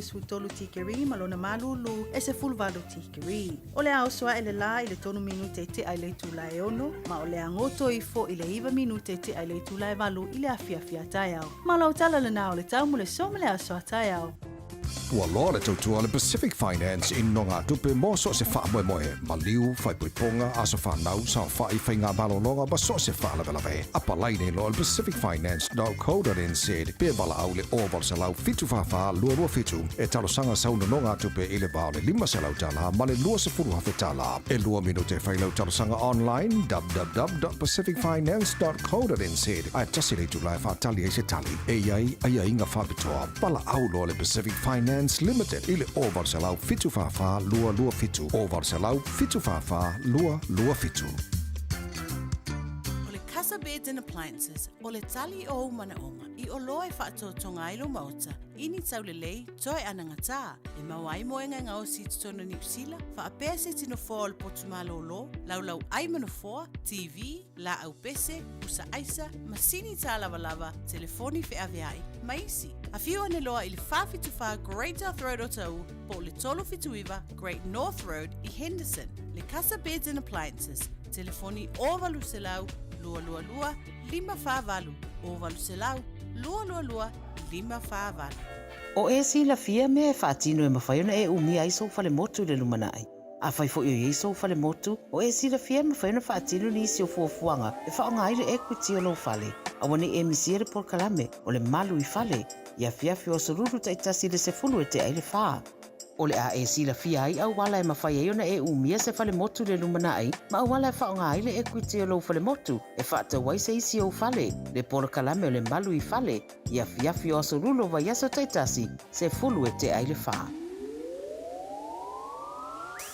13 tikeri ma lona malulu e 18 tikeri. O le a oso ae le la i le 3 minute e tea i le itula e 6, ma o le a goto ifo i le 9 minute e tea i le itula e 8 i le afiafi a taeao. Ma lau tala lena o le tau mo le so ma le aso a taeao. Ua loa le tautua a le Pacific Finance i nogatupe mo so o se faamoemoe, maliu, faaipoipoga, aso fanau, saofai, faiga malologa ma so o se faalavelave. Apalai nei loa i le pacificfinance.co.nz pe valaau i le 0800 744 227 e talosaga sau nonogatupe i le va o le $500 ma le $20,000. E 2 minute e fai lau talosaga online www.pacificfinance.co.nz ae tasi le itula e faatali ai se tali. E i ai aiaiga faapitoa. Valaau loa le Pacific Finance Limited i le 0800 744 227, 0800 744 227. O le Casa Beds and Appliances, o le tali o ou manaoga i oloa e faatotoga ai lou maota i ni taulelei toe anagatā e maua ai moega e gaosi i totonu o Niu Sila, faapea se tino foa o le potu malōlō, laulau ai ma nofoa, TV, laau pese, pusa aisa, masini tālavalava, telefoni feaveai, ma isi. Afio ane loa i le 474 Great South Road o Taʻu po o le 379 Great North Road i Henderson. Le Casa Beds and Appliances, telefoni 0800 222 548, 0800 222 548. O e silafia mea e faatino e mafai ona e umia ai sou falemotu i le lumanai. Afai foi o i ai sou falemotu, o e silafia e mafai ona faatino nisi o fuafuaga e faaaoga ai le equity o lou fale. Aua ne i e misia le polokalame o le Malu i Fale i afiafi o aso Lulu taitasi i le 10 e tea ai le 4. O le a e silafia ai auala e mafai ai ona e umia se falemotu i le lumanai ma auala e faaaoga ai le equity o lou falemotu e faatau ai se isi ou fale, le polokalame o le Malu i Fale i afiafi o aso Lulu o vaiaso taitasi, 10 e tea ai le 4.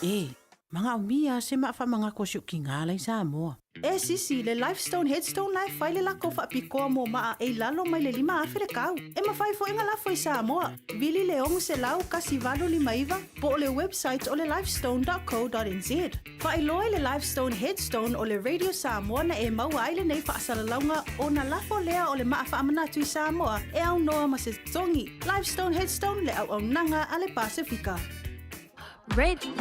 E manaomia se maa faamanatu a si ou tiga la i Samoa. E sisi, le Lifestone Headstone la e fai le lakou faapitoa mo maa e i lalo mai le 5,000 le tau. E mafai foi ona lafo i Samoa. Vili le 600 1859 po o le website o le lifestone.co.nz. Faailoa i le Lifestone Headstone o le Radio Samoa na e maua ai lenei faasalalauga ona lafo lea o le maa faamanatu i Samoa e aunoa ma se totogi. Lifestone Headstone le auaunaga a le Pasefika.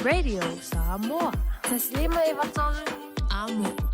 Radio Samoa. 153 Amo.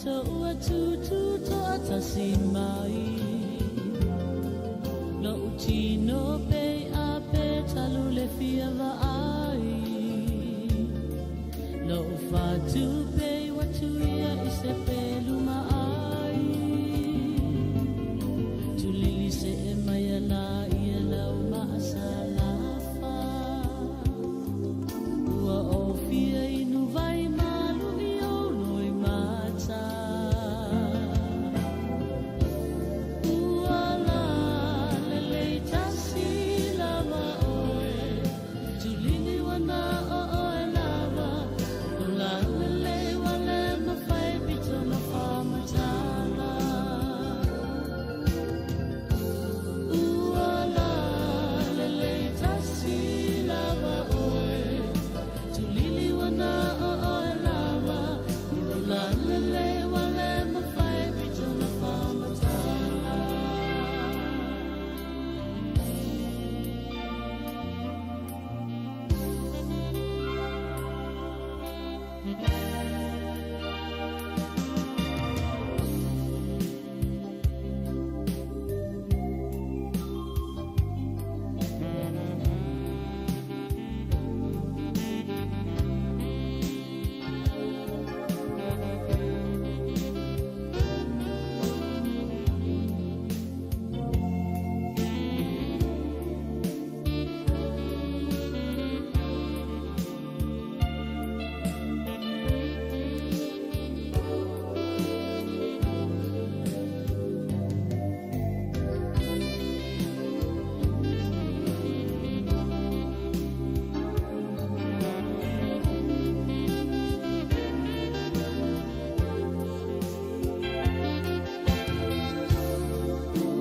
tatou ua tūtū toatasi mai. Lo'u tino pei a pe talu le fia vaai. Lo'u fatu pei ua tuia i se pelu maai. Tulili se'e mai ala ia lau maasalafa. Ua ofia inu vai malu i ou loimata. Ua la lelei tasi lava oe, tulini ua na o oe lava. O la lelei ua le mafai pito na faamatala. Ua la lelei tasi lava oe, tulili ua na o oe lava. O la lelei ua le mafai pito na faamatala.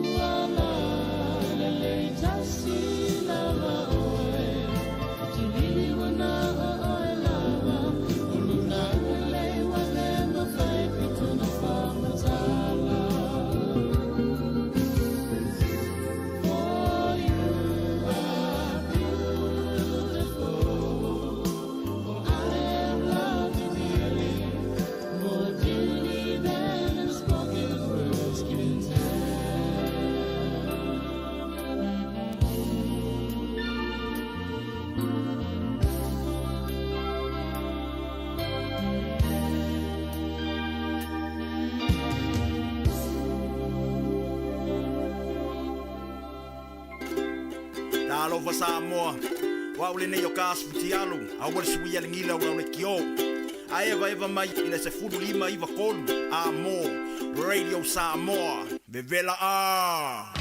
Ua la lelei tasi lava oe, tulili ua na o oe lava. O luna lelei ua le mafai pito na faamatala. For you are beautiful, for I am loved you dearly, more dearly than unspoken words can tell. Talofa Samoa, o au lenei o ka aso futialu, aua le suia le gila o lau lekiō. A evaeva mai i le 15 93 A mo Radio Samoa, vevela a!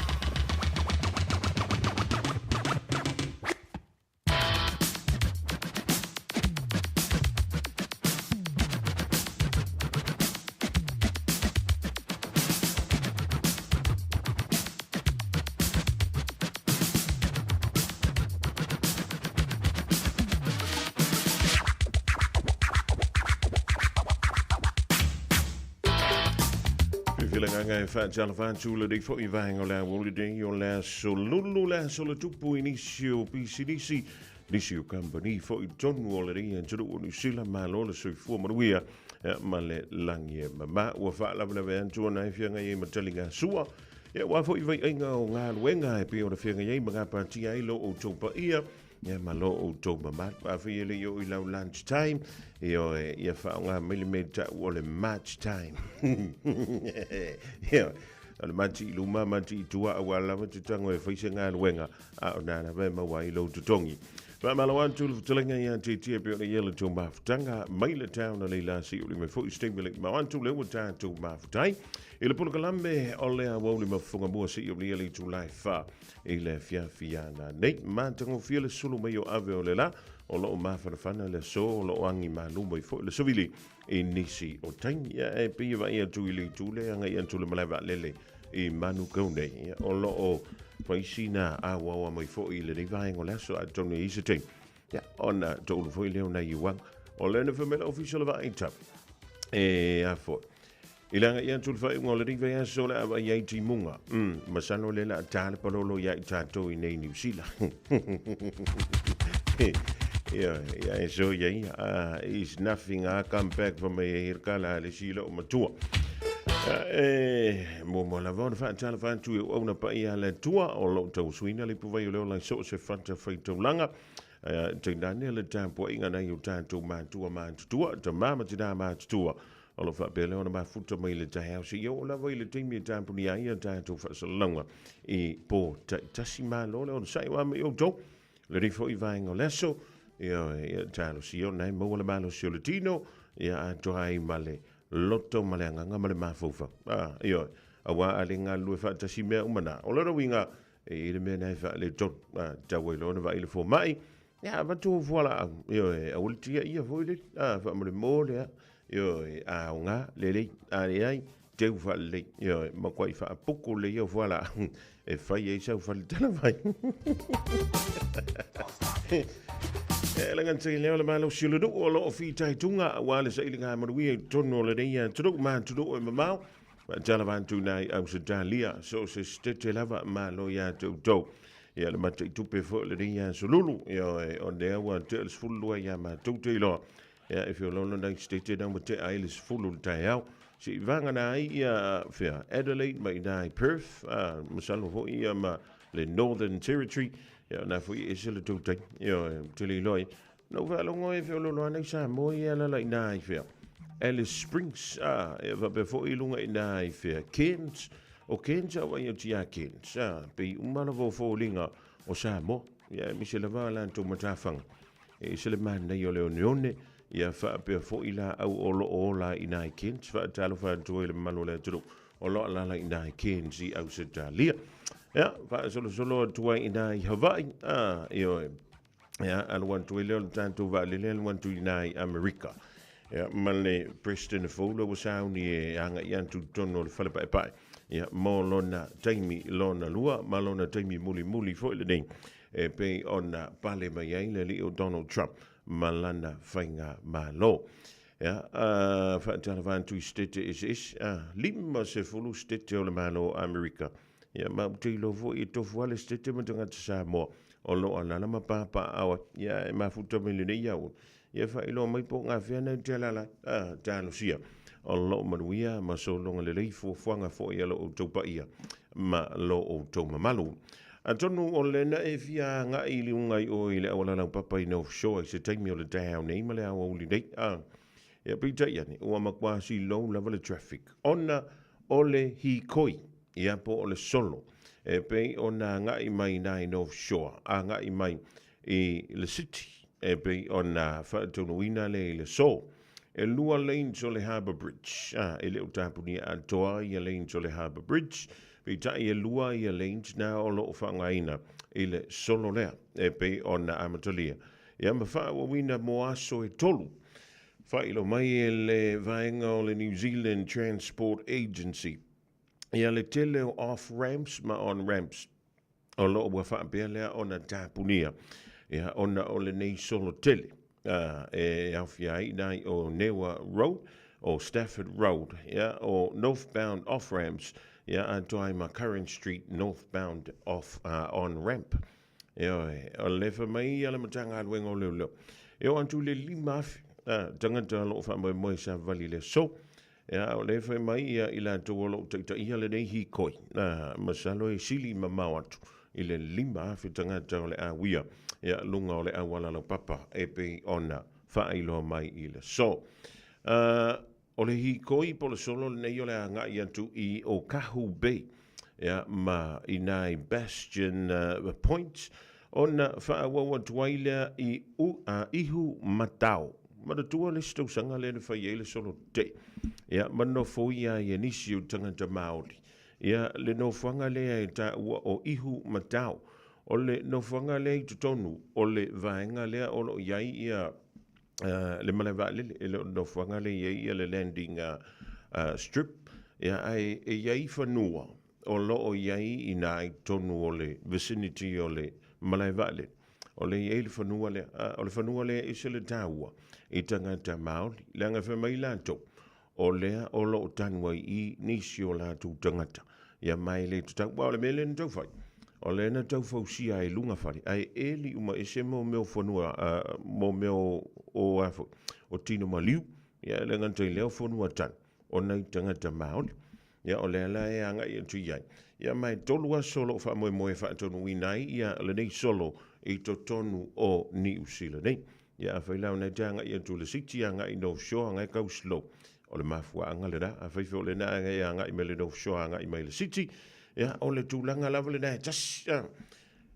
Fefele agaga e faatalofa atu lenei foi vaega o le aoauli nei o le aso Lulu, le aso le tupu i nisi o pisinisi, nisi o kamupani foi i totonu o lenei atunuu o Niu Sila. Malo le soifua manuia ma le lagi e mama. Ua faalavelave atu ona e feagai ai ma taligasua. Ia, aua foi vaiaiga o galuega e pei ona feagai ai ma gapatia ai lo outou paia ia ma lo outou mamalu. Afai e le i oo i lau lunch time, ioe, ia faaaoga mai le mea i ta'u o le march time. Ioe, o le mati i luma, mati i tua, aua lava te tago e fai se galuega, a o nā lava e maua ai lou totogi. Faamalo atu le fetalaiga ia Tietie pei ona i ai le tou mafutaga mai le town o Leila Siuli mai foi se taimi le mau atu lea ua tatou mafutai i le polokalame o le aoauli mafugamua seia aulia le itula e 4 i le afiafi ana nei. Matagofie le sulu mai o ave o le la o loo mafanafana le aso o loo agi malu mai foi le savili i nisi o taimi. Ia e pei e vaai atu i le itu lea agai atu le malae vaalele i Manukau nei. Ia, o loo fai sina auaoa mai foi i lenei vaega o le aso atonu e i se taimi. Ia, ona toulu foi lea o nai uaga. O le na femela ofisa o le vaaita. E a foi. I le agai atu i le faaiuga o lenei vaiaso o le a vaai ai timuga. Masalo lea o le a ta le palolo ia i tatou i nei Niu Sila. Ia, ia e so ia ia. Is nothing a come back for me e hirikala a le si loo matua. E muamua lava ona faatalofa atu i auauna paia a le Atua o lo o tauasuina le ipuvai o le ola i so o se fatafaitaulaga. Tainane le tapuaiga nai o tatou matua matutua, tama ma tina matutua o lo o faapea lea ona mafuta mai le taeao seia oo lava i le taimi e tapunia ai a tatou faasalalauga i po taitasi. Malo le onosai ua mai outou lenei foi vaega o le aso. Ia, talosia ona e maua le malosi o le tino, ia atoa ai ma le loto ma le agaga ma le mafaufau. Ioe, auā a le galulue faatasi mea uma na. O lona uiga, e i ai le mea na e faaletonu. Tau ai loa ona vaai le fomai, ia avatu ou fualaau. Ioe, aua le tiaia foi le, faamolemole lea. Ioe, a aoga, lelei, a leai, teu faalelei. Ioe, matuai faapuku lelei au fualaau e fai ai sau faletalavai. E laga te leo le malosi o le nuu o lo o fitaituga aua le sailiga manuia i totonu o lenei atunuu ma atunuu e mamao. Faatalofa atu i Ausetalia, so o se setete lava malo ia te outou. Ia le mataitupe foi o lenei aso lulu, ia o lea ua tea le 12 ia matou te iloa. Ia e feoloolo nai setete na ua tea ai le 10 le taeao. Se i vagana ai ia fea Adelaide ma ina i Perth, masalo foi ia ma le Northern Territory, ia na foi e ese le tou taimi. Ia te le iloa ai. Na ou faalogo e feoloolo ana i Samoa ia lala ina i fea. Alice Springs, e faapea foi i luga ina i fea. Cairns, o Cairns a wai o tia Cairns, pei uma lava o foliga o Samoa. Ia aemaise lava latou matafaga. E ese le manaia o le oneone, ia faapea foi laau o lo o ola i nai Cairns. Faatalofa atu ai i le mamalu o le atunuu o lo o alaala i nai Cairns i Ausetalia. Ia, faasolosolo atu ai i nai Hawaii, ioe. Ia, alu atu ai lea o le tatou vaalele alu atu i nai Amerika. Ia, ma le Preston Fowler ua sauni e agai atu i totonu o le fale paepae. Ia, mo lona taimi lona lua ma lona taimi mulimuli foi lenei e pei ona pale mai ai le alii o Donald Trump ma lana faigamalo. Ia, faatalofa atu i setete eseese, 50 setete o le Malo o Amerika. Ia, ma ou te iloa foi e tofu lava le setete ma tagata Samoa o lo o alaala ma papaaao ai. Ia, e mafuta mai lenei aoauli, ia faailoa mai po o gafea na e te alaala ai. Talosia o lo o manuia ma sologa lelei fuafuaga foi a lo outou paia ma lo outou mamalu. Atonu o lena e fia agai i luga i o i le auala laupapa i North Shore i se taimi o le taeao nei ma le aoauli nei. Ia peitai ane, ua matua silou lava le traffic ona o le hikoi, ia po o le solo, e pei ona agai mai ina i North Shore, agai mai i le city, e pei ona faataunuuina lea i le aso. E lua lanes o le Harbour Bridge, e le o tapunia atoa ia lanes o le Harbour Bridge, peitai e lua ia lanes na o lo o faaaogaina i le solo lea, e pei ona amatalia ia ma faaauauina mo aso e tolu. Faailoa mai e le vaega o le New Zealand Transport Agency ia le tele o off ramps ma on ramps o lo o ua faapea lea ona tapunia ia ona o lenei solo tele e aofia ai nai o Newa Road, o Stafford Road, ia, o northbound off ramps, ia, atoa ai ma Curran Street northbound off, on ramp. Ioe, o le fai mai ia le Matagaluega o Leoleo, e oo atu i le 5,000 tagata o lo o faamoemoe savavali i le aso. Ia, o le fai mai ia i latou o lo o taitaia lenei hikoi, masalo e sili mamao atu i le 5,000 tagata o le a uia ia luga o le auala laupapa e pei ona faailoa mai i le aso. O le hikoi po o le solo lenei o le agai atu i Okahu Bay ia, ma i nā i Bastion Point, ona faaauau atu ai lea i Ihu Matao. Manatua le isi tausaga lea na fai ai le solo tetee, ia, ma nofoia ai e nisi o tagata Māori. Ia, le nofoaga lea e taua o Ihu Matao, o le nofoaga lea i totonu o le vaega lea o lo o i ai ia le malae vaalele, e le o le nofoaga lea e i ai ia le landing strip, ia, ae e i ai fanua o lo o i ai i nā i totonu o le vicinity o le malae vaalele. O lea e i ai le fanua lea. O le fanua lea e ese le taua i tagata Māori, leaga e fai mai latou, o lea o lo o tanu ai i nisi o latou tagata. Ia ma e le tatau, aua o le mea lea na tau fai, o lea na tau fausia ai luga fale, ae eli uma ese mo mea o fanua, mo mea o a foi, o tino maliu, ia e le gata i lea o fanua tanu, o nai tagata Māori. Ia, o lea la e agai atu i ai. Ia, ma e tolu aso o lo o faamoemoe e faataunuuina ai ia lenei solo i totonu o Niu Sila nei. Ia, afai la ona e te agai atu i le City, agai i North Shore, agai kau slow. O le mafuaaga lena. Afai foi o lena e agai mai le North Shore agai mai le City, ia, o le tulaga lava lena e tasi.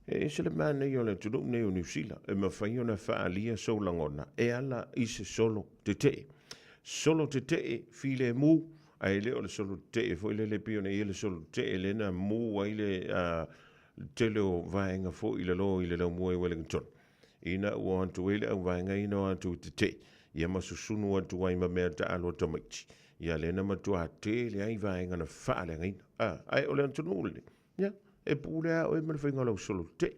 E ese le manaia o le atunuu nei o Niu Sila, e mafai ona faaalia sou lagona e ala i se solo tetee. Solo tetee filemu, ae le o le solo tetee foi lele e pei ona i ai le solo tetee lea na mu ai le tele o vaega foi i lalo i le laumua i Wellington. Ina ua o atu ai le auvaega ia na o atu i tetee, ia ma susunu atu ai ma mea taalo a tamaiti. Ia lea na matua tele ai vaega na faaleagaina. Ae o le atunuu lenei, Ia, e pule lava oe ma le faiga o lau solo tetee.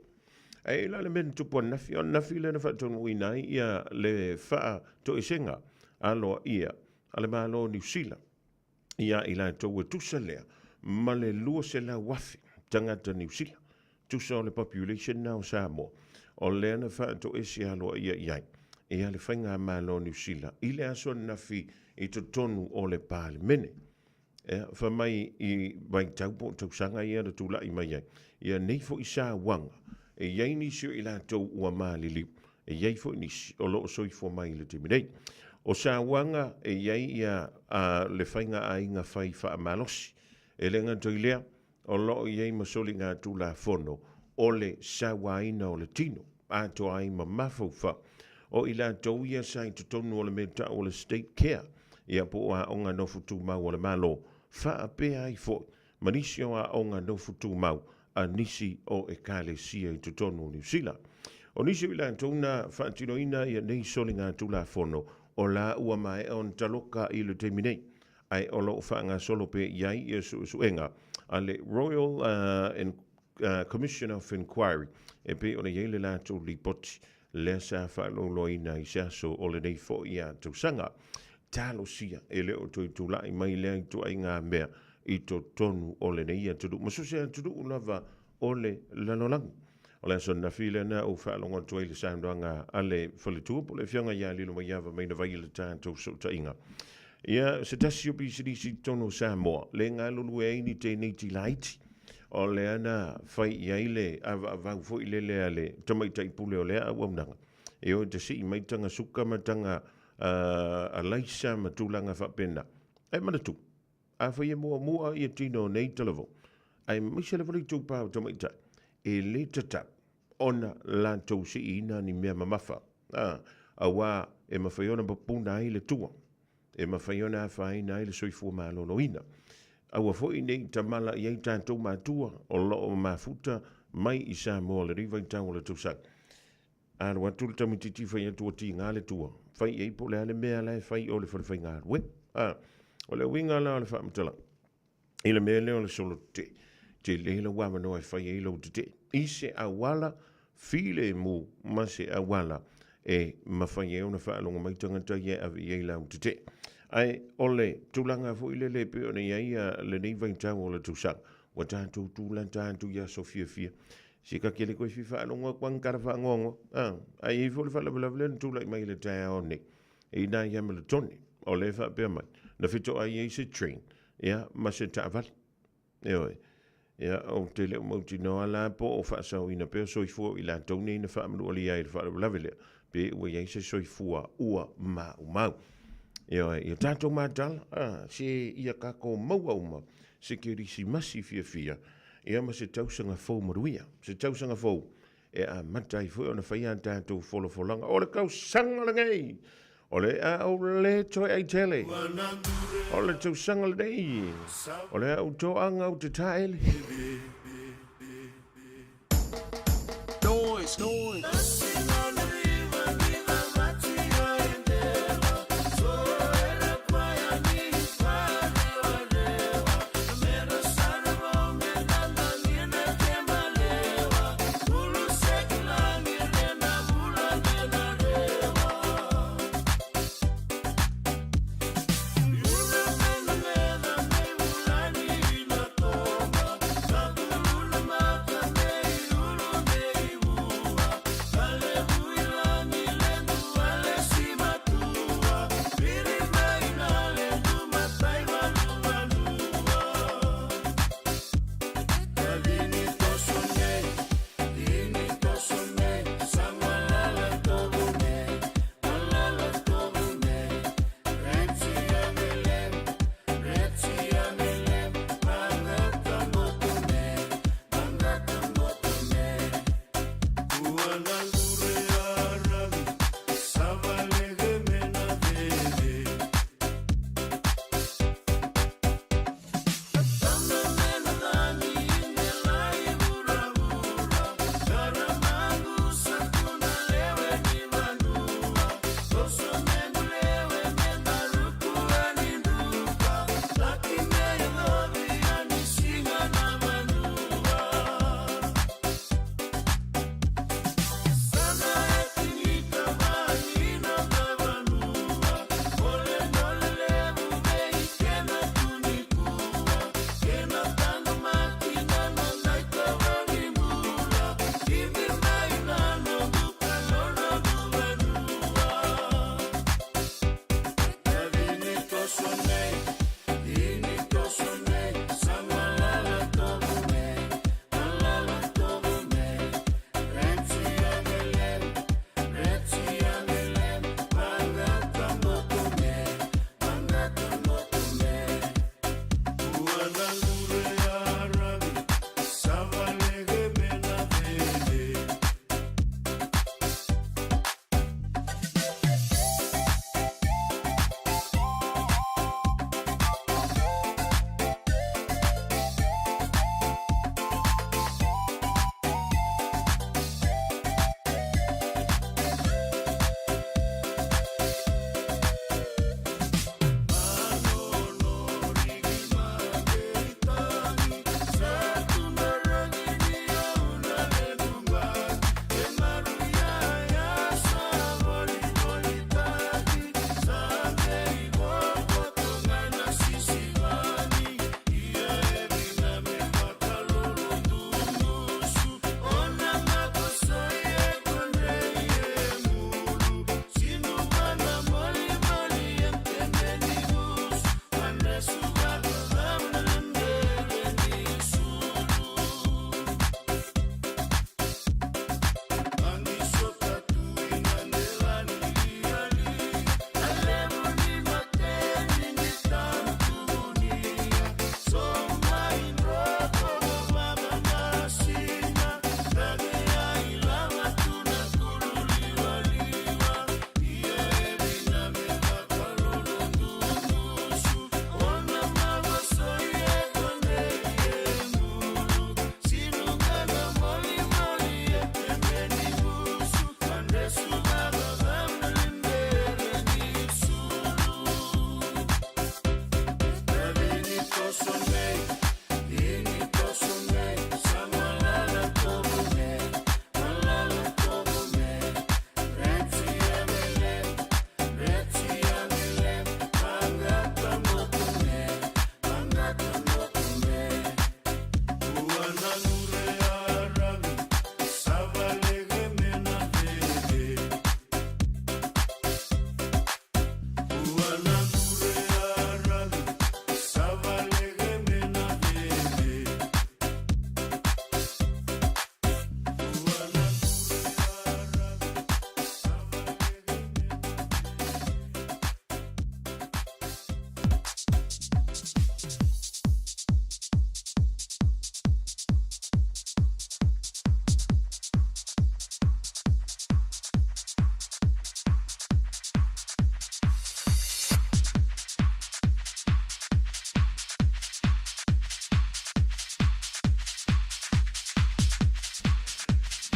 Ae i ai la le mea na tupu ananafi, o ananafi lea na faataunuuina ai ia le faatoesega aloaia a le Malo o Niu Sila ia i latou e tusa lea ma le 200,000 tagata Niu Sila, tusa o le population na o Samoa, o lea na faatoese aloaia i ai ia le Faigamalo o Niu Sila i le aso ananafi i totonu o le Palemene. Ea, fai mai i vaitau po o tausaga ia na tulai mai ai, ia nei foi sauaga, e i ai nisi o i latou ua maliliu, e i ai foi nisi o lo o soifua mai i le taimi nei. O sauaga e i ai ia a, le faiga aiga fai faamalosi. E le gata i lea, o lo o i ai ma soligatulafono o le sauaina o le tino, atoa ai ma mafaufau o i latou ia sa i totonu o le mea tau o le State Care, ia po o aoga nofo tumau a le Malo, faapea ai foi ma nisi o aoga nofo tumau a nisi o Ekalesia i totonu o Niu Sila. O nisi o i latou na faatinoina ia nei soligatulafono o la ua maea ona taloka i le taimi nei, ae o lo o faagasolo pea i ai ia suesuega a le Royal Commission of Inquiry e pei ona i ai le latou lipoti lea sa faalauiloaina i se aso o lenei foi tausaga. Talosia e le o toe tulai mai lea ituaiga mea i totonu o lenei atunuu ma so o se atunuu lava o le lalolagi. O le aso ananafi lea na ou faalogo atu ai i le saunoaga a le faletua po o le afioga ia Lilomaiava Mainavai i le tatou fesootaiga. Ia, se tasi o pisinisi i totonu o Samoa, le galulue ai ni teineiti laiti. O lea na fai i ai le avaavau foi lele a le tamaitai pule o lea auaunaga, e o e tasii mai taga suka ma taga alaisa ma tulaga faapena. Ae manatua, Afai e muamua ia tino o nei talavou, aemaise lava le itupa o tamaitai, e le tatau ona latou siiina ni mea mamafa, a, auā e mafai ona papuna ai le tua, e mafai ona afaina ai le soifua maloloina. Aua foi ne i tamala i ai tatou matua o lo o mafuta mai i Samoa i lenei vaitau o le tausaga. Alu atu le tamaitiiti fai atu ua tiga le tua, fai i ai po o le a le mea la e fai i o le fale faigaluega. A, o le uiga la o le faamatalaga, i le mea lea o le solo tetee, tele lau avanoa e fai ai lou tetee i se auala filemu ma se auala e mafai ai ona faalogo mai tagata ia e ave i ai lau tetee. Ae o le tulaga foi lele e pei ona i ai lenei vaitau o le tausaga, ua tatou tulata atu i aso fiafia, Se ka kele koe fia faalogo atu a ni tala faanoanoa, a, ae i ai foi le faalavelave lea na tulai mai i le taeao nei, i ina i Hamiltone, o lea e faapea mai, na fetoai ai se train, ia, ma se taavale. Ioe. Ia, ou te le o mautinoa la po o faasaoina pea soifua o i latou nei na faamanualia ai i le faalavelave lea, pe ua i ai se soifua ua maumau. Ioe, ia tatou matala, a, se ia tatou maua uma se Kerisimasi fiafia, Ia ma se tausaga fou manuia, se tausaga fou e amata ai foi ona fai a tatou folafolaga o le tausaga lenei. O le a ou le toe ai tele. O le tausaga lenei, o le a ou toaga ou te taele. Noise, noise.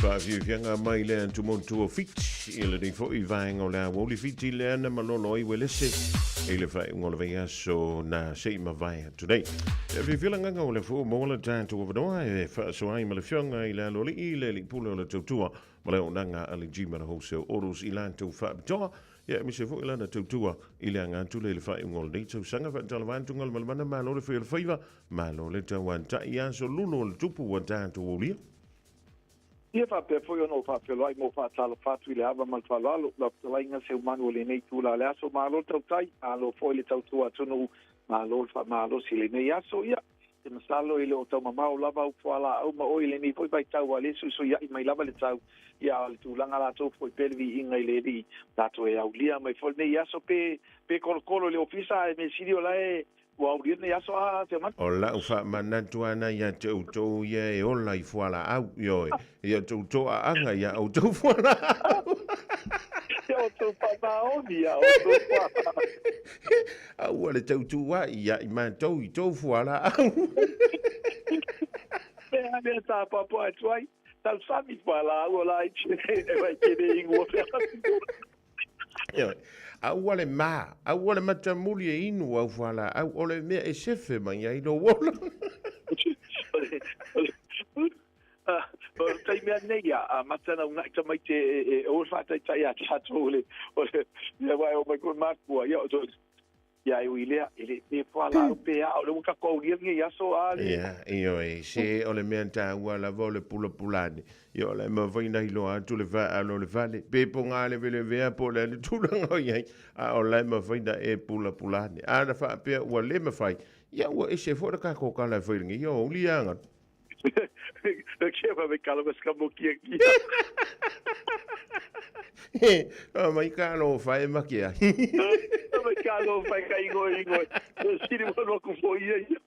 Faafiafiaga mai le atumotu o Fiti i lenei foi vaega o le aoauli Fiti le ana malolo ai uelese i le faaiuga o le vaiaso na se i mavae atu nei. E fiafia le agaga o le fua maua le tatou avanoa e faasoa ai ma le afioga i le Aloalii le Alii Pule o le Tautua ma le Auaunaga a le Gmana Wholesale Autos i latou faapitoa ia aemaise foi lana tautua i le aga atu lea i le faaiuga o lenei tausaga. Faatalofa atu Galumalemana, malo le fai o le faiva, malo le tauantai aso lulu o le tupu ua tatou aulia. Ia faapea foi ona ou faafeiloai ma ou faatalofa atu i le ava ma le faaaloalo, lau fetalaiga Seumanu o lenei itula o le aso. Malo le tautai, malo foi le tautua atunuu, malo le faamalosi i lenei aso. Ia, te masalo e le o taumamao lava au fualaau ma oe i lenei foi vaitau ua le suisuia'i mai lava le tau, ia a o le tulaga latou foi pea le viiga i le Alii, tatou e aulia mai foi lenei aso pe pe kolokolo i le ofisa ae mea sili o la e Ua aulia lenei aso a Seumanu. O lau faamanatu ana ia te outou ia e ola i fualaau, ioe, ia outou toaaga ia outou fualaau. Ia outou faamaoni ia outou fualaau. Aua le tautuuai ia i matou i tou fualaau. Mea lea sa apoapoa atu ai, tausami fualaau o la e vai kele ingoa fea. Ioe. Aua le ma, aua le matamuli e inu au fualaau, o le mea e sefe mai ai lou ola. O le taimi lava lenei, a amata ona uunai tamaiti e o le faataitai ia tatou o le, ia aua e omai foi matua, ia Ia e ui lea, e le pe fualaau pe a, o lea ua tatou aulia lenei aso a le. Ia, ioe, se o le mea taua lava o le pulapula ane. Ia o le mafai ona iloa atu le faalo o le fale, pe poga levelevea po o le a le tulaga o i ai, a o la e mafai ona e pulapula ane. A na faapea ua le mafai, ia ua ese foi le tatou tala e fai i lenei aoauli ia Galu. Mai ka lo fae ma ke ai. Mai ka lo fae ka ingo ingo. Sili mo no ku fo ia ia.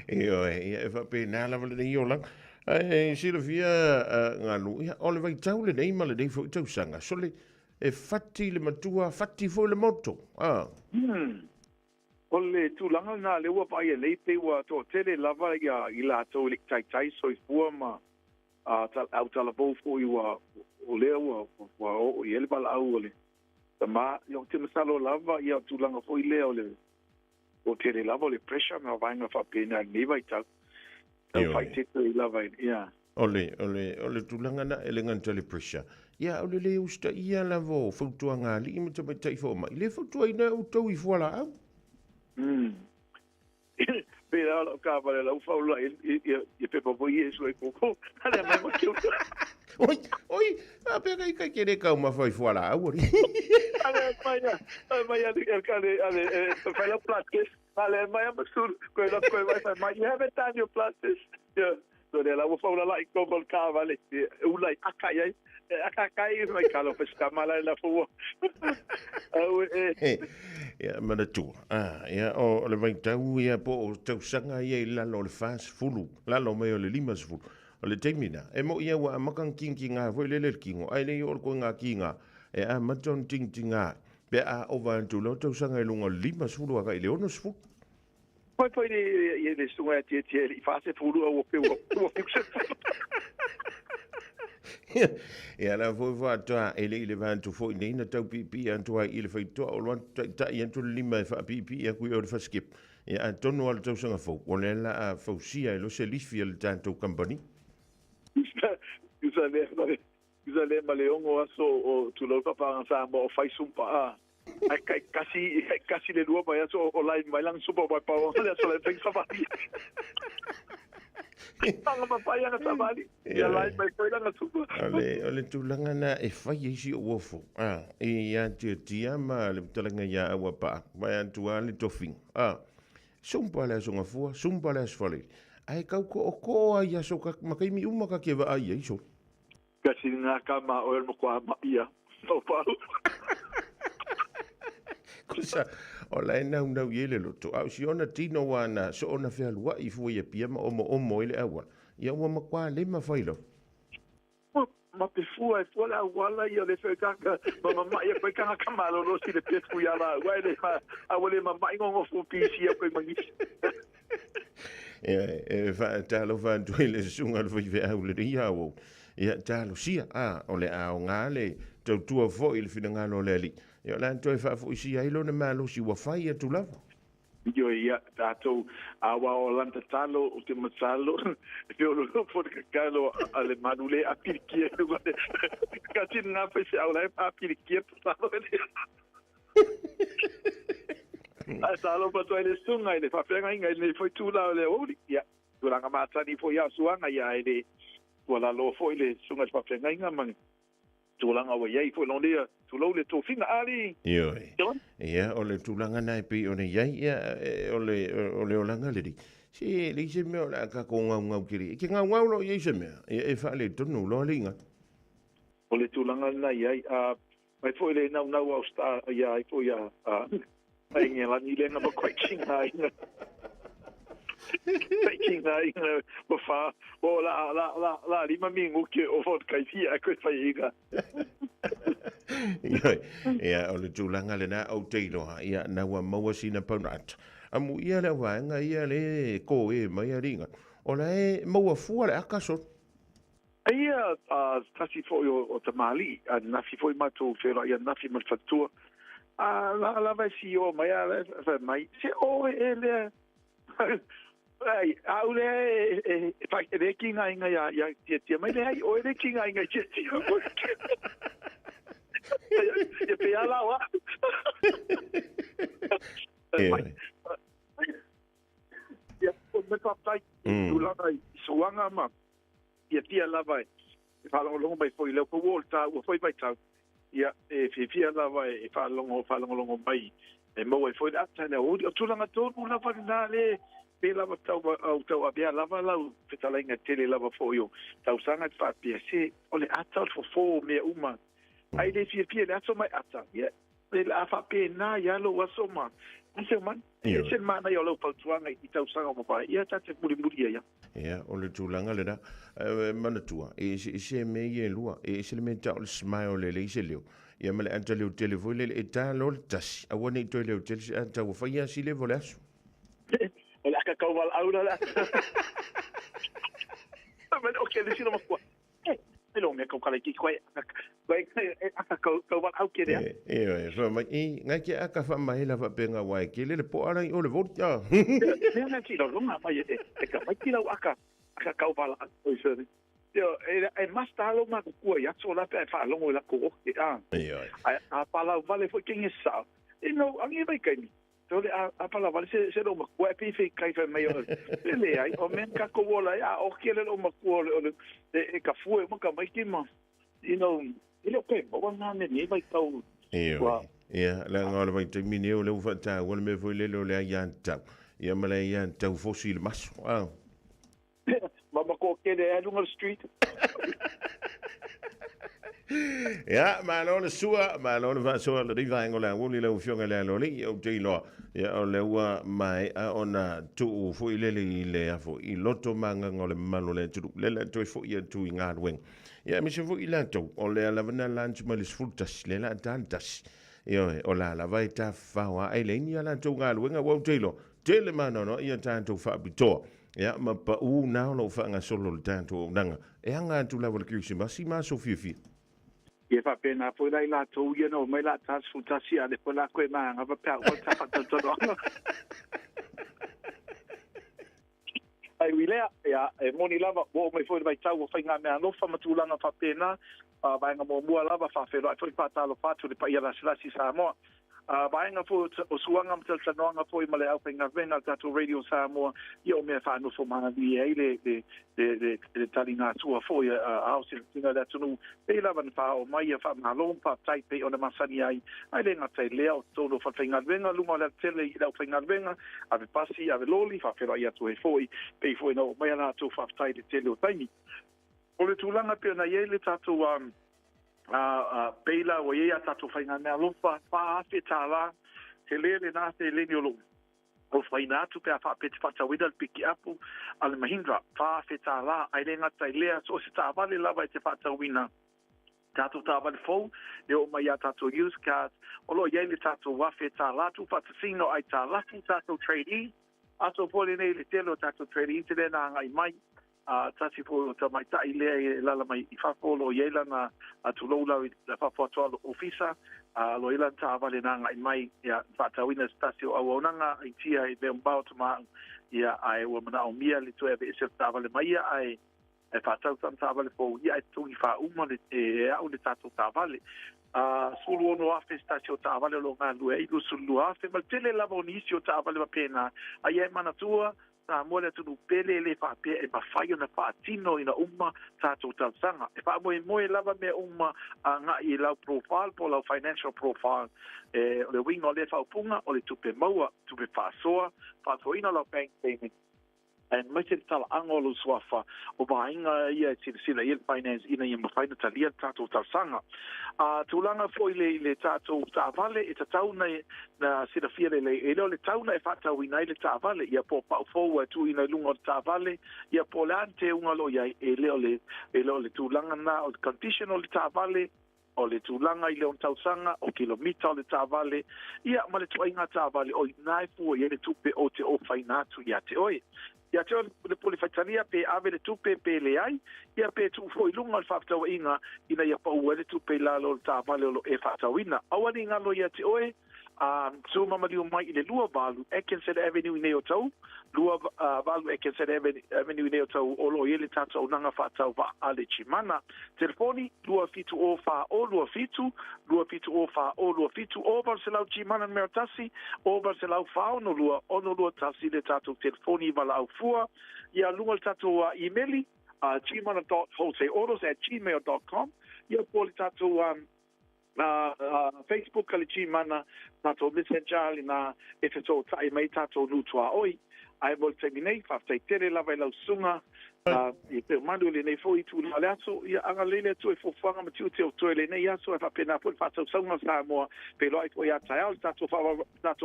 Ioe, ia e faapena lava lenei olaga. Ae silafia Galu, ia o le vaitau lenei ma lenei foi tausaga, sole e fati le matua, fati foi le moto. Ah. O le tulaga lena lea ua vaaia nei pei ua toatele lava i latou e le i taitai soifua ma autalavou foi ua o lea ua oo i ai le valaau a le tama. Ia ou te masalo lava ia o tulaga foi lea o le toatele lava o le pressure ma vaega faapena i lenei vaitau. Tau faaeteete ai lava ia. O le, o le, o le tulaga na e le gata le pressure, ia o le le usitaia lava o fautuaga a alii ma tamaitai fomai, le fautuaina e outou i fualaau. Pei la o lau taavale la ua faaula i ia pepa foi ia e sue koko. Ale mai ma kiu. Oi, oi, a pea kai kai ke le taumafa i fualaau ali. Ale mai mai ale ale ale fai lau blood test. Ale mai a masulu koe la koe mai fai mai you haven't done your blood test. Yeah. So lea la ua faulala'i tonu o le taavale e ula i aka i ai. E aka aka ai mai ka lo pesitama la la fua. Au e. Ia manatua. Ah, ia o le vaitau ia po o tausaga ia i lalo o le 40, lalo mai o le 50. O le taimi na, e mo'i ia ua amata ona tigitiga foi lele le tino, ae le i oo le koiga tiga, e amata ona tigitiga pe a ova atu loa tausaga i luga o le 50 agai i le 60. Pai pai le ia le susuga ia Tietie e le i 42 ua peu ua fiu Ia la foi faatoa e le i le va atu foi nei na tau piipii atu ai i le faitotoa o lo atu taitai atu le lima e faapiipii atu i o le fasikipa. Ia atonu lava le tausaga fou o lea la a fausia ai loa se lifi a le tatou kamupani. Usa lea ma le usa lea ma le 6 aso o tulou faapaga Samoa o fai sumpa a. Ai kai kasi kai kasi le lua mai aso o lai mai lana supa mai pau le aso lai fai savali. Anga mapai anga savali. Ia lai mai foi lana supa. O le tulaga na e fai ai si ou ofo. A, e ia tiatia ma le talaga ia aua paa. Vai atu a le tofiga. A, sumpa le aso gafua, sumpa le aso faleili. Ae kau tootoo ai aso ka, ma taimi uma ka te vaai ai solo. Kasi nga ka ma oe mo koa ma ia. Pau pau. Kusa, o la e naunau i ai le loto, a o si ona tino ua na soona fealuai fua i Apia ma omoomo ai le auala, ia ua matua le mafai lava. Ma pe fua e fua le auala ia le feu kaka ma mama'i aku ai kangaka malolosi i le pefu ia laua e le ma a ua le mama'i gogofu pisi aku ai ma nisi. Ia, e faatalofa atu ai le susuga o le faifeau lenei aoao. Ia, talosia, a, o le aoga le tautua foi i le finagalo o le Alii. Ia, o le a toe faafoisia ai lona malosi ua fai atu lava. Ioe, ia, tatou, aua o lana tatalo, ou te masalo, e o lo fo le kakalo a le manu le apilikia i luga le kasi na faifeau la e apilikia tatalo e le Ae talofa atu ai le susuga i le faafeagaiga i lenei foi tula o le aoauli. Ia, tulaga matani foi a o suaga, ia, ae le tualalo foi le susuga i le faafeagaiga ma tulaga ua i ai foi lona tulou le tofiga ali. Ioe. Ia, o le tulaga na e pei ona i ai, ia, o le, o le olaga lenei. Se, e leai se mea o le a tatou gaugau tele. E te gaugau loa i ai se mea, ia e faaletonu loa le iga. O le tulaga lena i ai. A, mai foi le naunau au sta, ia ai foi a, a, a Engelani le na ma koe ki ngā inga. Ki ngā inga ma whā, o la, la, la, la lima mi nguke o fo kai fi a koe whai inga. Ia, ia, o le tulaga lena ou te iloa, ia, na ua maua sina pauna ata. Amu ia le vaega ia le ko e mai a linga. O la e maua fua le aka so. Eia a tasi foi o tamalii, a nafi foi matou feiloai ananafi ma le faletua. A la lava e CEO mai a la fai mai, se oe e lea ai au lea e e e fai le ki nga inga ia ia tia tia mai leai oe le ki nga inga tia tia. Ia pe ala wa. Ia, o me whātai, tulaga i suanga ma fiafia lava e faalogologo mai foi i le pau o le taua foi vaitau, ia, e fiafia lava e faalogo, faalogologo mai e maua ai foi le ata i le aoauli. O tulaga tonu lava lena le pe lava tau, au tauavea lava lau fetalaiga tele lava foi o tausaga e faapea se o le ata o le fofo o mea uma. Ai le fiafia i le aso mai ata, ia, e le a faapena ia lou aso ma ase o mani. E ese le manaia o lau fautuaga i tausaga o mavae, ia ta te mulimuli ai. Ia, o le tulaga lena, e manatua, e eseese mea ia e lua, e ese le mea e tau o le smile e leai se leo, ia ma le ata leo tele foi lele, e ta loa le tasi, aua ne i toe leo tele se ata ua fai lava si level o le aso. O le aka kau valaau la le ata. O ke le sila makua. E lo mea kau kala ki koe, koe e aka kau kau wal au ke rea. E e fa mai i ngai ke aka fa mai la fa penga wai ke le po ara i o le volt a. Mea ngai ki ronga mai e e ka mai ki lau aka aka kau wala o i sere. Io e e masta alo ma kua i aso la pe fa longo la ko e a. E oi. A a pala vale fo ke ngi sa. E no angi vai kai ni. Tole a a pala vale se se lo makua e pifi kai fai mai o le le ai o men ka ko wola a o ke le lo makua o le e ka fue ma ka mai ki ma you know e le ke mo na me ni vai tau e ia la nga le vai te mini o le ufa ta o le me foi le lo le ia tau ia ma le ia tau fosi le maso a Ma ma ko ke le lunga street. Ia, malo le sua, malo le faasoa le riva o le auli le ufioga le aloli, o te iloa. Ia, o le ua mai a ona tuu foi lele i le afo i loto mangaga o le mamalu o le atunuu. Le la toe foi atu i galuega. Ia, aemaise foi i latou, o le lava na lunch mai le 11, le la ta le tasi. Ioe, o la lava e tafafao a ai le ini a latou galuega, ua ou te iloa, tele manoanoa ia tatou faapitoa. Ia, ma paʻū na o loo faagasolo le tatou auaunaga e aga atu lava le Kerisimasi ma aso fiafia. Ia faapena foi la i latou ia na omai la ta 11 a le foi la koe maga pa o ta fatalanoaga. Ai ui lea, ia, e moni lava, ua oo mai foi le vaitau o faiga meaalofa ma tulaga faapena, a vaega muamua lava faafeiloai foi faatalofa atu i le paia lasilasi Samoa. A vaega foi o suaga ma talatalanoaga foi ma le aufaigaluega a le tatou Radio Samoa, ia o mea e faanofo malie ai le le le le le taligasua foi a ao silasila o le atunuu, pei lava na faaoo mai ia faamalo ma faafetai pei ona masani ai. Ae le gata i lea, o totonu o falefaigaluega, luga o le alatele i le aufaigaluega, ave pasi, ave loli, faafeiloai atu ai foi, pei foi na oo mai a latou faafetai i le tele o taimi. O le tulaga pei ona i ai le tatou a pei la ua i ai a tatou faiga meaalofa, $4,000, tele lena seleni o lou ofaina atu pe a faapea e te faatauina le pikiapu a le Mahindra, $4,000, ae le gata i lea, so o se taavale lava e te faatauina, tatou taavale fou e oo mai iā tatou used cars, o lo o i ai le tatou $1,000 tuufaatasiga o aitalafu tatou trade-in. Aso foi lenei i le tele o tatou trade-in te lea na agai mai. Tasi foi o tamaitai lea e lala mai i fafo o lo o i ai lana tulou lau i fafo atu o ofisa, o lo o i ai lana taavale na agai mai, ia, faatauina se tasi o auaunaga i tia i mea mamao atu ma au, ia, ae ua manaomia le toe aveese o le taavale ma ia, ae e faatau sana taavale fou, ia, ae totogi faauma le, e au le tatou taavale. 16,000 se tasi o taavale o lo o galulue ai, 22,000, ma le tele lava o nisi o taavale faapena, a ia e manatua, Samoa le atunuu pele e le faapea e mafai ona faatino ina uma tatou talosaga. E faamoemoe lava mea uma agai i lau profile po o lau financial profile. E, o le uiga o lea faaupuga, o le tupe maua, tupe faasoa, faasoaina o lau bank statement, aemaise le talaaga o lou suafa, o vaaiga ia e silasila i ai le finance ina ia mafai ona talia le tatou talosaga. A tulaga foi i le tatou taavale, e tatau na na silafia lelei, e le o le tau na e faatauina ai le taavale, ia po o pau fou ua e tuuina i luga o le taavale, ia po o le a ni teuga o lo o i ai, e le o le, e le o le tulaga lena o le condition o le taavale, o le tulaga i le tausaga, o kilomita o le taavale, ia ma le tuaiga taavale, o i ina e fua i ai le tupe o te ofaina atu ia te oe. Ia te oe le pule faitalia, pe ave le tupe pe leai, ia pe tuu foi i luga o le faafetauaiga ina ia pau ai le tupe i lalo o le taavale o lo o e faatauina. Aua ne i galo ia te oe, a tu ma maliu mai i le 28 Atkinson Avenue i nei o tau, 28 Atkinson Avenue i nei o tau o lo o i ai le tatou auaunaga faatauvaa a le Chimana. Telefoni, 27 o 4 o 27, 27 o 4 o 27, o 800 Chimana numera 1, o 800 462 621 le tatou telefoni valaau fua. Ia luga o le tatou imeli, chimana.wholesaleautos@gmail.com, ia po o le tatou Facebook a le Gmana, tatou messenger lena e fesootai mai tatou nuu tuaoi. Ae mo le taimi nei, faafetai tele lava i lau susuga i Peumalu i lenei foi itula o le aso. Ia agalelei le Atua i fuafuaga ma tiute o totoe i lenei aso, ae faapena foi le faasausauga o Samoa, feiloai foi ia taeao i le tatou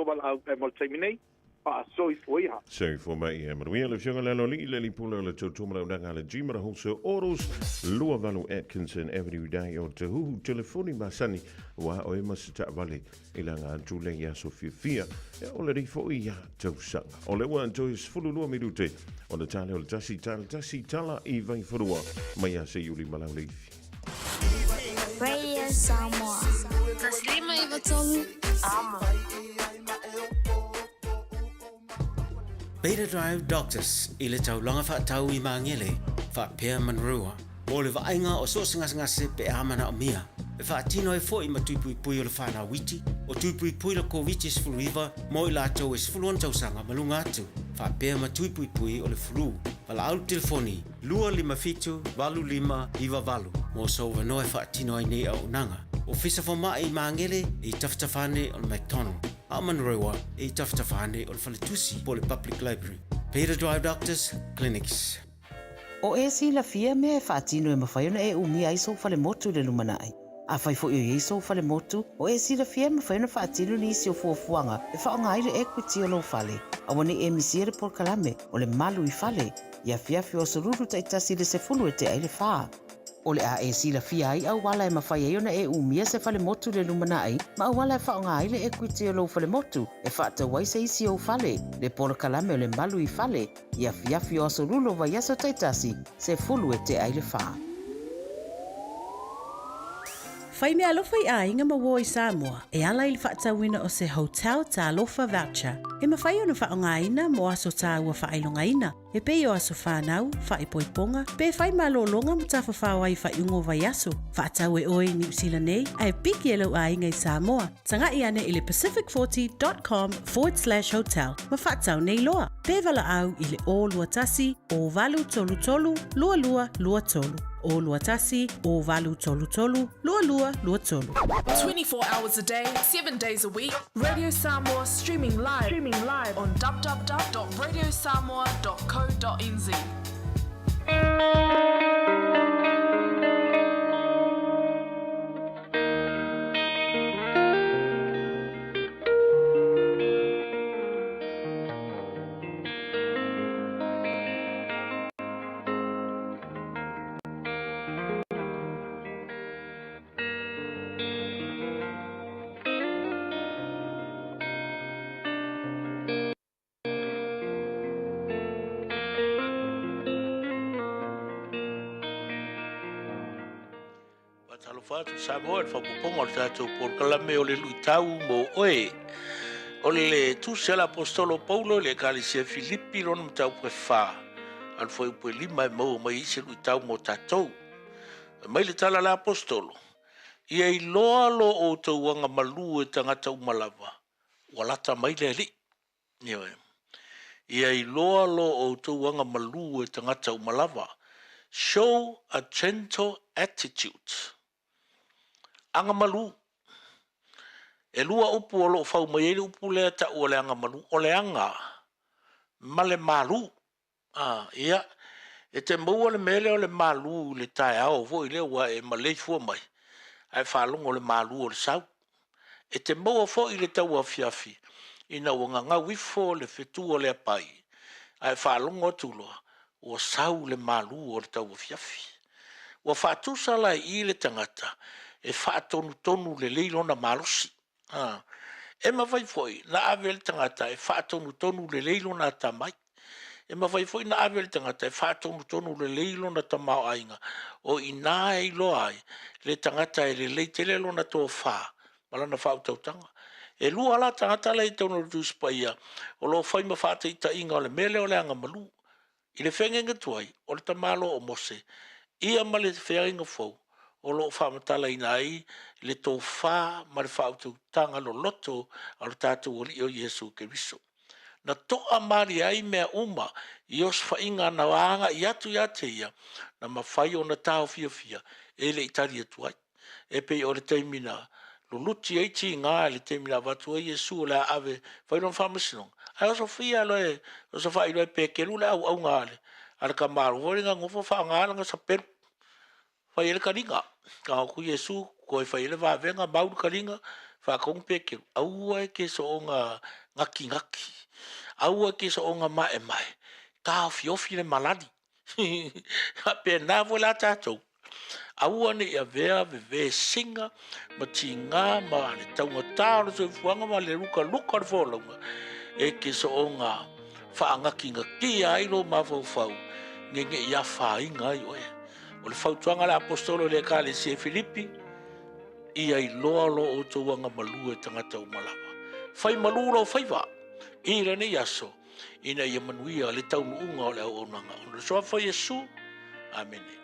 valaau. Ae mo le taimi nei, faasoifua ia. Soifua mai ia manuia le Afioga i le Aloalii le Alii Pule o le Tautua Malaunaga a le Gmana Wholesale Autos, 28 Atkinson Avenue i Otahuhu. Telefoni masani ua oe ma se taavale i laga atu le i aso fiafia e o le rifo i ia tausaga. O le ua toe 12 minute o le tale o le tasi tala tasi tala i Vaifanua mai ia Seiuli ma Lauleifi. Radio Samoa. 153 Amo. Beta Drive Doctors i le taulaga faatau i Magele, faapea Manurewa, mo le vaaiga o so o se gasegase pe a manaomia. E faatino ai foi ma tui puipui o le fanau iti, o tui puipui le Koviti-19 mo i latou e 16 tausaga ma luga atu, faapea ma tui puipui o le flu. Valaau le telefoni 257 8598 mo sou avanoa e faatino ai nei auaunaga. Ofisa Fomai i Magele e i tafatafa ane o le McDonald, a o Manurewa e i tafatafa ane o le Faletusi po o le Public Library. Beta Drive Doctors Clinics. O e silafia mea e faatino e mafai ona e umia ai sou falemotu i le lumanai. Afai foi o i ai sou falemotu, o e silafia e mafai ona faatino nisi o fuafuaga e faaaoga ai le equity o lou fale. Aua ne i e misia le polokalame o le malu i fale i afiafi o aso lulu taitasi i le 10 e tea ai le 4. O le a e silafia ai auala e mafai ai ona e umia se falemotu i le lumanai ma auala e faaaoga ai le equity o lou falemotu e faatau ai se isi ou fale, le polokalame o le malu i fale i afiafi o aso lulu o vaiaso taitasi, 10 e tea ai le 4. Fai meaalofa i aiga ma uo i Samoa e ala i le faatauina o se Hotel Talofa Voucher e mafai ona faaaogaina mo aso tāua faailogaina e pei o aso whānau, whaipoiponga, pe whai malōlōga ma tafawhao ai whaiungo vaiaso. Whaatau e oe i New Zealand nei, ae piki e lau aiga i Samoa. Taga'i ane i le pacific40.com/hotel ma faatau nei loa. Pe valaau i le 0 21 o 833 2223. 0 21 o 833 2223. 24 hours a day, 7 days a week. Radio Samoa streaming live, streaming live on www.radiosamoa.co.nz. Faatalofa atu Samoa i le faaopoopoga o le tatou polokalame o le luitau mo oe. O le tusi a le Aposetolo o Paulo i le Ekalesia Filipi lona mataupu e 4, a o le fuaiupu e 5 e maua mai ai se luitau mo tatou. Fai mai le tala a le Aposetolo, Ia iloa lo outou agamalu e tagata uma lava, ua lata mai le Alii. Ioe. Ia iloa lo outou agamalu e tagata uma lava. Show a gentle attitude. Agamalu. E lua upu o lo o fau mai ai le upu lea tau o le agamalu, o le aga ma le malu. A, ia, e te maua le mea lea o le malu i le taeao foi lea ua e maleifua mai, ae faalogo i le malu o le sau. E te maua foi i le tauafiafi ina ua gagau ifo le fetu o le apai, ae faalogo atu loa ua sau le malu o le tauafiafi. Ua faatusa la i i le tagata e faatonutonu lelei lona malosi. A, e mafai foi na ave le tagata e faatonutonu lelei lona atamai. E mafai foi na ave le tagata e faatonutonu lelei lona tamaoaiga. O i ina e iloa ai le tagata e lelei tele lona tofa ma lana faautautaga. E lua la tagata la e i totonu o le Tusi Paia o lo o fai ma faataitaiga o le mea lea o le agamalu. I le feagaiga tuai, o le tamaloa o Mose, ia ma le feagaiga fou, o lo o faamatalaina ai le tofa ma le faautautaga loloto a lo tatou Alii o Iesu Keriso. Na to'a malie ai mea uma i osofaiga na agai atu ia te ia, na mafai ona taofiofia e le i tali atu ai. E pei o le taimi na luluti ai tiga i le taimi na avatu ai Iesu o le a ave e fai lona faamasinoga, ae osofia loa e, osofai loa e Peteru le auauga a le, a le tamaloa foi lea na nofo faaaoga lana sapelu fai ai le taliga. Tago atu Iesu toe fai ai le vavega mau le taliga faatonu Peteru, aua e te soona natinati, aua e te soona maemae, taofiofi le malali. Faapena foi la tatou. Aua ne i avea vevesiga ma tiga ma le taugata o le soifuaga ma le lukaluka o le folauga e te soona faagatinatia ai lou mafaufau ne ne i afaina ai oe. O le fautuaga a le Aposetolo i le Ekalesia i Filipi, Ia iloa lo outou agamalu e tagata uma lava. Fai malu lou faiva i lenei aso ina ia manuia le taunuuga o le auaunaga. Ona o le Suafa o Iesu. Amene.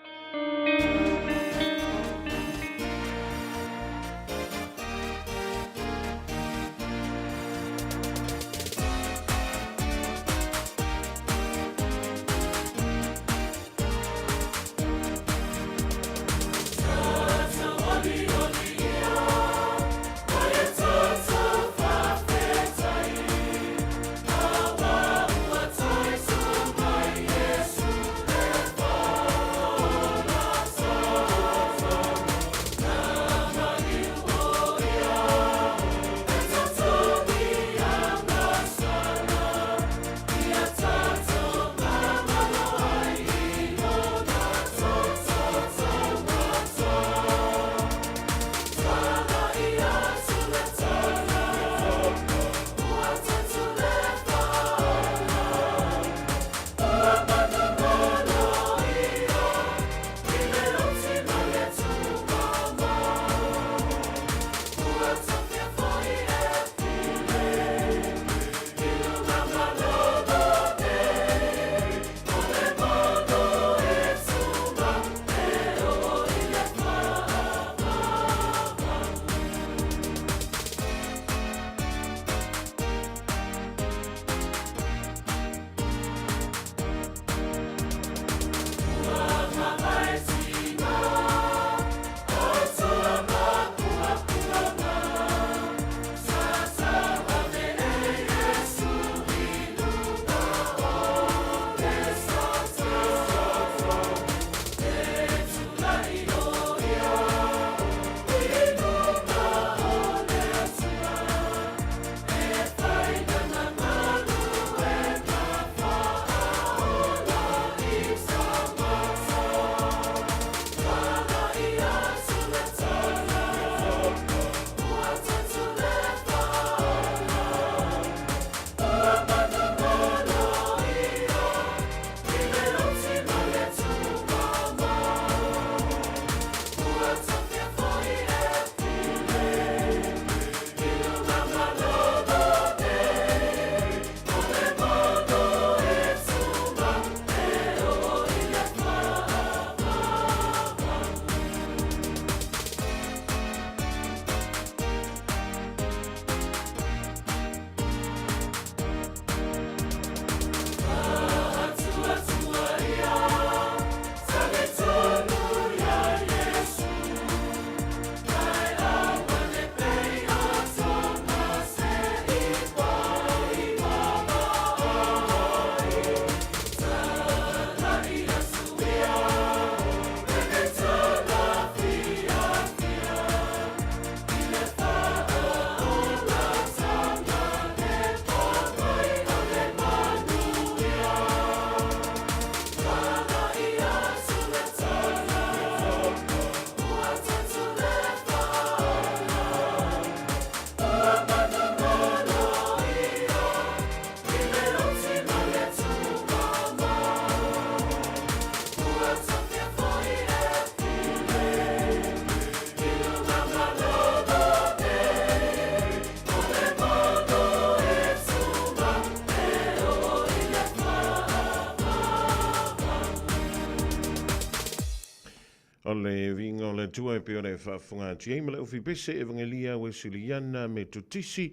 le Atua e pei ona e faafofoga atu ai ma le Aufipese Evangelia Wesuliana Metotisi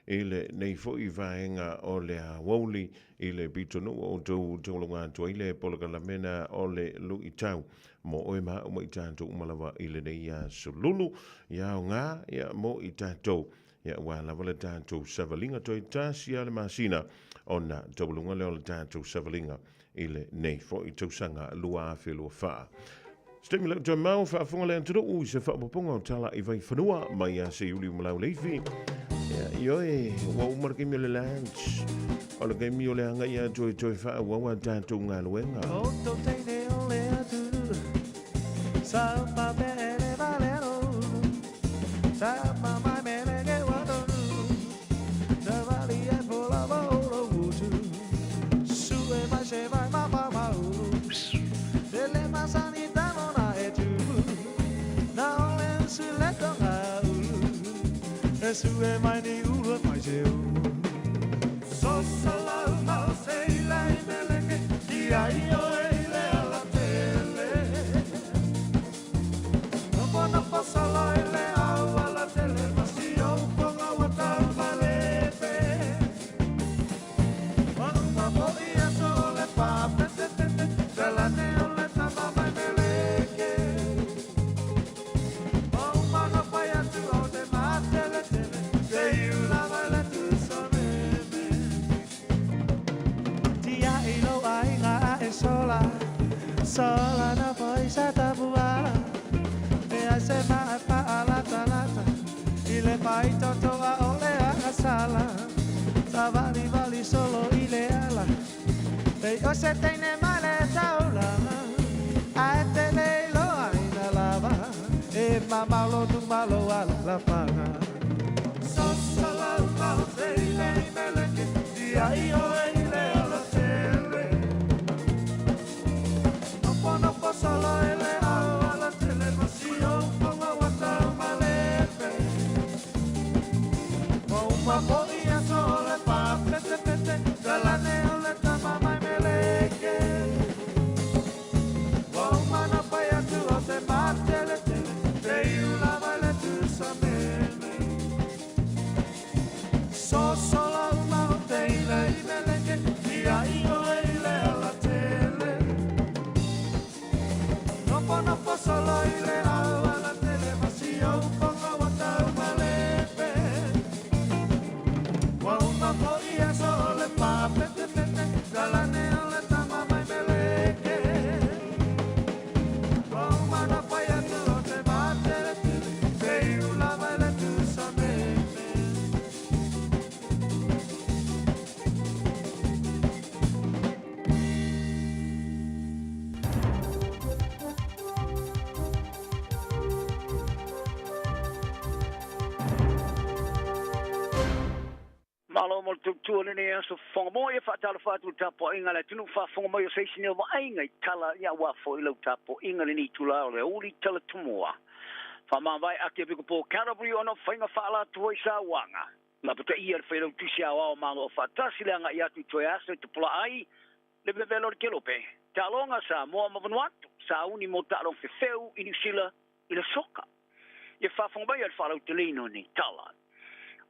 i lenei foi vaega o le aoauli i le pitonuu o outou taulaga atu ai le polokalameina o le luitau mo oe ma au ma i tatou uma lava i lenei aso lulu ia aoga ia mo i tatou ia aua lava le tatou savaliga toe tasi lava le masina ona taualuga lea o le tatou savaliga i lenei foi tausaga 2024. Se taimi lau toe mau, faafofoga le atunuu i se faaopoopoga o tala i Vaifanua mai ia Seiuli ma Lauleifi. Ia, ioe, ua uma le taimi o le lunch. O le taimi o le agai atu e toe faaauau a tatou galuega. Malo mo le tautua i lenei aso fofoga moa. Ia faatalofa atu i le tapuaiga a le atunuu faafofoga mai o se isi nei o vaaiga i tala ia aua foi lau tapuaiga i lenei itula o le aoauli tala tumua. Faamavae Akiepikopo Canterbury ona o faiga faaalatua i sauaga. Lapataia le Failautusi Aoao Malo Aufaatasi le agai atu i toe aso e tupula'a ai le vevelo o le Kelope, Taaloga Samoa ma Vanuatu, sauni mo taaloga fefeu i Niu Sila i le soka. Ia faafofoga mai a le faalauteleina o nei tala.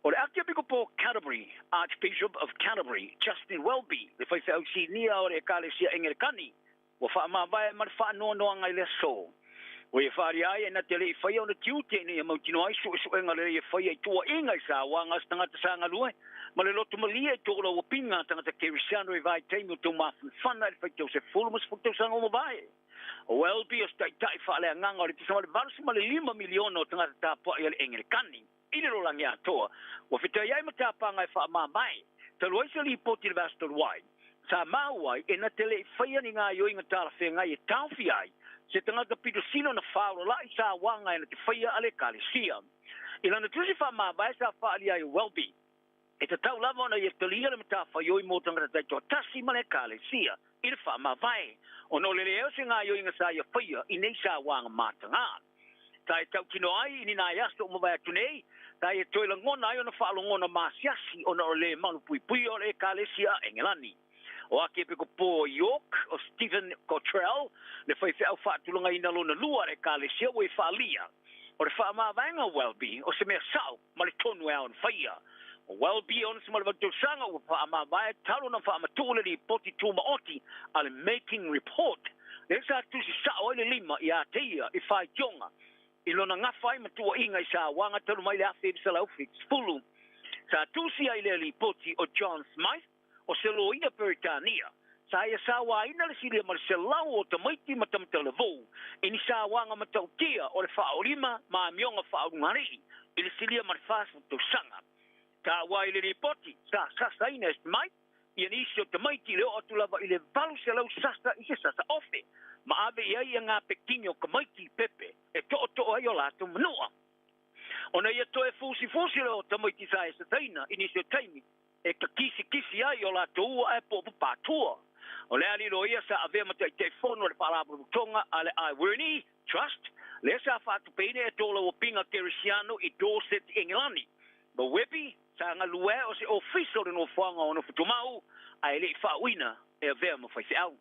O le Akiepikopo Canterbury, Archbishop of Canterbury, Justin Welby, le faifeau sinia o le Ekalesia Engelekani, Ua faamavae ma le faanoanoaga i le aso. Ua ia faaalia ai e na te le i faia ona tiute ina ia mautinoa ai suesuega lelei e faia i tuuaiga i sauaga a se tagata sa galue ma le loto malie i toolauapiga a tagata Kerisiano i vaitaimi o tou mafanafana i le faitau 10 ma 10 tausaga ua mavae. O Welby o se taitai faaleagaga o le tusa ma le 85 miliona o tagata tapuai a le Engelekani i le lalolagi atoa ua fetai ai ma tapaga e faamamae talu ai se lipoti i le vaiaso talu ai sa maua ai e na te le i faia ni gaoioiga talafeagai e taofia ai se tagata pito sili ona faaolalai sauaga e na te faia a le Ekalesia. I lana tusi faamavae sa faaalia ai o Welby, e tatau lava ona ia talia le matafaioi mo tagata taitoatasi ma le Ekalesia i le faamavae, ona o le leai o se gaoioiga sa ia faia i nei sauaga mataga. Sa e tautino ai i ni nai aso ua mavae atu nei, sa ia toe lagona ai ona faalogona masiasi ona o le le malupuipuia o le Ekalesia a Engelani. O Akiepikopo o York, o Stephen Cottrell, le faifeau faatulagaina lona lua a le Ekalesia ua e faaalia. O le faamavaega o Welby, o se mea sao ma le tonu e ao ona faia. O Welby e 68 tausaga ua faamavae talu ona faamatuu le lipoti tumaoti a le Making Report, lea sa tusi sao ai le lima ia te ia i faitioga i lona gafa ai ma tuuaiga i sauaga talu mai le 1970. Sa tusi ai lea lipoti o John Smyth, o se loia Peretania, sa ia sauaina le silia ma le 100 o tamaiti ma tamatalavou i ni sauaga matautia o le faaolima ma amioga faaulugalii i le silia ma le 40 tausaga. Taua ai le lipoti, sa sasaina e Smyth ia nisi o tamaiti i le oo atu lava i le 800 sasa i se sasa ofe, ma ave i ai ia gapekini o tamaiti i pepe e tootoo ai o latou manua. Ona ia toe fusifusi lea o tamaiti sa e sasaina i nisi o taimi e takisikisi ai o latou ua ae po o papatua. O le alii loia sa avea ma Taitaifono o le Faalapotopotoga a le Iwerne Trust, lea sa faatupeina e tolauapiga Kerisiano i Dorset, Engelani. Ma Webby sa galue o se ofisa o le nofoaga o Nofotumau, ae le i faauina e avea ma faifeau.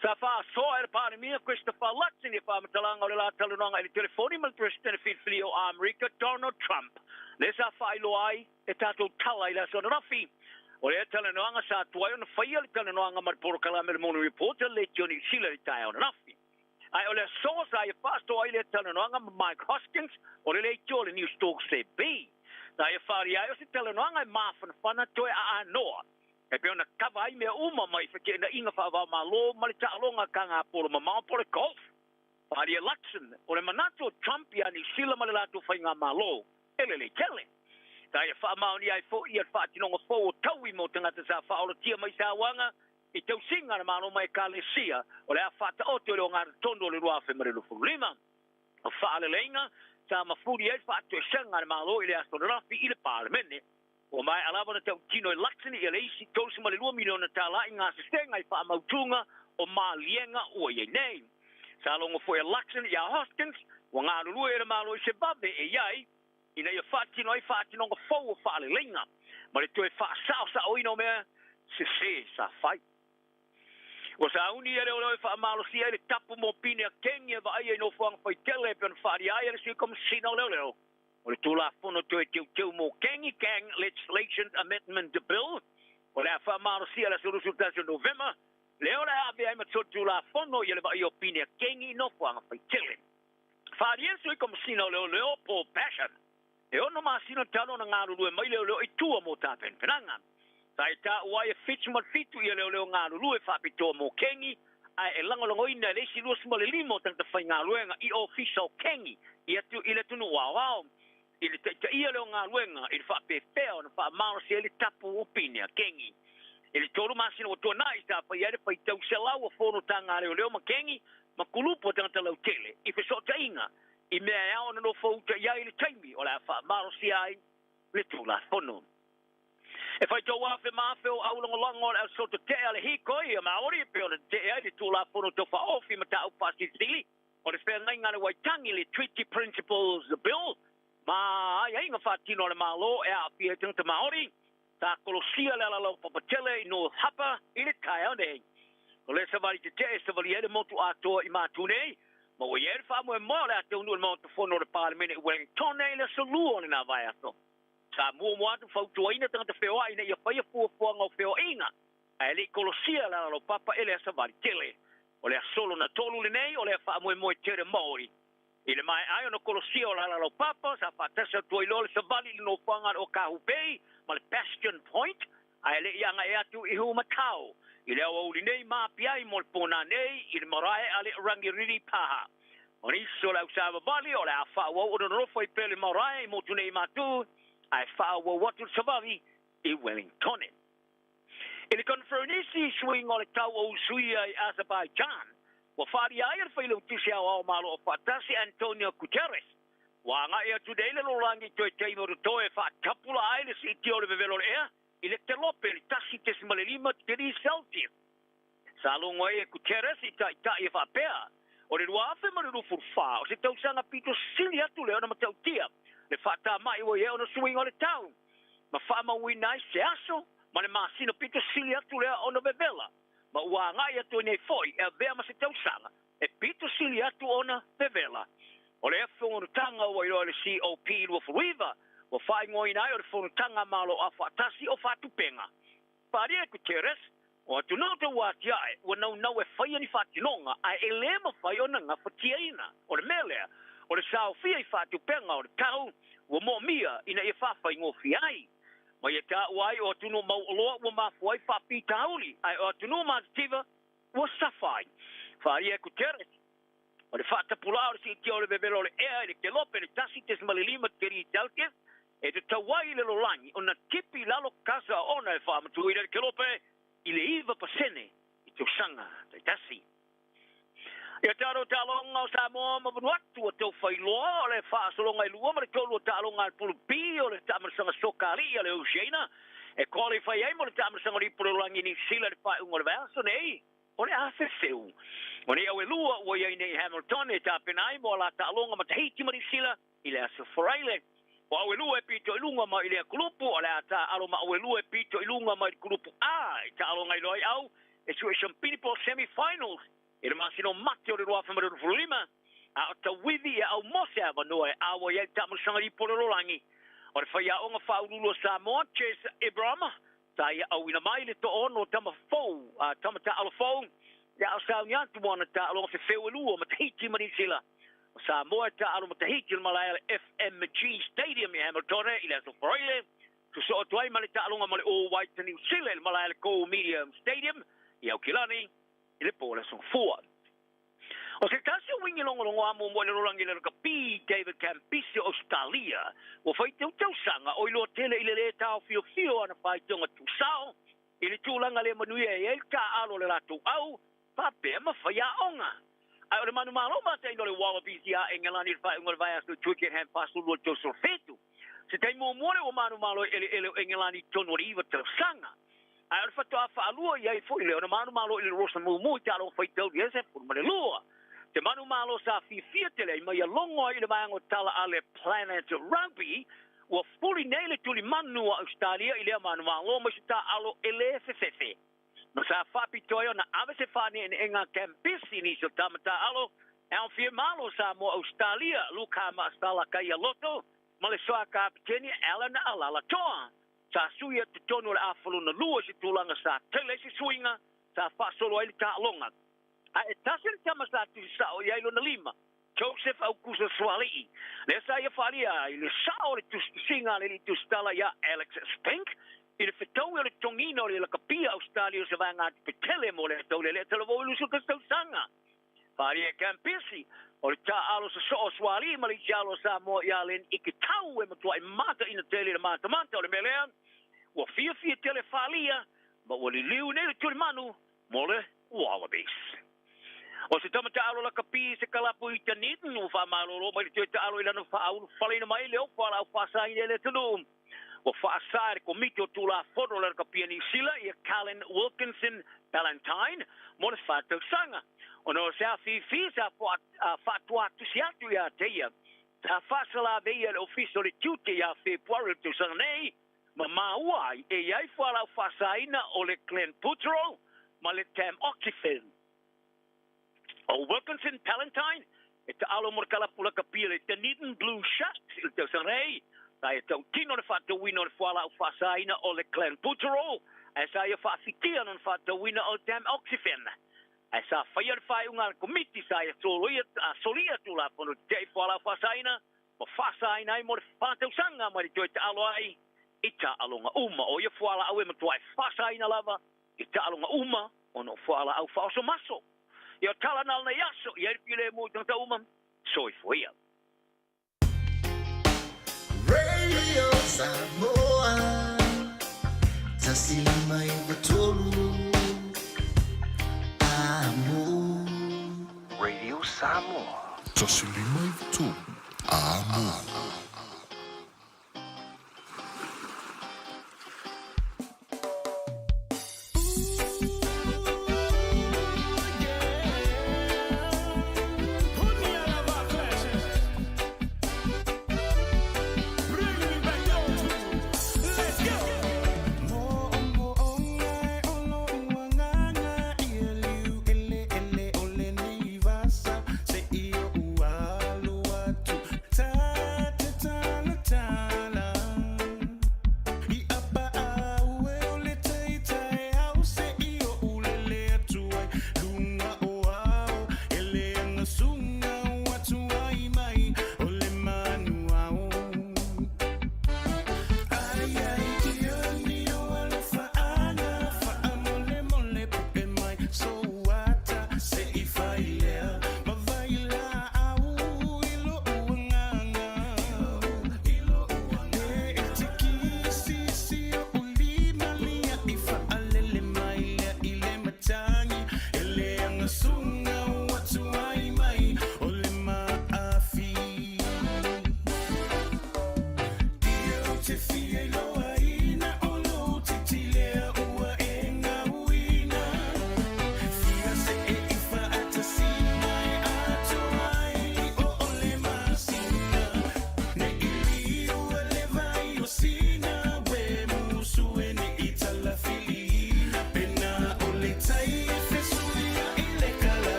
Sa faasoa e le Palemia Christopher Luxon ia faamatalaga o le la talanoaga i le telefoni ma le Peresetene Filifilia o Amerika Donald Trump, lea sa faailoa ai e tatou tala i le aso ananafi. O lea talanoaga sa tuai ona faia le talanoaga ma le polokalame le Morning Report a le Leitio Niu Sila i le taeao ananafi. Ae o le aso sa ia faasoa ai lea talanoaga ma Mike Hoskins o le leitio o le Newstalk ZB. Sa ia faalia ai o se talanoaga e mafanafana toe aanoa e pei ona kava ai mea uma mai feteenaiga faavaomalo ma le taaloga kagapolo mamao po o le golf. Faaalia Luxon, o le manatu o Trump iā Niu Sila ma le latou faigamalo e lelei tele. Sa ia faamaonia ai foi ia le faatinoga fou o taui mo tagata sa faaolatia mai sauaga i tausiga a le Malo ma Ekalesia o le a faataoto i le ogatotonu o le 2025. O faaleleiga sa mafuli ai le faatoesega a le Malo i le aso ananafi i le Palemene. Ua maea lava ona tautino e Luxon ia le isi $32 miliona tala i gasesega i faamautuga o maliega ua i ai nei. Sa logo foi a Luxon iā Hoskins ua galulue e le Malo i se vave e i ai ina ia faatino ai faatinoga fou o faaleleiga ma le toe faasaosaoina o mea sesē sa fai. Ua sauni ia leoleo e faamalosia ai le tapu mo pine a Kengi e vaaia i nofoaga faitele e pei ona faaalia ai e le Sui Komesina o Leoleo. O le Tulafono Toe Teuteu mo Kengi, Gang Legislation Amendment Bill, o le a faamalosia i le aso 21 o Novema, lea o le a avea ai ma solitulafono ia le vaaia o pine a Kengi i nofoaga faitele. Faaalia le Sui Komesina o Leoleo, Paul Basham, e ono masina talu ona galulue mai leoleo i tua mo tapenapenaga. Sa e taua ai e 77 ia leoleo galulue faapitoa mo Kengi, ae e lagolagoina e le isi 25 o tagata faigaluega i ofisa o Kengi i atu i le atunuu aoao i le taitaia lea o galuega i le faapefea ona faamalosi ai le tapu o pine a Kengi. I le 3 masina ua tuanai, sa faia ai le faitau 100 o fonotaga a leoleo ma Kengi ma kulupu o tagata lautele i fesootaiga i mea e ao ona nofouta i ai i le taimi o le a faamalosia ai le Tulafono. E faitau afe ma afe o aulagolago o le ausoto tee a le hīkoi a Māori e pei ona tetee ai le Tulafono Tau Faaofi Mataupu Faasilisili o le Feagaiga a le Waitangi, le Treaty Principles Bill, ma aiaiga faatino a le Malo e aafia ai tagata Māori. Sa kolosia le alalau papatele i North Harbour i le taeao nei. O le savali tetee e savalia ai le motu atoa i Matu nei, ma ua i ai le faamoemoe o le a taunuu i le Maota Fono o le Palemene i Wellington i le aso Lua o lena vaiaso. Sa muamua atu fautuaina tagata feoai ina ia faia fuafuaga o feoaiga, ae le i kolosia le alalaupapa e le savali tele. O le aso lona tolu lenei o lea faamoemoe tele Maori. I le maea ai ona kolosia o le alalaupapa, sa faatasi atu ai loa le savali i le nofoaga o le Okahu Bay ma le Bastion Point, ae le i agae atu i Humatau. I le aoauli nei ma apia ai mo le pōnā nei i le marae a le Rangiriri Paha. O nisi o le au savavali o le a faaauau ona nonofo ai pea le marae i motu nei i Matu, ae faaauau atu le savali i Wellingtone. I le Konferenisi i suiga o le tau o Usuia i Azerbaijan, ua faaalia ai e le Failautusi Aoao Malo o Faatasi Antonio Guterres, ua agai atu nei le lalolagi i toe taimi o totoe e faatapula ai le siitia o le vevelo o le ea i le kelope i le 1.5 tikeri Celsius. Sa logo ai e Guterres i taitai e faapea, o le 2024 o se tausaga pito sili atu lea ona matautia le faatamai ua i ai ona suiga o le tau, ma faamauina ai se aso ma le masina pito sili atu lea ona vevela, ma ua agai atu ai nei foi e avea ma se tausaga e pito sili atu ona vevela. O lea fonotaga ua iloa e le COP29 ua faaigoaina ai o le Fonotaga a Malo Aufaatasi o Faatupega. Faaalia e Guterres, o atunuu tauatiae ua naunau e faia ni faatinoga ae e lē mafai ona gafatiaina. O le mea lea, o le saofia i faatupega o le tau ua moomia ina ia faafaigofie ai. Ma ia taua ai o atunuu mauoloa ua mafua ai faafitauli ae o atunuu matitiva ua safa ai. Faaalia e Guterres, O le faatapulaa o le siitia o le vevela o le ea i le kelope le 1.5 tikeri Celsius e tatau ai i le lolagi ona tipi i lalo kasa ona e faamatuuina le kelope i le 9% i tausaga taitasi. Ia tatou taaloga o Samoa ma Vanuatu ua tau failoa o le faasologa e lua ma le tolu o taaloga a le Pulu B o le taamalosaga soka alii a le Oceania e qualify ai mo le taamalosaga o le Ipu o le Lalolagi i Niu Sila i le faaiuga o le vaiaso nei. O le a fefeu. O nei au e lua ua i ai nei i Hamilton e tapena ai mo a la taaloga ma Tahiti ma Niu Sila i le aso Faraile. O au e lua e pito i luga mai i lea kulupu, o le a taaalo ma au e lua e pito i luga mai i le kulupu A i taaloga i loa ai au e sue siampini po o semi-finals i le masina o Mati o le 2025, a o tauivi e au mo se avanoa e auai ai le taamalosaga lipo o le lalolagi. O le faiaoga faauluulu o Samoa, Chase Ibrahim, Sa ia auina mai le toaono o tama fou, a tama taaalo fou, ia a o sauni atu mo ana taaloga fefeu e lua ma Tahiti ma Niu Sila. O Samoa e taaalo ma Tahiti i le malae a le FMG Stadium i Hamiltone i le aso Faraile, sosoo atu ai ma le taaloga ma le All Whites a Niu Sila i le malae a le Go Medium Stadium i Aukilani i le po o le aso Gafua. O se tasi o uiga logologo muamua i le lalolagi le lakapi David Campese o Ausetalia, ua fai tautausaga o iloa tele i le lē taofiofia o ana faitioga tuusao i le tulaga le manuia e i ai le taaalo o le latou au faapea ma faiaoga. Ae o le manumalo mataina o le Wallabies iā Engelani i le faaiuga o le vaiaso i Twickenham 42 i le 37. Se taimi muamua lea ua manumalo ai eleele o Engelani i totonu o le iva tausaga. Ae o le faatoa faalua i ai foi lea ona manumalo i le Rosa mumu i taaloga faitauli e 12. Te manumalo sa fiafia tele ai ma ia logo ai i le vaega o tala a le Planet Rugby, ua fuli nei le tulimanu a Ausetalia i lea manumalo mai se taaalo e lē fefefe. Ma sa faapitoa ai ona ave se faaneeneega a Campese i nisi o tama taaalo e aofia malo Samoa Ausetalia, Luka Ma'asala Kaialoto ma le soa kapeteni Alan Alalatoa. Sa sui atu totonu o le afa lona lua i se tulaga sa tele ai se suiga sa faasolo ai le taaloga. Ae e tasi le tama sa tusi sao i ai lona lima, Joseph Aukusa Suali'i, lea sa ia faaalia ai le sao o le tusitusiga a le alii tusitala iā Alex Spink i le fetaui o le totogiina o le lakapia Ausetalia o se vaegatupe tele mo le tau lelea talavou i 21 tausaga. Faaalia e Campisi, o le taaalo sosoo o Suali'i ma le isi alo o Samoa iā Len Ikitau e matuai mataina tele i le matamata o le mea lea ua fiafia tele faaalia ma ua liliu nei le tulimanu mo le Wallabies. O se tama taaalo lakapi i se kalapu i Dunedin ua faamalolo mai le toe taaalo i lana faaulufaleina mai le ofa a le aufaasaina i le atunuu. Ua faasa e le Komiti o Tulafono o le Lakapi a Niu Sila ia Colin Wilkinson Ballantyne mo le fa tausaga ona o se afifi sa faatuatusi atu iā te ia. Sa faasalaveia e le Ofisa o le Tiute iā Fepuari o le tausaga nei ma maua ai e i ai fualaau faasaina o le clenbuterol ma le tamoxifen. O Wilkinson Palantine e taalo mo le kalapu lakapi a le Dunedin Blue Sharks i le tausaga nei, sa ia tautino le faatauina o le fualaau faasaina o le clenbuterol ae sa ia faafitia lona faatauina o le tamoxifen. Ae sa faia le faaiuga a le Komiti sa ia solia Tulafono Tetee i fualaau faasaina ma faasaina ai mo le fa tausaga mai le toe taalo ai i taaloga uma. O ia fualaau e matua e faasaina lava i taaloga uma ona o fualaau faaosomaso. Ia o tala na o lenei aso, i ai le filemu i tagata uma. Soifua ia. Radio Samoa 153 Amo. Radio Samoa. 153 Amo.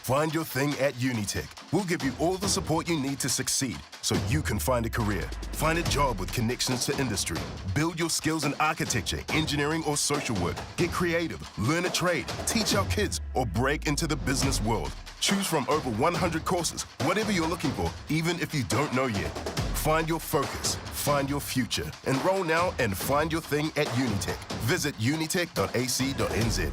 Find your thing at Unitec. We'll give you all the support you need to succeed so you can find a career, find a job with connections to industry, build your skills in architecture, engineering, or social work, get creative, learn a trade, teach our kids, or break into the business world. Choose from over 100 courses, whatever you're looking for, even if you don't know yet. Find your focus, find your future. Enroll now and find your thing at Unitec. Visit unitec.ac.nz.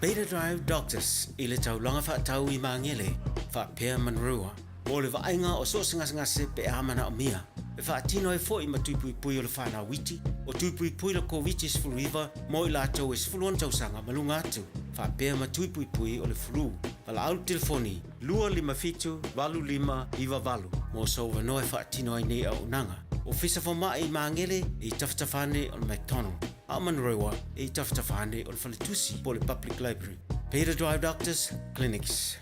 Beta Drive Doctors i le taulaga faatau i Magele faapea Manurewa mo le vaaiga o so o se gasegase pe a manaomia e faatino ai foi ma tui puipui o le fanau iti o tui puipui le Koviti-19 mo i latou e 16 tausaga ma luga atu faapea ma tui puipui o le flu. Valaau le telefoni 257 8598 mo sou avanoa e faatino ai nei auaunaga. Ofisa Fomai i Magele e i tafatafa ane o le McDonald. A o Manurewa e i tafatafa ane o le faletusi po o le Public Library. Peter Drive Doctors Clinics.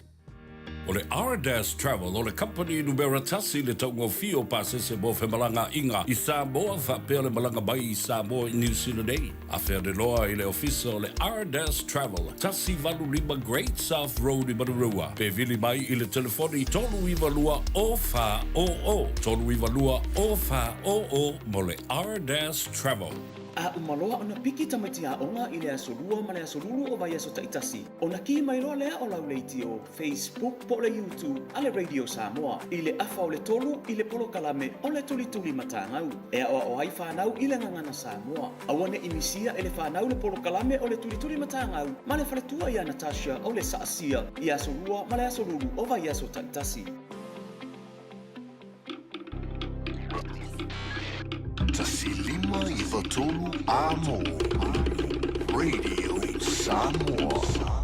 O le Ardas Travel o le kamupani numera tasi i le taugofie o pasese mo femalagaaiga i Samoa faapea le malaga mai i Samoa i Niu Sila nei. Afe ane loa i le ofisa o le Ardas Travel, 185 Great South Road i Manurewa, pe vili mai i le telefoni 392 0400, 392 0400 mo le Ardas Travel. A uma loa ona piki tamaiti aoga i le aso Lua ma le aso Lulu o vaiaso taitasi, ona kī mai loa lea o lau leitio, Facebook po o le YouTube a le Radio Samoa i le afa o le tolu i le polokalame o le Tulituli Matagau e aoao ai fanau i le gagana Samoa. Aua ne i misia e le fanau le polokalame o le Tulituli Matagau ma le faletua ia Natasha o le Saasia i aso Lua ma le aso Lulu o vaiaso taitasi. 1 5 9 3 Amo Radio Samoa.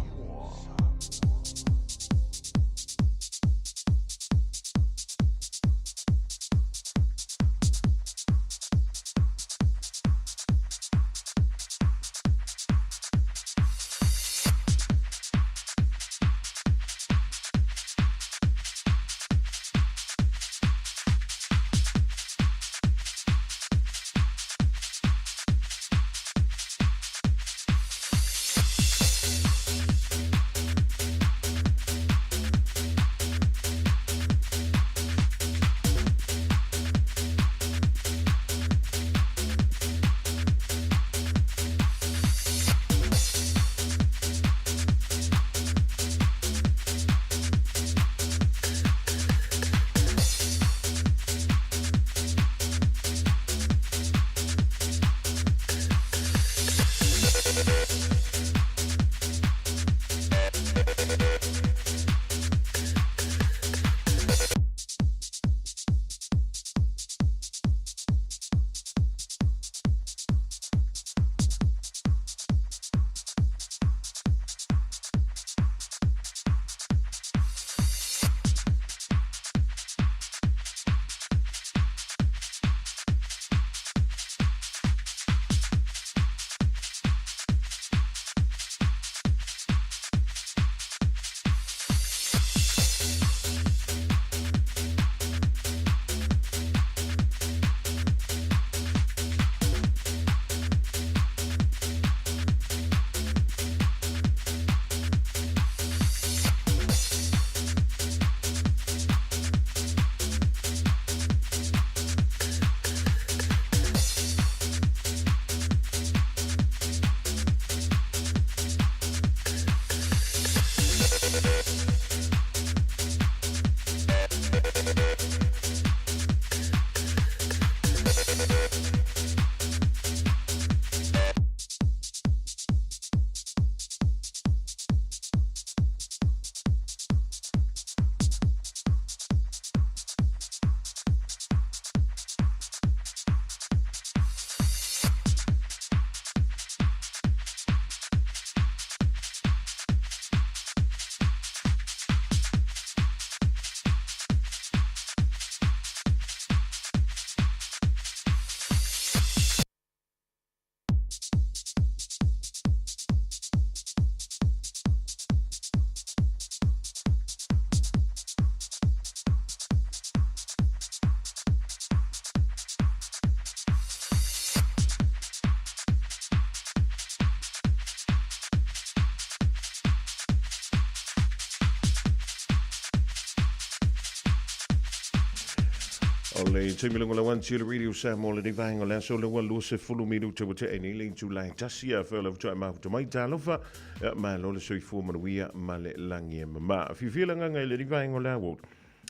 O le taimi lagolago atu i le Radio Samoa lenei vaega o le aso lea ua 20 minute ua tea nei le itula e tasi a fea o le faatoa e mafuta mai talofa ia malo le soifua manuia ma le lagi e mama. Fiafia le agaga i lenei vaega o le aoauli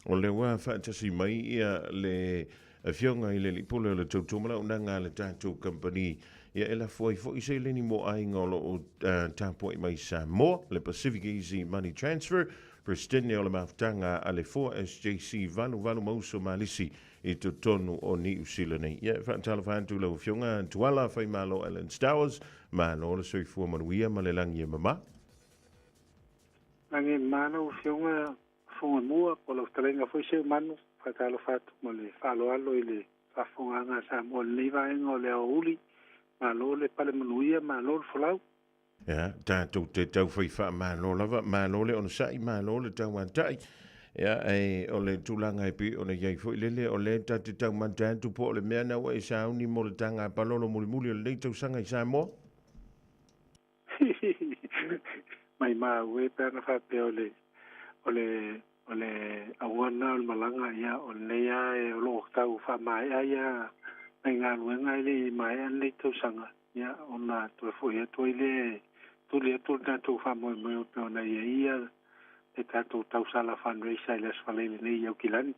o lea ua faatasi mai ia le Afioga i le Alii Pule o le Tautua ma le Auaunaga a le tatou Kamupani ia e lafo ai foi seleni mo aiga o lo o tapuai mai i Samoa, le Pacific Easy Money Transfer, Peresetene o le Mafutaga a le 4SJC 88 ma Uso Malisi i totonu o Niu Sila nei. Ia e faatalofa atu lau Afioga Tuala Faimalo Alan Stowers, malo le soifua manuia ma le lagi e mama. Lagi e mama lau Afioga Fogamua, po o lau fetalaiga foi Seumanu, faatalofa atu ma le faaaloalo i le faafofogaaga a Samoa i lenei vaega o le aoauli. Malo le pale manuia, malo le folau. Ia, tatou te taufai faamalo lava, malo le onosai, malo le tauatai. Ia, ae o le tulaga e pei ona i ai foi lele, o lea ta te taumate atu po o le mea na ua e sauni mo le taga palolo mulimuli o lenei tausaga i Samoa. Maimau e pe ana faapea o le o le o le auala o le malaga ia o lenei a e o lo o tau faamaea ia nai galuega e le i maea lenei tausaga ia ona toe foi atu ai lea e tuli atu le tatou faamoemoe e pei ona i ai ia le tatou tausala fundraiser i le Aso Faraile nei i Aukilani.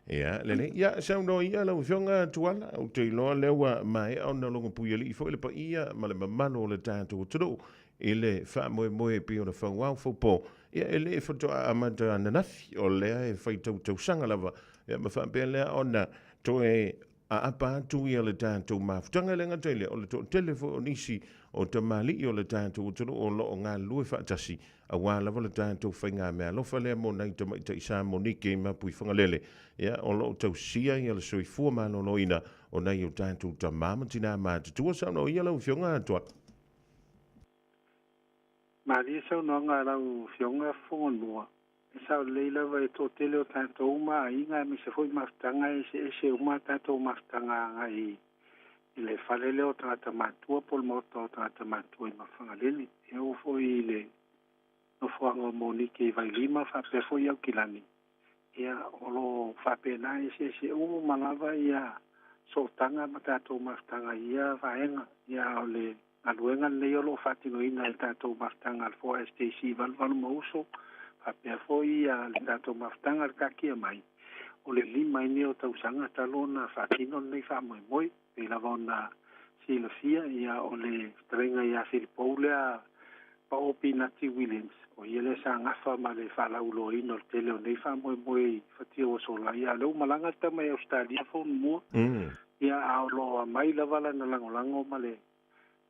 Ia, lelei. Ia, saunoa ia lau Afioga Tuala, ou te iloa lea ua maea ona logo puialii foi le paia ma le mamalu o le tatou atunuu i le faamoemoe e pei ona fauao faupo. Ia, e le faatoa amata ananafi, o lea e faitau tausaga lava, ia ma faapea lea ona toe aapa atu ia le tatou mafutaga. E le gata i lea, o le toatele foi o nisi o tamalii o le tatou atunuu o lo o galulue faatasi aua lava le tatou faigameaalofa lea mo nai tamaitai Samonike i Mapuifagalele, ia, o lo o tausia ia le soifua maloloina o nai o tatou tama ma tinā matutua. Saunoa ia lau Afioga Tuala. Malie saunoaga a lau Afioga Fofoga E sao lelei lava e toatele o tatou uma aiga aemaise foi mafutaga e eseese uma a tatou mafutaga agai i le fale lea o tagata matutua po o le maota o tagata matutua i Mafagalele. E oo foi i le nofoaga o Monike i Vailima faapea foi Aukilani, ia o lo o faapena e eseese uma lava ia sootaga ma tatou mafutaga i ia vaega. Ia a o le galuega lenei o lo o faatinoina e le tatou mafutaga a le 4SJC 88 ma Uso, faapea foi le tatou mafutaga a le Kakia Mai, o le lima ai lenei o tausaga talu ona faatino lenei faamoemoe. Pei lava ona silafia, ia o le fetalaiga ia Filipou lea Paopi Pinati Williams, o ia lea sa gafa ma le faalauiloaina o le tele o nei faamoemoe i fatia ua sola. Ia, o lea ua malaga le tama i Ausetalia fonumua, ia, a o lo o aumai lava lana lagolago ma le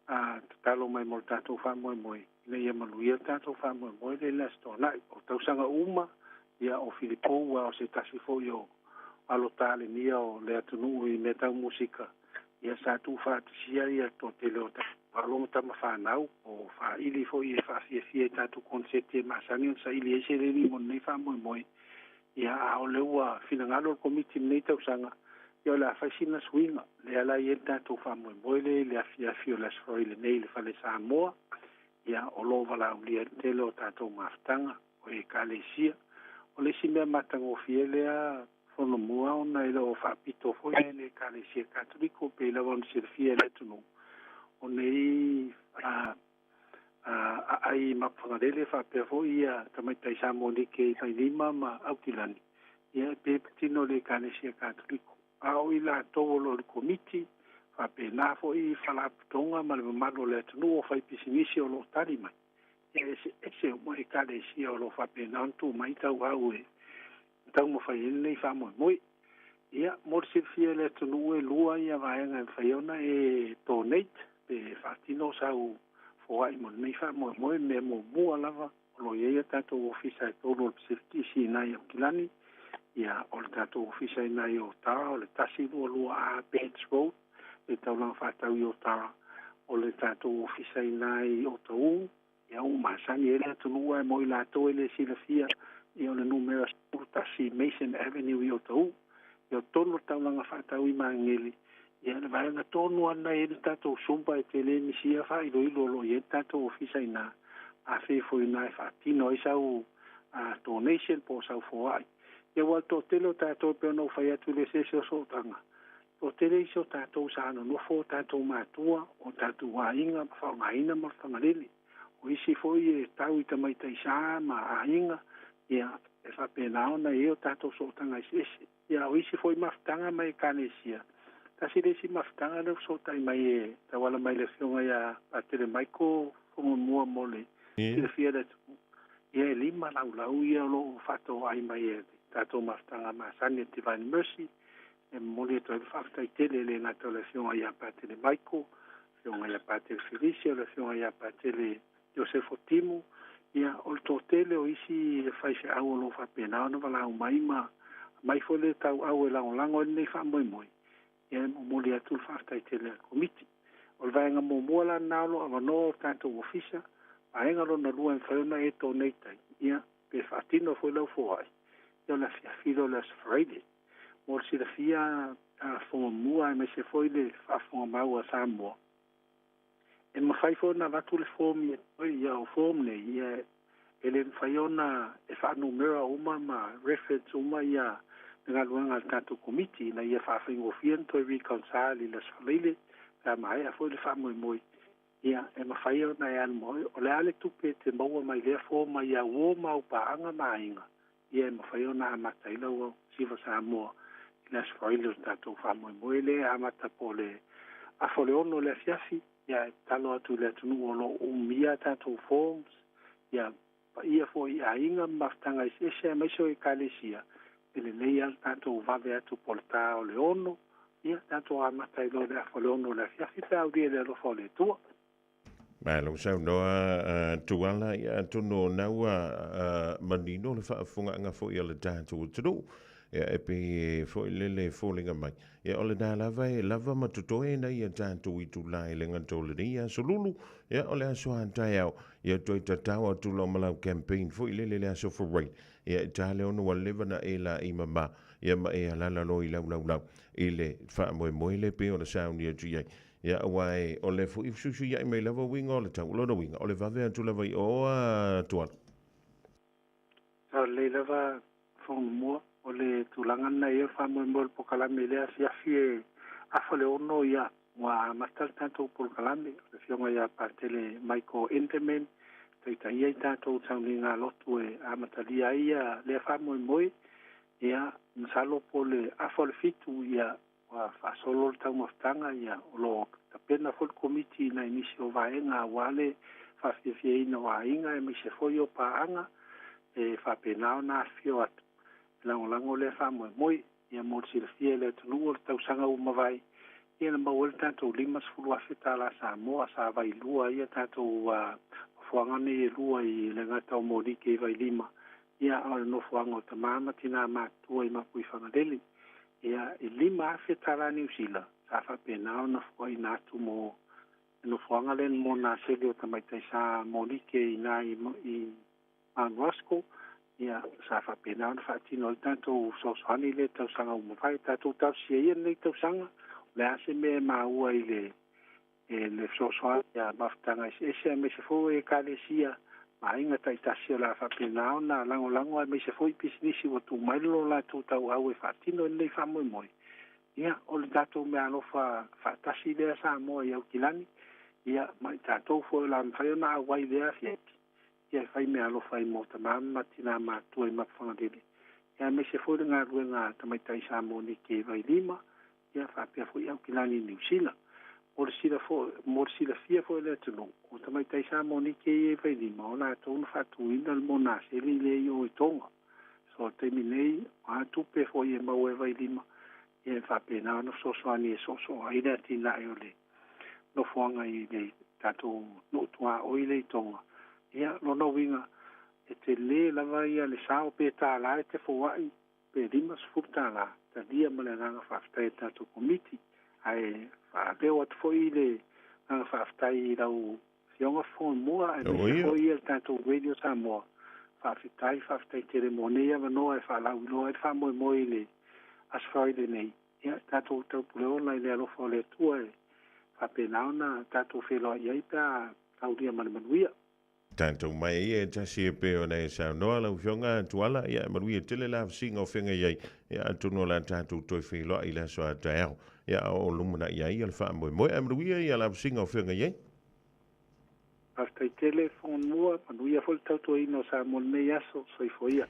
tatalo mai mo le tatou faamoemoe, ina ia manuia le tatou faamoemoe lea i le Aso Toonai. O tausaga uma, ia, o Filipou, aua o se tasi foi o alo talenia o le atunuu i mea tau musika, ia sa tuufaatasia ia toatele o alo ma tama fanau o faaili foi e faafiafia i tatou koneseti e masani ona saili ai seleni mo lenei faamoemoe. Ia a o lea ua finagalo le Komiti i lenei tausaga, ia o le a fai sina suiga lea la i ai le tatou faamoemoe lea i le afiafi o le Aso Faraile nei i le Fale Samoa, ia o lo o valaaulia ai le tele o tatou mafutaga o Ekalesia. O le isi mea matagofie lea Fonomua ona e le o faapito foi le Ekalesia Katoliko pei lava ona silafia e le atunuu, o nei aai i Mapuifagalele faapea foi ia tamaitai Samoanike i Vailima ma Aukilani, ia e pe patino le Ekalesia Katoliko. A o i latou o lo o i le Komiti, faapena foi Faalapotopotoga ma le mamalu o le atunuu o faipisinisi o lo o tali mai, ia e eseese uma Ekalesia o lo o faapena ona tuu mai tauau e taumafai ai lenei faamoemoe. Ia, mo le silafia e le atunuu e lua ia vaega e mafai ona e donate pe faatino sau foai mo lenei faamoemoe. Mea muamua lava o lo o i ai a tatou ofisa e tolu o le Pacific East i ina i Aukilani, ia o le tatou ofisa i ina i Otara o le 122A Bairds Road, le taulaga faatau i Otara, o le tatou ofisa i ina i Otahuhu, Ia ua masani ai le atunuu ae mo i latou e le silafia, ia o le numera 11 Mason Avenue i Otahuhu. Ia o totonu o le taulaga faatau i Magele, ia le vaega tonu lava lena e i ai le tatou Sumba e tele misia faailoilo o lo o i ai le tatou ofisa i ina, afei foi i ina e faatino ai sau donation po o sau foai. Ia ua o le toatele o tatou e pei ona ou fai atu i le eseese o sootaga, toatele isi o tatou sa nonofo o tatou matua, o tatou aiga ma faaaogaina ma le Fagalele. O isi foi e tau i tamaitai sa ma aiga, ia e faapena ona i ai o tatou sootaga eseese. Ia o isi foi mafutaga ma ekalesia, tasi le isi mafutaga lea ua fesootai mai e tauala mai i le Afioga ia Patele Michael Fogamua mo le silafia e le atunuu, ia e lima laulau ia o lo o faatoai mai e le tatou mafutaga masani a le Divine Mercy. E momoli atu ai le faafetai tele e le gata o le Afioga ia Patele Michael, Afioga ia Patele Felicia, o le Afioga ia Patele Iosefo Timu, ia o le toatele o isi faifeau o lo o faapena ona valaau mai ma aumai foi le tauau e lagolago ai lenei faamoemoe, ia e momoli atu le faafetai tele a le Komiti. O le vaega muamua la lena o lo o avanoa o tatou ofisa, vaega lona lua e mafai ona e donate ai, ia pe faatino foi lau foai, ia o le afiafi lea o le Aso Faraile. Mo le silafia a Fogamua aemaise foi le faafofoga mau a Samoa, e mafai foi ona avatu le form ia te oe, ia o form nei, ia e le mafai ona e faanumera uma ma reference uma ia le galuega a le tatou Komiti ina ia faafaigofie ona toe reconcile i le Aso Faraile pe a maea foi le faamoemoe, ia e mafai ona e alu ma oe. O le a le tupe e te maua mai lea form mai au uo ma au paaga ma aiga, ia e mafai ona amata ai lau Siva Samoa i le Aso Faraile o le tatou faamoemoe lea e amata po o le afa o le 6 i le afiafi. Ia e tatalo atu i le atunuu o lo o umia a tatou forms, ia paia foi i aiga ma mafutaga eseese aemaise o ekalesia, e lelei lava le tatou vave atu po o le ta o le 6, ia tatou amata ai loa i le afa o le 6 i le afiafi pe a aulia i le alofa o le Atua. Malo saunoa Tuala, ia atonu o na ua manino le faafofogaaga foi a le tatou atunuu. Ia e pei e foi lele e foliga mai. Ia o lena lava e lava ma totoe nai a tatou itula e le gata o lenei aso lulu, ia o le aso a taeao, ia toe tatao atu loa ma lau campaign foi lele le aso Faraile. Ia e ta le ono ua leva na e laei mama, ia ma e alala loa i lau laulau i le faamoemoe le pei ona sauni atu i ai. Ia aua e o le foi fesuisuiai mai lava uiga o le tau. O lona uiga, o le vave atu lava i o a Tuala. Sao lelei lava Fogamua, o le tulaga lena e i ai o le faamoemoe o le polokalame i lea afiafi e afa le 6, ia, ua amata le tatou polokalame. O le Afioga ia Patele Michael Enderman e taitaia i tatou sauniga lotu e amatalia ai ia lea faamoemoe. Ia, masalo po o le afa o le 7, ia, ua faasolo le taumafataga, ia, o lo o tapena foi le Komiti i nai nisi o vaega aua le faafiafiaina o aiga aemaise foi o paaga e faapena ona afifio atu e lagolago lea faamoemoe. Ia mo le silafia e le atunuu o le tausaga ua mavae, ia na maua ai le tatou $50,000 Samoa sa vailua ai a tatou nofoaga nei e lua i le gata o Monike i Vailima, ia a o le nofoaga o tama ma tinā matutua i Mapuifagalele. Ia, e $5,000 Niu Sila sa faapena ona foaina atu mo le nofoaga lea mo nā sele o tamaitai sa Monike i ina i Mount Roskill. Ia, sa faapena ona faatino ai le tatou fesoasoani i lea tausaga ua mavae. Tatou talosia ia lenei tausaga, o le a se mea e maua i le e le fesoasoani a mafutaga eseese aemaise foi o ekalesia ma aiga taitasi o le a faapena ona lagolago aemaise foi pisinisi ua tuu mai lo latou tauau e faatino i lenei faamoemoe. Ia, o le tatou meaalofa faatasi lea Samoa i Aukilani, ia, ma i tatou foi o le a mafai ona auai i lea afiafi, ia e fai meaalofa ai mo tama ma tinā matutua i Mapuifagalele, ia aemaise foi le galuega a tamaitai Samoa Nike i Vailima, ia faapea foi Aukilani i Niu Sila. Mo le mo le silafia foi e le atunuu, o tamaitai Samoa Nike ia i Vailima, o latou na faatuina le monaseli lea i o i Tonga. So, o le taimi nei, o a tupe foi e maua e Vailima, ia e faapena ona fesoasoani e soosoo ai le atinae o le nofoaga i le tatou nuu tuaoi lea i Tonga. Ia, lona uiga, e tele lava ia le sao pe $1 e te foai pe $50, talia ma le agaga faafetai a le tatou Komiti. Ae faaleo atu foi le agaga faafetai i lau Afioga Fogamua aemaise foi le tatou Radio Samoa. Faafetai, faafetai tele mo nei avanoa e faalauiloa ai le faamoemoe i le Aso Faraile nei. Ia, tatou taupuleola i le alofa o le Atua e faapena ona tatou feiloai ai pe a taulia ma le manuia. Tatou mai ia e tasi e pei ona e saunoa lau Afioga Tuala, ia e manuia tele la vasiga o feagai ai, ia atonu o le a tatou toe feiloai i le aso a taeao, ia a o lumanai ai ia le faamoemoe. Ae manuia ia la vasiga o feagai ai. Faafetai tele Fogonua, manuia foi le tautuaina o Samoa i lenei aso. Soifua ia.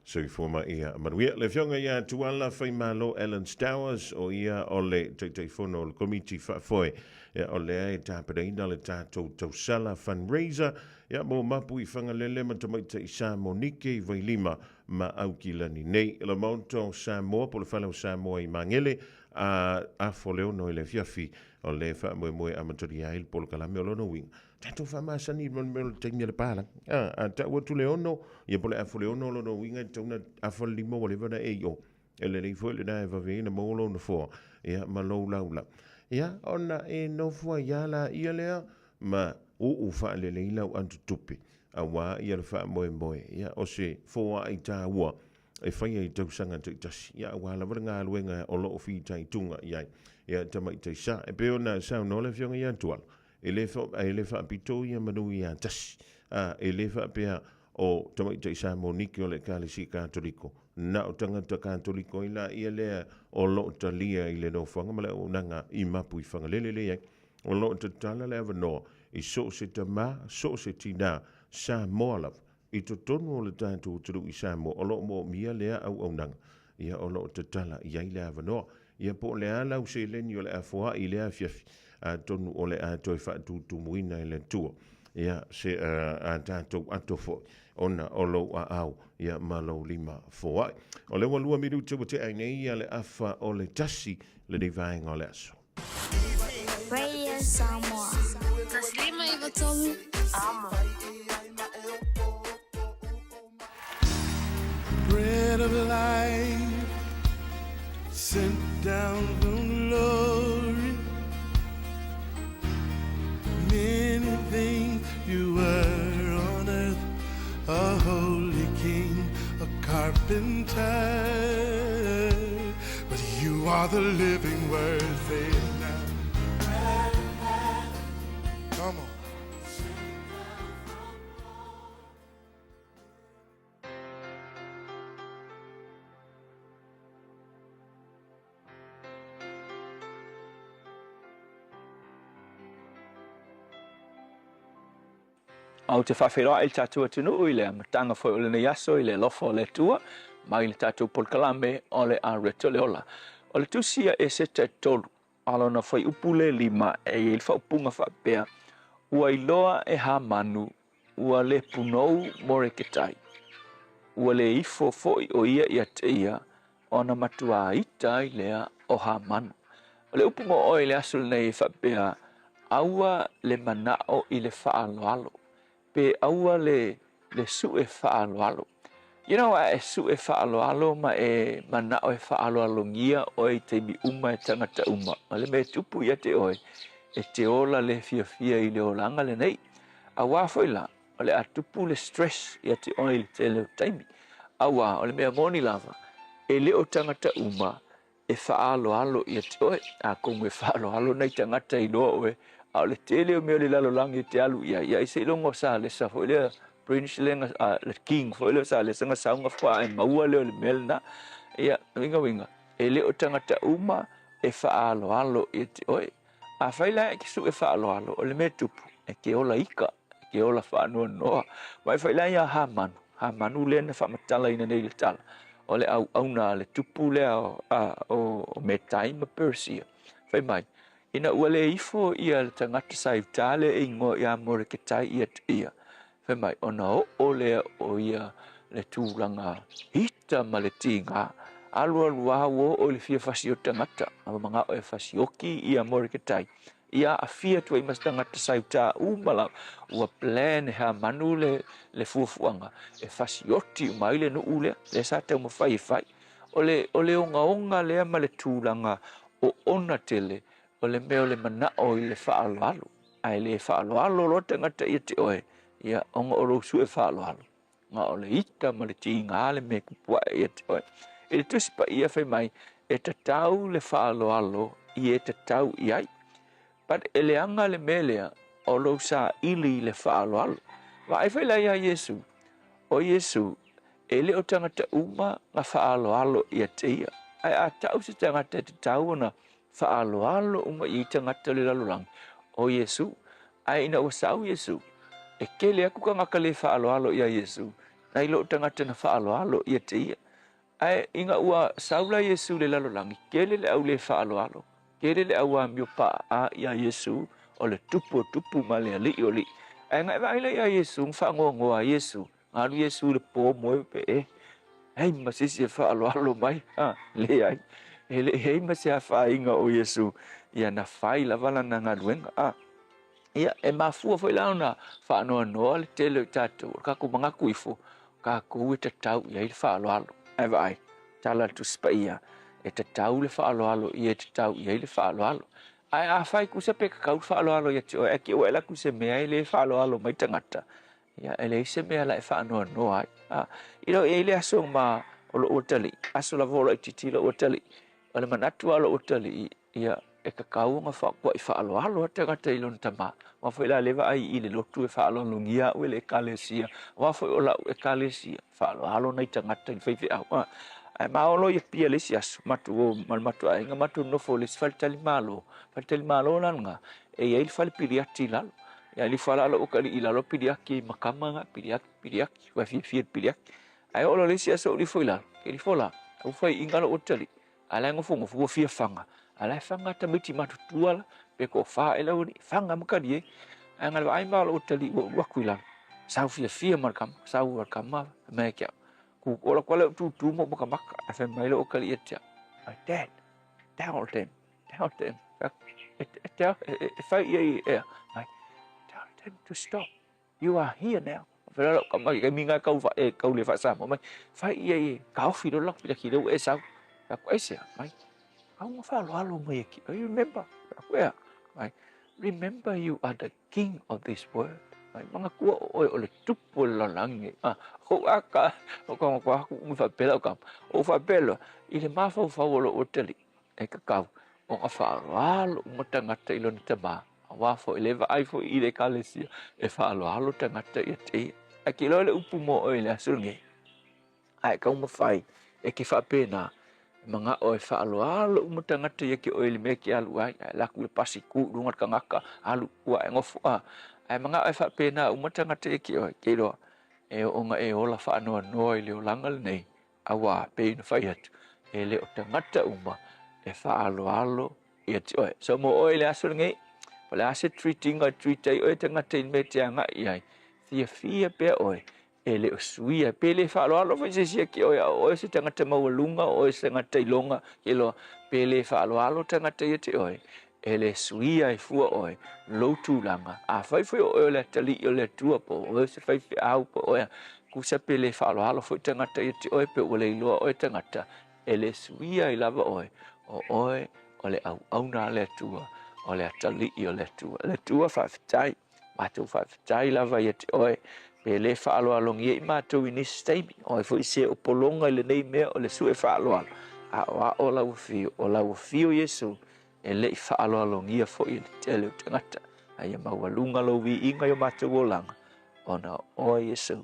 Soifua ma ia manuia. Le Afioga ia Tuala Faimalo Alan Stowers, o ia o le Taitaifono o le Komiti Faafoe, ia o lea e tapenaina le tatou tausala fundraiser, ia mo Mapu i Fagalele ma Tamaitai Sa Monike i Vailima ma Aukilani nei. Le Maota o Samoa po o le Fale o Samoa i Magele, a afo le 6 i le afiafi o le faamoemoe amatalia ai le polokalame o lona uiga. Tatou faamasani i le mea o le taimi a le palagi. A, a tau atu le 6, ia po o le afa le 6 o lona uiga e tatau ona afa le 5 ua leva ona e i o. E lelei foi lena e vave ai ona maua lou nofoa, ia, ma lou laulau. Ia, ona e nofo ai lava laia lea ma uu faalelei lau atutupe, aua ia le faamoemoe, ia, o se foai taua e faia i tausaga taitasi, ia, aua lava le galuega o lo o fitaituga i ai, ia, tamaitai sa. E pei ona saunoa le Afioga ia Tuala, E le, e le faapito ia manu ia tasi, a, e le faapea o tamaitai Samoniki o le Ekalesia Katoliko, na o tagata Katoliko ai laia lea o lo o talia i le nofoaga ma le auaunaga i Mapu i Fagalele. Leai, o lo o tatala le avanoa i so o se tama, so o se tinā Samoa lava i totonu o le tatou atunuu i Samoa o lo o moomia lea auaunaga, ia o lo o tatala i ai le avanoa. Ia po o le a lau seleni o le a foai i lea afiafi, atonu o le a toe faatutumuina e le Atua ia se a tatou ato foi ona o lou aao ia ma lou lima foai. O lea ua 2 minute ua tea ai nei ia le afa o le 1 lenei vaega o le aso. Radio Samoa. 153 Amo. Bread of life sent down from glory. Many things you were on earth, a holy king, a carpenter. But you are the living word, say it now. Come on. A ou te faafeiloai i le tatou atunuu i le amataga foi o lenei aso i le alofa o le Atua mai le tatou polokalame o le Areto le Ola. O le tusi a Eseta e 3, a lona fuaiupu le 5 e i ai le faaupuga faapea, Ua iloa e Hamanu ua le punou Moreketai. Ua le ifo foi ʻo ia ia te ia, ona matuā ita ai lea o Hamanu. O le upu mo ʻoe i le aso lenei e faapea, aua le manaʻo i le faaaloalo, pe aua le le suʻe faaaloalo. You know, a e suʻe faaaloalo ma e manaʻo e faaaloalogia ʻoe i taimi uma e tagata uma, o le mea e tupu ia te ʻoe, e te ola le fiafia i le olaga lenei. Auā foi la, o le a tupu le stress ia te ʻoe i le tele o taimi. Auā, o le mea moni lava, e le o tagata uma e faaaloalo ia te oe. Atonu e faaaloalo nai tagata i loa oe, a o le tele o mea o le lalolagi e te alu i ai, ia seiloga o Salesa foi lea, Prince lea na, le King foi lea o Salesa na sauga faatoa e maua lea o le mea lena. Ia, uiga uiga, e le o tagata uma e faaaloalo ia te oe. Afai la e te suʻe faaaloalo, o le mea e tupu, e te ola ika, e te ola faanoanoa. Ma e fai la ia Hamanu, Hamanu lea na faamatalaina nei le tala, o le auauna a le tupu lea o, a, o, o Metai ma Persia. Fai mai, ina ua le ifo ia le tagata sa i uta lea e igoa ia Moreketai ia te ia, Fai mai, ona oo lea o ia le tulaga ita ma le tigā, alualu lava ua oo i le fia fasi o tagata, a ua manao e fasioki ia Moreketai, ia aafia atu ai ma se tagata sa i uta uma lava, ua plan e Hamanu le, le fuafuaga e fasioti uma ai le nuu lea, lea sa taumafai e fai. O le, o le ogaoga lea ma le tulaga oona tele o le mea o le manaʻo i le faaaloalo. Ae le faaaloalo loa tagata ia te oe, ia, ona o lou suʻe faaaloalo, na o le ita ma le tigā le mea e kupu aʻe ia te oe. I le Tusi Paia fai mai, e tatau le faaaloalo i e tatau i ai. But e leaga le mea lea o lou saili i le faaaloalo. Vaai foi la iā Iesu, o Iesu, e le o tagata uma na faaaloalo ia te ia. Ae a tau se tagata e tatau ona faaaloalo uma i ai tagata o le lalolagi, o Iesu. Ae ina ua sau Iesu, e kele aku tagata le faaaloalo iā Iesu, nai lo tagata na faaaloalo ia te ia. Ae ina ua sau la Iesu i le lalolagi, kele le au le faaaloalo, kele le au amio paaa iā Iesu, o le Tupu o tupu ma le Alii o alii. Ae na e vaai la iā Iesu, na faanoanoa ai Iesu, na alu Iesu i le po moe pe e leai ma se isi e faaaloalo mai, a, leai, e le i i ai ma se afaina o Iesu, ia na fai lava lana galuega, a. Ia, e mafua foi la ona faanoanoa le tele o i tatou, o le tatou manatu ifo, o tatou e tatau i ai le faaaloalo. Ae vaai, tala a le Tusi Paia, e tatau le faaaloalo i e tatau i ai le faaaloalo. Ae afai tusa pe tatau le faaaloalo ia te oe, ae te i ua e alu atu i se mea e le faaaloalo mai tagata, ia, e leai se mea la e faanoanoa ai. A, i lou i ai le aso ma o lou atalii, aso lava o laitiiti lou atalii, o le manatu lava o lou atalii, ia, e tatau ona faatuai faaaloalo lava tagata i lona tama. Aua foi la lea vaai i le lotu e faaaloalogia au e le Ekalesia, aua foi o lau Ekalesia, e faaaloalo nai tagata i le faifeau. A, ae maolo i Apia le isi aso, matou o ma le matou aiga, matou nofo i le isi faletalimalo. Faletalimalo la lena, e i ai le fale piliati i lalo. Ia alu ifo lava la lou atalii i lalo piliaki ai ma tama na, piliaki, piliaki, ua fiafia i le piliaki. Ae oo loa i le isi aso ou alu ifo i lalo, ke alu ifo la, ua faiaina lou atalii, a la e nofonofo ua fia faga, a la e faga tamaiti matutua la, pe toafa ea le aualii, faga ma talie. Ae na vaai ma lou atalii ua ou alu atu i lalo, sau fiafia ma le tama, sau ma le tama, fai mai ia te au, tu, ola atu lava lea ou tutu ma ou matamata, ae fai mai lou atalii ia te au, my dad, tell them, tell them, e fai i ai ea, mai, tell them to stop, you are here now. Fai loa lau tama i taimi na e tau e tau le faa-Samoa mai, fai i ai e taofi loa le latou piliati lea ua e sau. Fai atu, aisea? Mai, au na faaaloalo mai e ki, you remember? Fai atu, ea? Mai, remember you are the king of this world. Mai, manatua o oe o le tupu o le lalolagi nei. A, ou aka, o ka aku umi faapea lau tama. Ou faapea loa, i le mafaufau o lou atalii, e tatau ona faaaloalo uma tagata i lona tama, aua foi le vaai foi i le Ekalesia e faaaloalo tagata ia te ia. Ae ke iloa le upu mo oe i le aso lenei, ae taumafai e ke faapena, e manao e faaaloalo uma tagata ia te oe i le mea e te alu ai, ae alu atu i le pasi tu i luga o le tagata, alu ua e nofo, a, ae manao e faapena uma tagata ia te oe, ke iloa, e oo ina e ola faanoanoa i le olaga lenei, Auā, pei ona fai atu, e le o tagata uma e faaaloalo ia te oe. So mo oe i le aso lenei, po o le a se treat ina e treat ai oe tagata i le mea e te agai i ai, fiafia pea oe e le o suia. Pe le faaaloalo foi se isi ia te oe, a o oe o se tagata maualuga, o oe o se tagata iloga, ke iloa, pe le faaaloalo tagata ia te oe, e le suia ai fua oe lou tulaga. Afai foi o oe o le atalii o le Atua, po o oe o se faifeau, po o oe a, tusa pe le faaaloalo foi tagata ia te oe, pe ua le iloa oe tagata, e le suia ai lava oe, o oe o le auauna a le Atua, o le atalii o le Atua. Le Atua faafetai, matou faafetai lava ia te oe, pe le faaaloalogia i matou i nisi taimi, o ai foi se o pologa i lenei mea o le sue faaaloalo, a o ao lau afio, o lau afio Iesu, e le i faaaloalogia foi e le tele o tagata, a ia maualuga lou viiga i o matou olaga, ona o oe Iesu.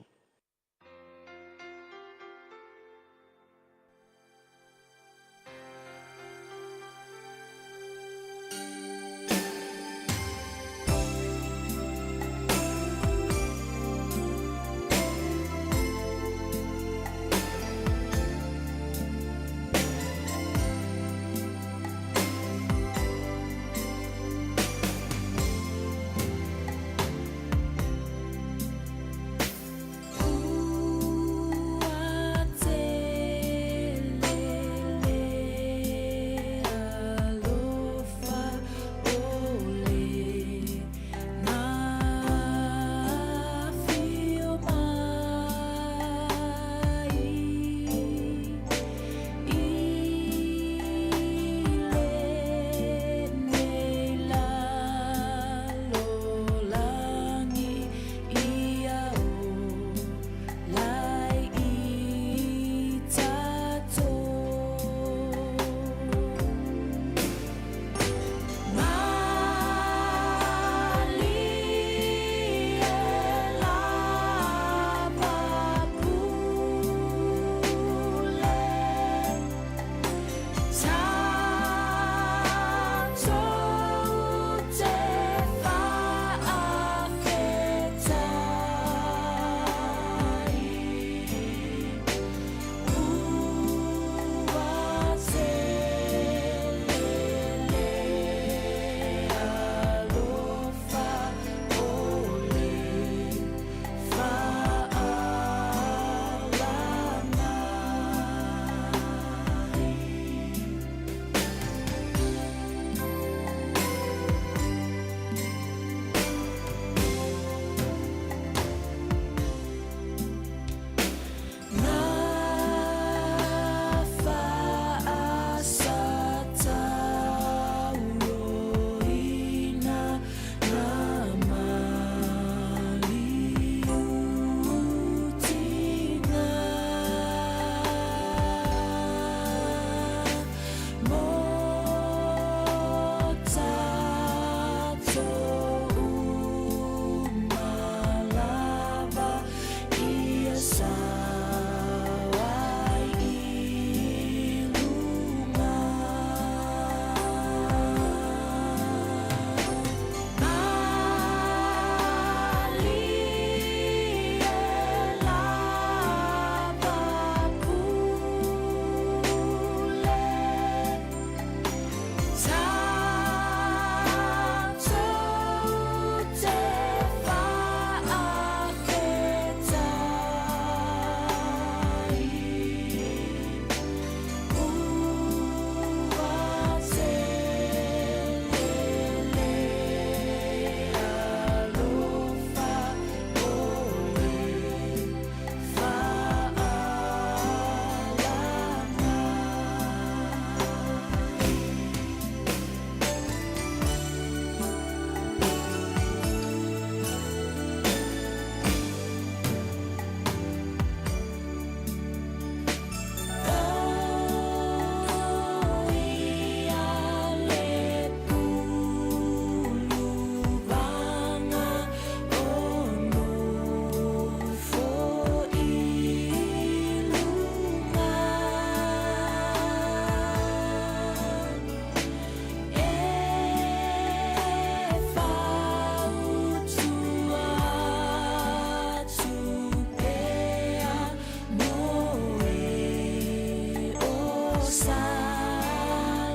Salamo.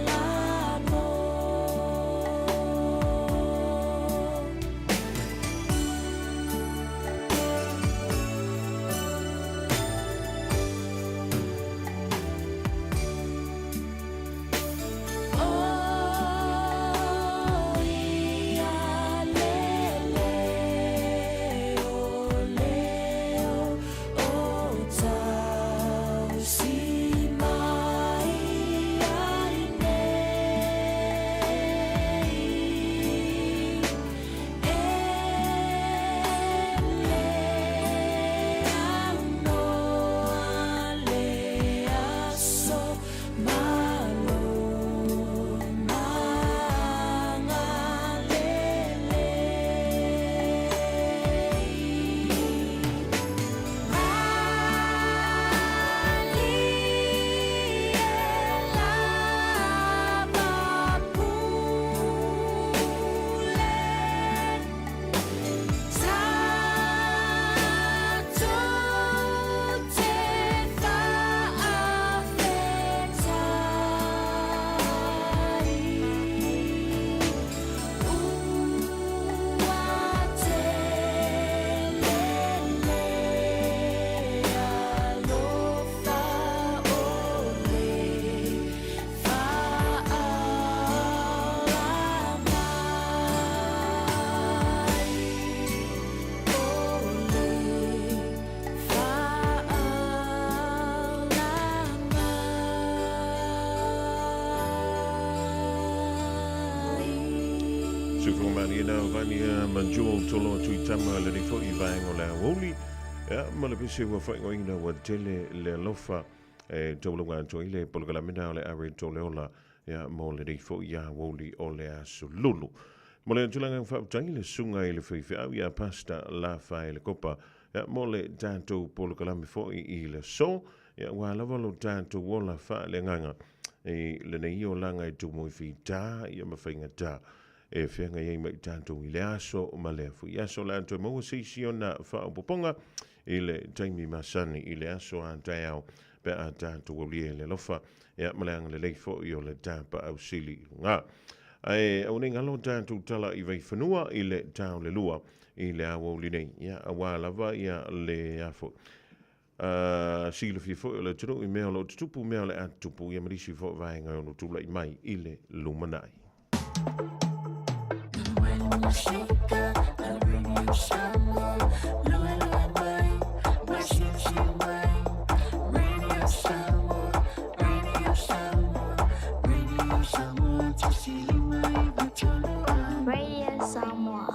O ia lele o leo o tausi mai ai nei e le aunoa le aso malo Sufumaliena Vania ma Jewel Tolo Tuitama le nei foi vaega o le aoauli. Ia, ma le pese ua faaigoaina ua tele le alofa e taulauga atu ai le polokalame o le Are Tole Ola ia, mo lenei foi aoauli o le aso Lulu. Mo le tulaga faafetai le susuga i le faifeau ia Pastor Lafaele Kopa ia, mo le tatou polokalame foi i le aso ia, ua lava lo tatou ola faaleagaga i lenei olaga e tumu i fita ia ma faigata e feagai ai ma i tatou i le aso ma lea foi aso. O le a toe maua se isi ona faaopoopoga i le taimi masani i le aso a taeao pe a tatou aulia i le alofa ia ma le agalelei foi o le Tapaau Sili i luga. Ae aua ne i galo tatou tala i Vaifanua i le ta o le 2 i le aoauli nei, ia aua lava ia le afo silafia foi o le atunuu i mea o lo o tutupu, mea o le a tutupu, ia ma nisi foi vaega e ono tulai mai i le lumanai. Radio Samoa.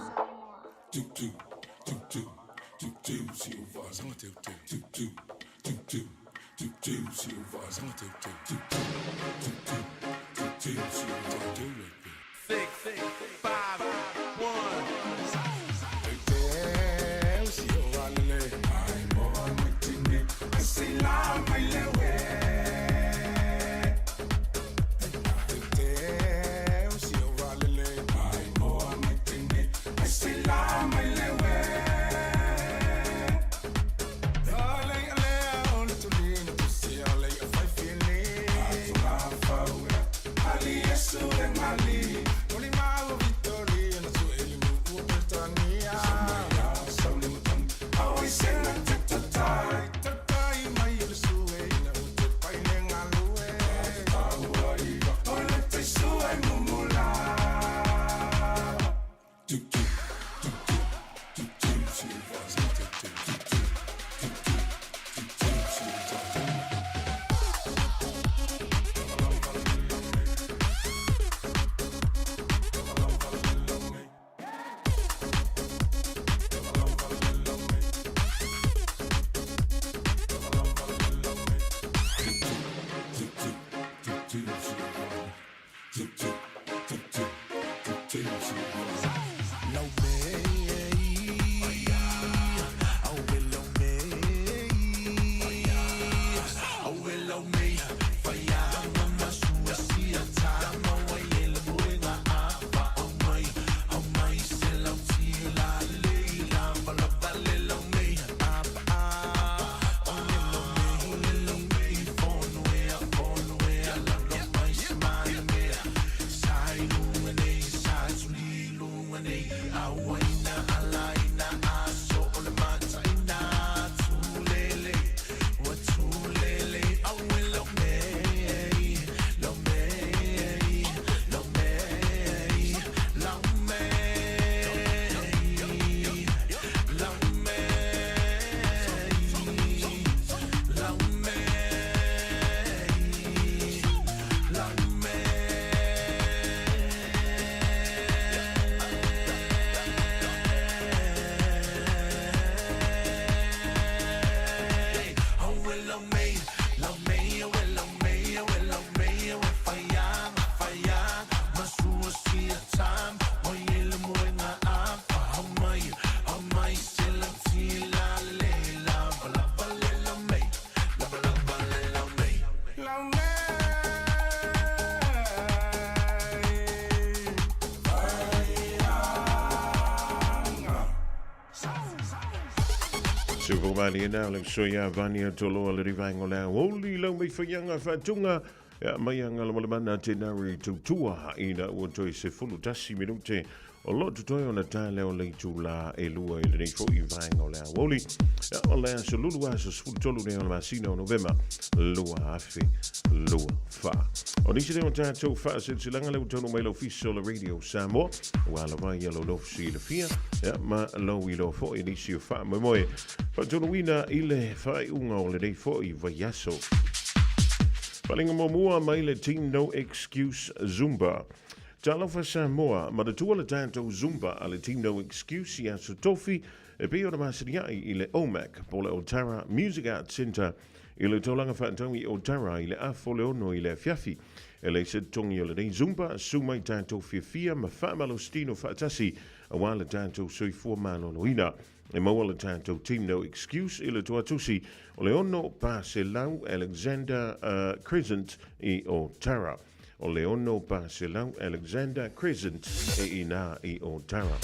Sufomali na le soia vania toloa le rivango le oli lau mai whaianga whatunga ia mai anga la malamana te nari tutua ina ua toi se fulu tasi minute o lo tutoe o na tā leo le tūlā e lua i lenei foi vaenga o le aoli. Ia, o le aso lulu aso 13 nei o le masina o Novema 2024. O nisi leo tātou whaasilsilanga le utonu mai l'ofisa o le Radio Samoa, ua lava ia lo nofsi i le fia, ia, ma lau i lo foi nisi o wha moemoe. Whaatonuina i le whaaiunga o lenei foi vaiaso. Whalinga muamua mai le Team No Excuse Zumba. Talofa Samoa, manatua le tatou Zumba a le Team No Excuse i Aso Tofi e pei ona masinia'i i le OMAC po le Otara Music Arts Centre i le taulaga faatau i Otara i le afa o le ono i le afiafi. E leai se totogi o lenei Zumba, su mai tatou fiafia ma faamalositino faatasi aua le tatou soifua maloloina. E maua le tatou Team No Excuse i le toatusi o le 600 Alexander Crescent i Otara. O le 600 Alexander Crescent e inā i Otara.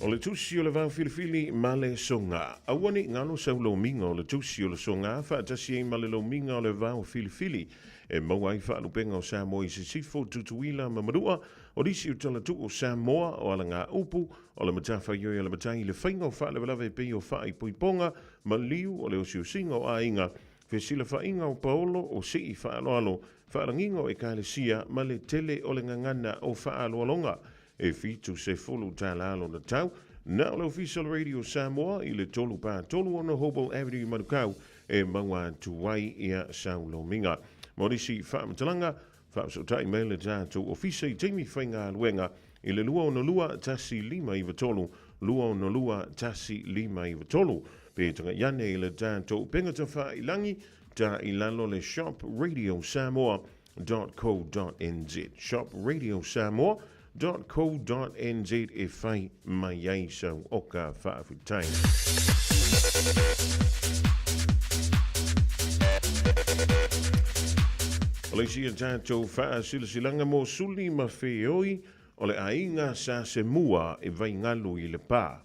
O le tusi o le vao filifili ma le soga. Aua ne i galo sau lomiga o le tusi o le soga faatasi ai ma le lomiga o le vao filifili e maua ai faalupega o Samoa i Sisifo, Tutuila ma Manua. O nisi o talatuu o Samoa o alagaupu O le matafaioi a le matai i le faiga o faalavelave e pei o faaipoipoga, maliu o le osiosiga o aiga, fesilafaiga o paolo, o sii faaaloalo, faalagiga o ekalesia ma le tele o le gagana o faaaloaloga. E 70 tala lona tau. Na o le Ofisa o le Radio Samoa i le 336 Hobel Avenue i Manukau e maua atu ai ia sau lomiga. Mo nisi faamatalaga, Faafesootai mai le tatou ofisa i taimi faigaluega i le 262 1593, 262 1593. Pe tagai ane i le tatou upega tafailangi, ta i lalo le shopradiosamoa.co.nz, shopradiosamoa.co.nz e fai mai ai sau oka faafetai. O le isi a tatou faasilasilaga mo suli ma feoi o le aiga sa Semua e vaigalu i Lepa.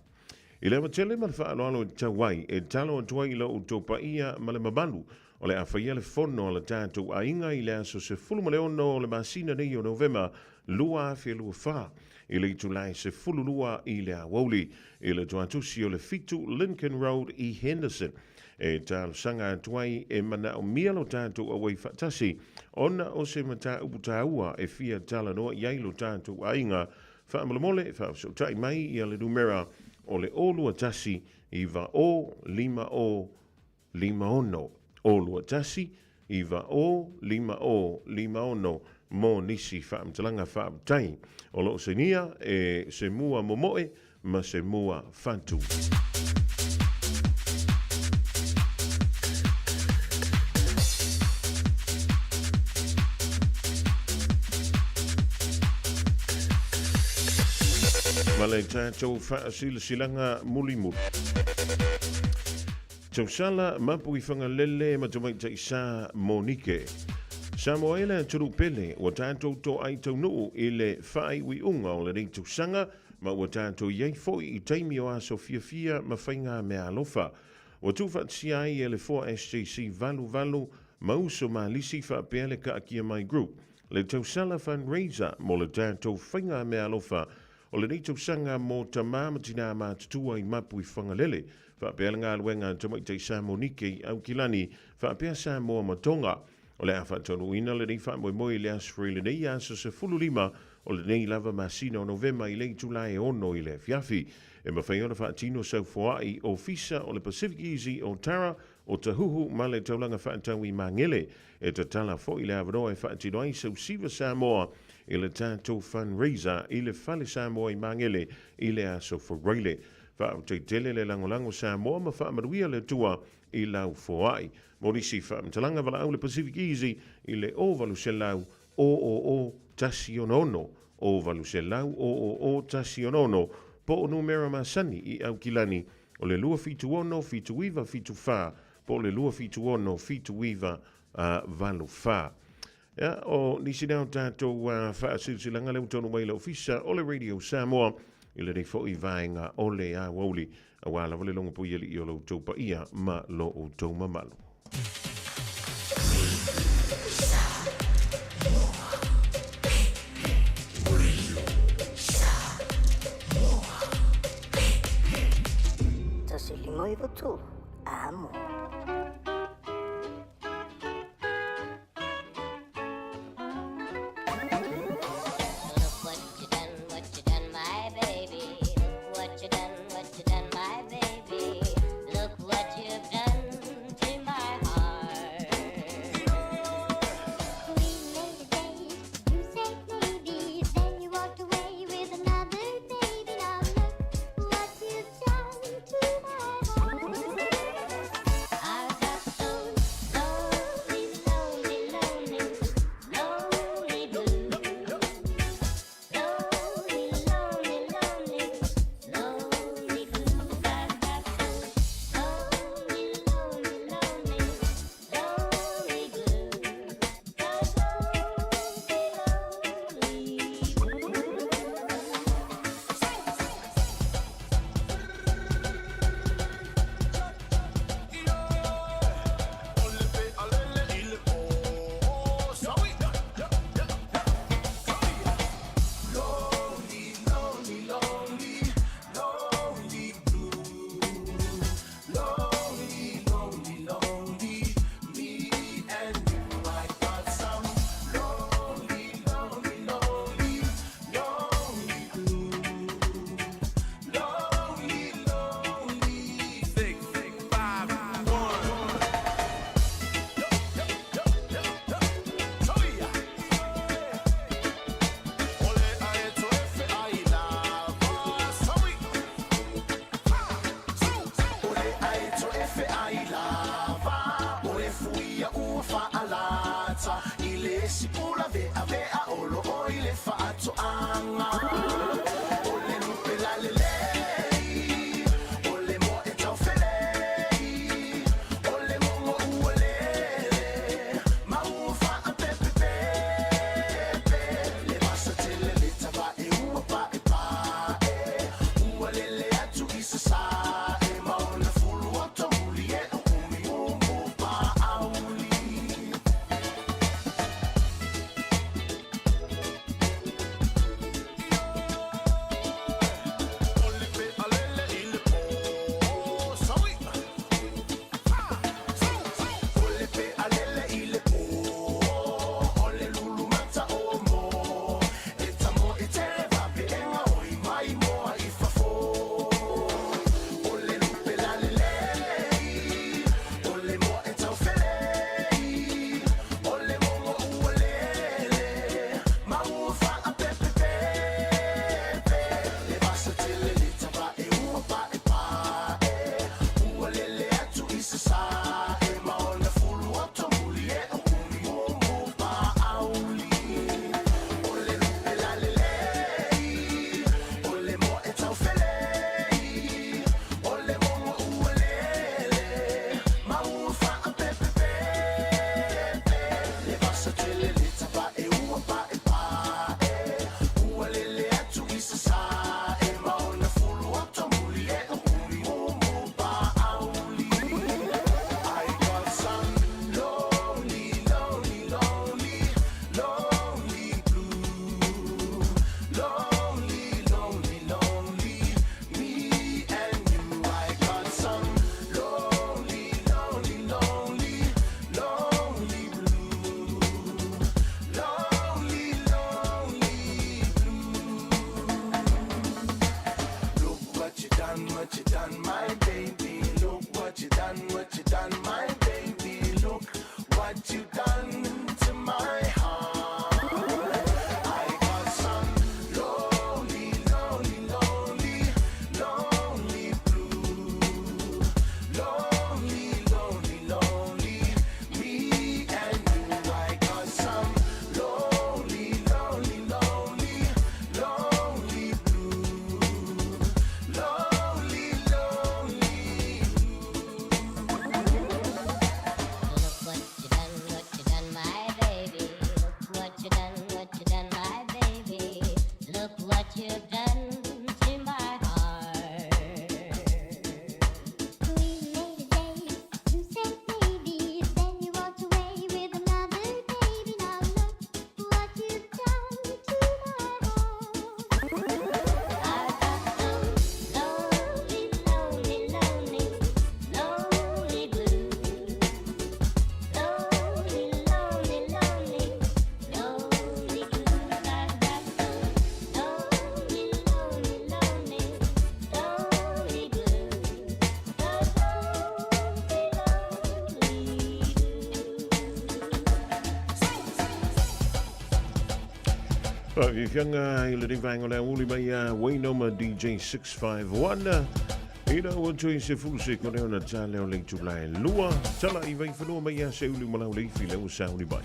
I le avatele ma le faaaloalo e tatau ai, e talo atu ai i lo outou paia ma le mamalu o le a faia le fono a le tatou aiga i le aso 16 o le masina nei o Novema 2024 i le itula e 12 i le aoauli i le toatusi o le 7 Lincoln Road i Henderson. E talosaga atu ai e manaomia lo tatou auai faatasi ona o se mataupu taua e fia talanoa i ai lo tatou aiga. Faamolemole, faafesootai mai ia le numera o le 021 9 0 5 0 56 0 21 9 0 5 0 5 6 mo nisi faamatalaga faaptai o lo o sainia e se mua momoe ma se mua fatu. Ma le tatou faasilasilaga mulimuli. Tausala mapu i Fagalele ma Tamaitai Sa Monike. Samoa e le atunuu pele, ua tatou toai taunuu i le faaiuiuga o lenei tausaga ma ua tatou i ai foi i taimi o aso fiafia ma faiga meaalofa. Ua tuufaatasia ai e le 4SJC 88 ma uso malisi faapea le Kaakia Mai Group le tausala fundraiser mo le tatou faiga meaalofa O lenei tausaga mo tamā ma tinā matutua i Mapu i Whangalele, faapea le galuega a Tamaitai Sa Monike i Aukilani, faapea Samoa ma Tonga. O le a faataunuuina lenei faamoemoe i le Aso Faraile lenei aso 15 o lenei lava masina o Novema i le itula e 6 i le afiafi. E mafai ona faatino sau foai ofisa o le Pacific Easy o Tara, o Tahuhu ma le taulaga faatau i Magele. E tatala foi le avanoa e faatino ai sau Siva Samoa i le tatou fundraiser i le Fale Samoa i Magele i le Aso Faraile. Faafetai tele le lagolago Samoa ma faamanuia le Atua i lau foai. Mo nisi faamatalaga valaau le Pacific Easy i le 0800 000 166, 0800 000 166, po o numera masani i Aukilani o le 276 79 74 po o le 276 79 84. Ia, o nisi lea o tatou faasilasilaga lea ua taunuu mai i le Ofisa o le Radio Samoa i lenei foi vaega o le aoauli, aua lava le logo puialii o lo outou paia ma lo outou mamalu. 1 5 9 3, amo. Look what you done, what you done, my baby. Look what you done, what you done, my baby. Look what you've done to my heart. We made a date, you said maybe, then you walked away with another baby. Now look what you've done to my heart. I've got those lonely, lonely, lonely, lonely blues. Lonely, lonely, lonely, lonely blues. I've got those lonely, lonely, lonely, lonely blues. Those lonely, lonely blues. Lonely, lonely, lonely, lonely blue. Lonely, lonely, lonely, me and you. I got some lonely, lonely, lonely, lonely blue. Lonely, lonely. 6, 6, 5, 1. Look what you done, what you done, my baby. Faafiafiaga i lenei vaega o le aoauli mai ia Waynoma DJ 651. Ina ua toe 10 sekone ona ta lea o le itula e 2. Tala i Vaifanua mai ia Seuliu ma Lauleifi lea ua sauni mai.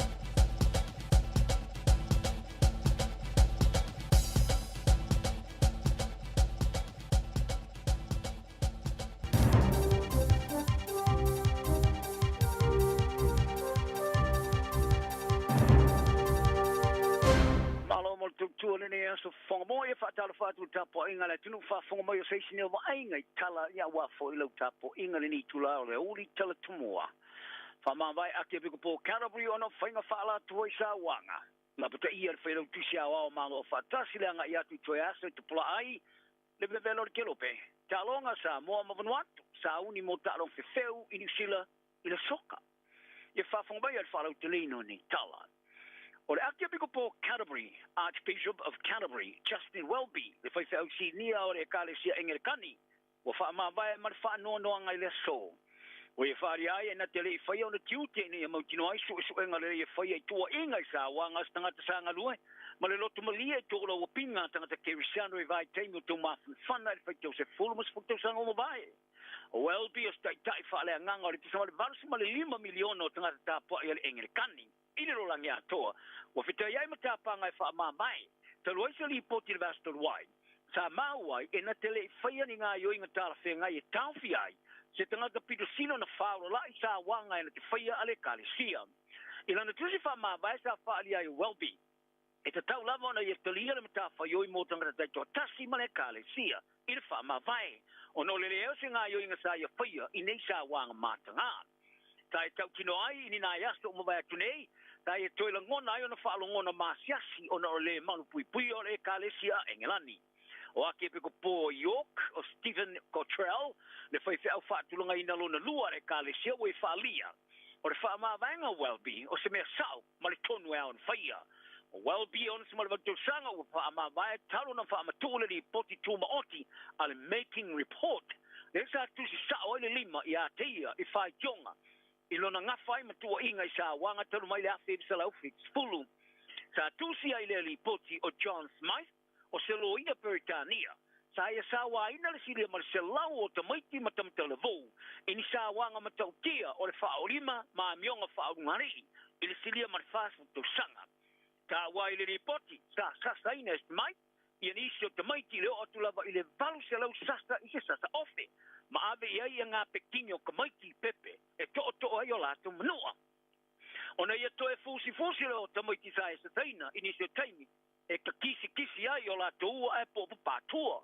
Malo mo le tautua lenei aso Fofoga Ia faatalofa atu i le tapuaiga a le atunuu faafofoga mai o se isi nei o vaaiga i tala ia aua foi lau tapuaiga lenei itula o le aoauli tala tumua. Faamavae ake Pikopo Canterbury ona o faiga faaalatua i sauaga. Lapataia le Failautusi Aoao Malo Faatasi le agai atu i toe aso e tupula'a ai le vevela o le Kelope, Taaloga Samoa ma Vanuatu, sauni mo taaloga fefeu i Niu Sila i le soka. Ia faafofoga mai a le faalauteleina o nei tala. O le Akiapikopo Canterbury, Archbishop of Canterbury, Justin Welby, le faifeau sinia o le Ekalesia Engelekani, ua faamavae ma le faanoanoaga i le aso. Ua ia faaalia ai e na te le i faia ona tiute ina ia mautinoa ai suesuega lelei e faia i tuuaiga i sauaga a se tagata sa galue ma le loto malie i toolauapiga a tagata Kerisiano i vaitaimi o tou mafanafana i le faitau 10 ma 10 tausaga ua mavae. O Welby o se taitai faaleagaga o le tusa ma le 85 miliona o tagata tapuai a le Engelekani i le lalolagi atoa ua fetai ai ma tapaga e faamamae talu ai se lipoti i le vaiaso talu ai sa maua ai e na te le i faia ni gaoioiga talafeagai e taofia ai se tagata pito sili ona faaolalai sauaga e na te faia a le Ekalesia. I lana tusi faamavae sa faaalia ai e Welby, e tatau lava ona ia talia le matafaioi mo tagata taitoatasi ma le Ekalesia i le faamavae, ona o le leai o se gaoioiga sa ia faia i nei sauaga mataga. Sa e tautino ai i ni nai aso ua mavae atu nei, sa ia toe lagona ai ona faalogona masiasi ona o le lē malupuipuia o le Ekalesia a Engelani. O Akiepikopo o York, o Stephen Cottrell, le faifeau faatulagaina lona lua a le Ekalesia ua i faaalia, o le faamavaega o Welby o se mea sa'o ma le tonu e ao ona faia. O Welby e 68 tausaga ua faamavae talu ona faamatuu le lipoti tumaoti a le Making Report, lea sa tusi sa'o ai le lima ia te ia i faitioga i lona gafa ai ma tuuaiga i sauaga talu mai le 1970. Sa tusi ai lea lipoti o John Smyth, o se loia Peretania, sa ia sauaina le silia ma le 100 o tamaiti ma tamatalavou i ni sauaga matautia o le faaolima ma amioga faaulugalii i le silia ma le 40 tausaga. Taua ai le lipoti, sa sasaina e Smyth ia nisi o tamaiti i le oo atu lava i le 800 sasa i se sasa ofe, ma ave i ai ia gapekini o tamaiti i pepe e tootoo ai o latou manua. Ona ia toe fusifusi lea o tamaiti sa e sasaina i nisi o taimi e takisikisi ai o latou ua ae po o papatua.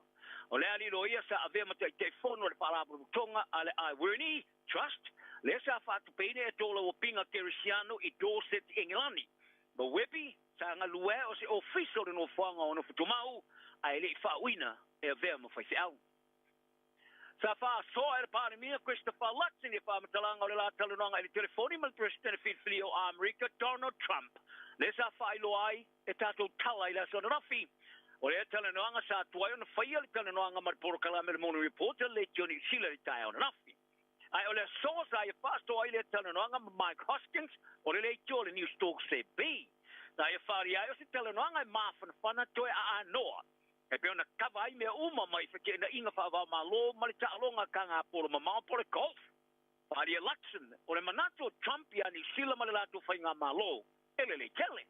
O le alii loia sa avea ma Taitaifono o le Faalapotopotoga a le Iwerne Trust, lea sa faatupeina e tolauapiga Kerisiano i Dorset, Engelani. Ma Webby sa galue o se ofisa o le nofoaga o Nofotumau, ae le i faauuina e avea ma faifeau. Sa faasoa e le Palemia Christopher Luxon ia faamatalaga o le la talanoaga i le telefoni ma le Peresetene Filifilia o Amerika Donald Trump, lea sa faailoa ai e tatou tala i le aso ananafi. O lea talanoaga sa tuai ona faia le talanoaga ma le polokalame le Morning Report a le Leitio Niu Sila i le taeao ananafi. Ae o le aso sa ia faasoa ai lea talanoaga ma Mike Hoskins o le leitio o le Newstalk ZB. Sa ia faaalia ai o se talanoaga e mafanafana toe aanoa e pei ona kava ai mea uma mai feteenaiga faava-o-Malo ma le taaloga kagapolo mamao po o le golf. Faaalia Luxon o le manatu o Trump iā Niu Sila ma le latou faigamalo e lelei tele.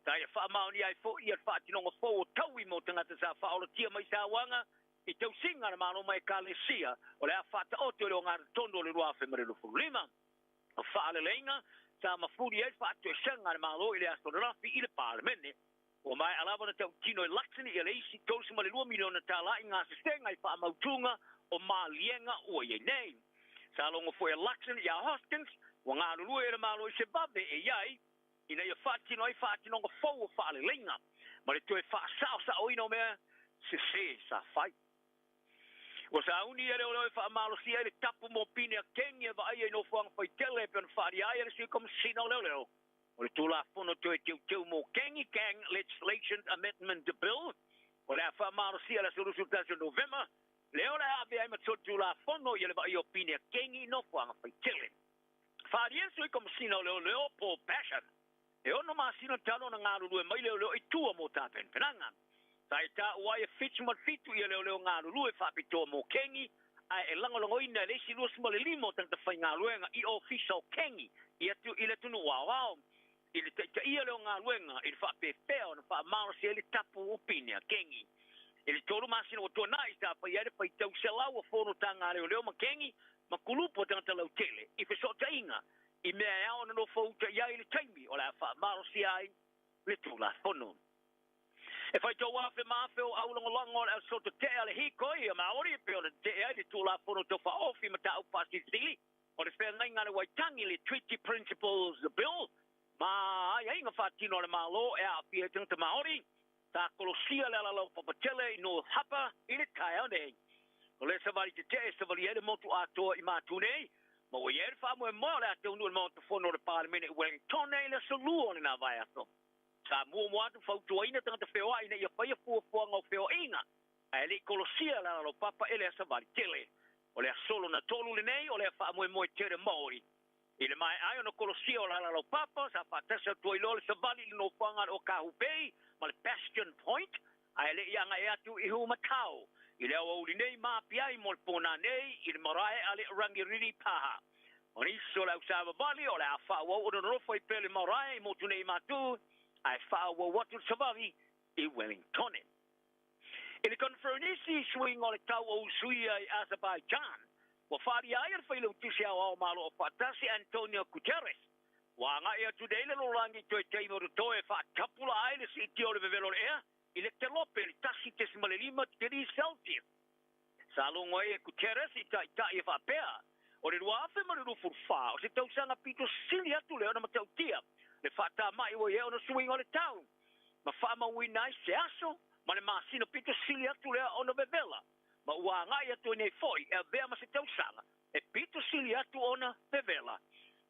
Sa ia faamaonia ai foi ia le faatinoga fou o taui mo tagata sa faaolatia mai sauaga i tausiga a le Malo ma Ekalesia o le a faataoto i le ogatotonu o le 2025. O faaleleiga sa mafuli ai le faatoesega a le Malo i le aso ananafi i le Palemene. Ua maea lava ona tautino e Luxon ia le isi $32 miliona tala i gasesega i faamautuga o maliega ua i ai nei. Sa logo foi a Luxon iā Hoskins ua galulue e le Malo i se vave e i ai ina ia faatino ai faatinoga fou o faaleleiga ma le toe faasaosaoina o mea sesē sa fai. Ua sauni ia leoleo e faamalosia ai le tapu mo pine a kengi e vaaia i nofoaga faitele e pei ona faaalia ai e le Sui Komesina o Leoleo. O le Tulafono Toe Teuteu mo Kengi, Gang Legislation Amendment Bill, o le a faamalosia i le aso 21 o Novema, lea o le a avea ai ma solitulafono ia le vaaia o pine a kengi i nofoaga faitele. Faaalia le Sui Komesina o Leoleo Paul Basham. E 6 masina talu ona galulue mai leoleo i tua mo tapenapenaga. Sa e taua ai e 77 ia leoleo galulue faapitoa mo Kengi, ae e lagolagoina e le isi 25 o tagata faigaluega i ofisa o Kengi i atu i le atunuu aoao i le taitaia lea o galuega i le faapefea ona faamalosi ai le tapu o pine a Kengi. I le 3 masina ua tuanai, sa faia ai le faitau 100 o fonotaga a leoleo ma Kengi ma kulupu o tagata lautele i fesootaiga i mea e ao ona nofouta i ai i le taimi o le a faamalosia ai le Tulafono. E faitau afe ma afe o aulagolago o le ausotote'e a le hikoi a Maori e pei ona te'e ai le Tulafono Tau Faaofi Mataupu Faasilisili o le Feagaiga a le Waitangi, le Treaty Principles Bill, ma aiaiga faatino a le Malo e aafia ai tagata Maori. Sa kolosia le alalau papatele i North Harbour i le taeao nei. O le savali tete'e e savalia ai le motu atoa i Matu nei, ma ua i ai le faamoemoe o le a taunuu i le Maota Fono o le Palemene i Wellington i le aso Lua o lena vaiaso. Sa muamua atu fautuaina tagata feoai ina ia faia fuafuaga o feoaiga, ae le i kolosia le alalaupapa e lea savali tele. O le aso lona tolu lenei o lea faamoemoe tele Maori. I le maea ai ona kolosia o le alalaupapa, sa faatasi atu ai loa le savali i le nofoaga a le Okahu Bay ma le Bastion Point, ae le i agaʻe atu i Humatau i le aoauli nei ma api ai mo le pōnā nei i le marae a le Rangiriri Paha. O nisi o le ausavavali o le a faaauau ona nonofo ai pea le marae i motu nei i Matu, ae faaauau atu le savali i Wellingtone. I le Conferenisi suiga o le tau o usuia i Azerbaijan, ua faaalia ai e le Failautusi Aoao Malo o Faatasi Antonio Guterres, ua agai atu nei le lalolagi i toe taimi o totoe e faatapula ai le siitia o le vevelo o le ea i le kelope i le 1.5 tikeri Celsius. Sa logo ai e Guterres i taitai e faapea, o le 2024 o se tausaga pito sili atu lea ona matautia le faatamai ua i ai ona suiga o le tau, ma faamauina ai se aso ma le masina pito sili atu lea ona vevela, ma ua agai atu ai nei foi e avea ma se tausaga e pito sili atu ona vevela.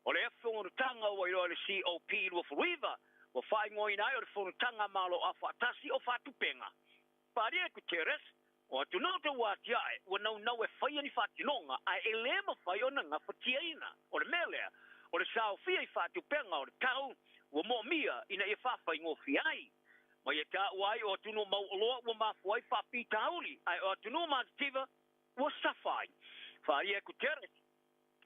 O le fonotaga ua iloa e le COP29 ua faaigoaina ai o le fonotaga Malo Aufaatasi o Faatupega. Faaalia e Guterres, o atunuu tauatiae ua naunau e faia ni faatinoga ae e lē mafai ona gafatiaina. O le mea lea, o le saofia i faatupega o le tau ua moomia ina ia faafaigofie ai. Ma ia taua ai o atunuu mauoloa ua mafua ai faafitauli, ae o atunuu matitiva ua safa ai. Faaalia e Guterres,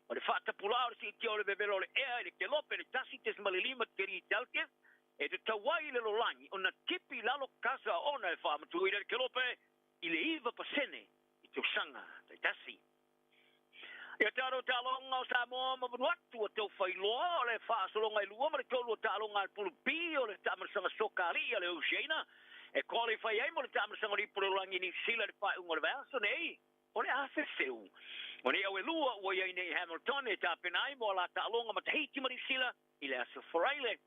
o le faatapulaa o le siitia o le vevelo o le ea i le kelope i le 1.5 tikeri Celsius e tatau ai i le lalolagi ona tipi i lalo kasa ona e faamatuuina le kelope i le 9% i tausaga taitasi. Ia tatou taaloga o Samoa ma Vanuatu ua tau failoa o le faasologa e 2 ma le 3 o taaloga a le Pulu B o le taamilosaga soka alii a le Oceania e qualify ai mo le taamilosaga o le Ipu o le Lalolagi i Niu Sila i le faaiuga o le vaiaso nei o le a fefeu. O nei au e lua ua i ai nei i Hamilton e tapena ai mo a la taaloga ma Tahiti ma Niu Sila i le aso Faraile.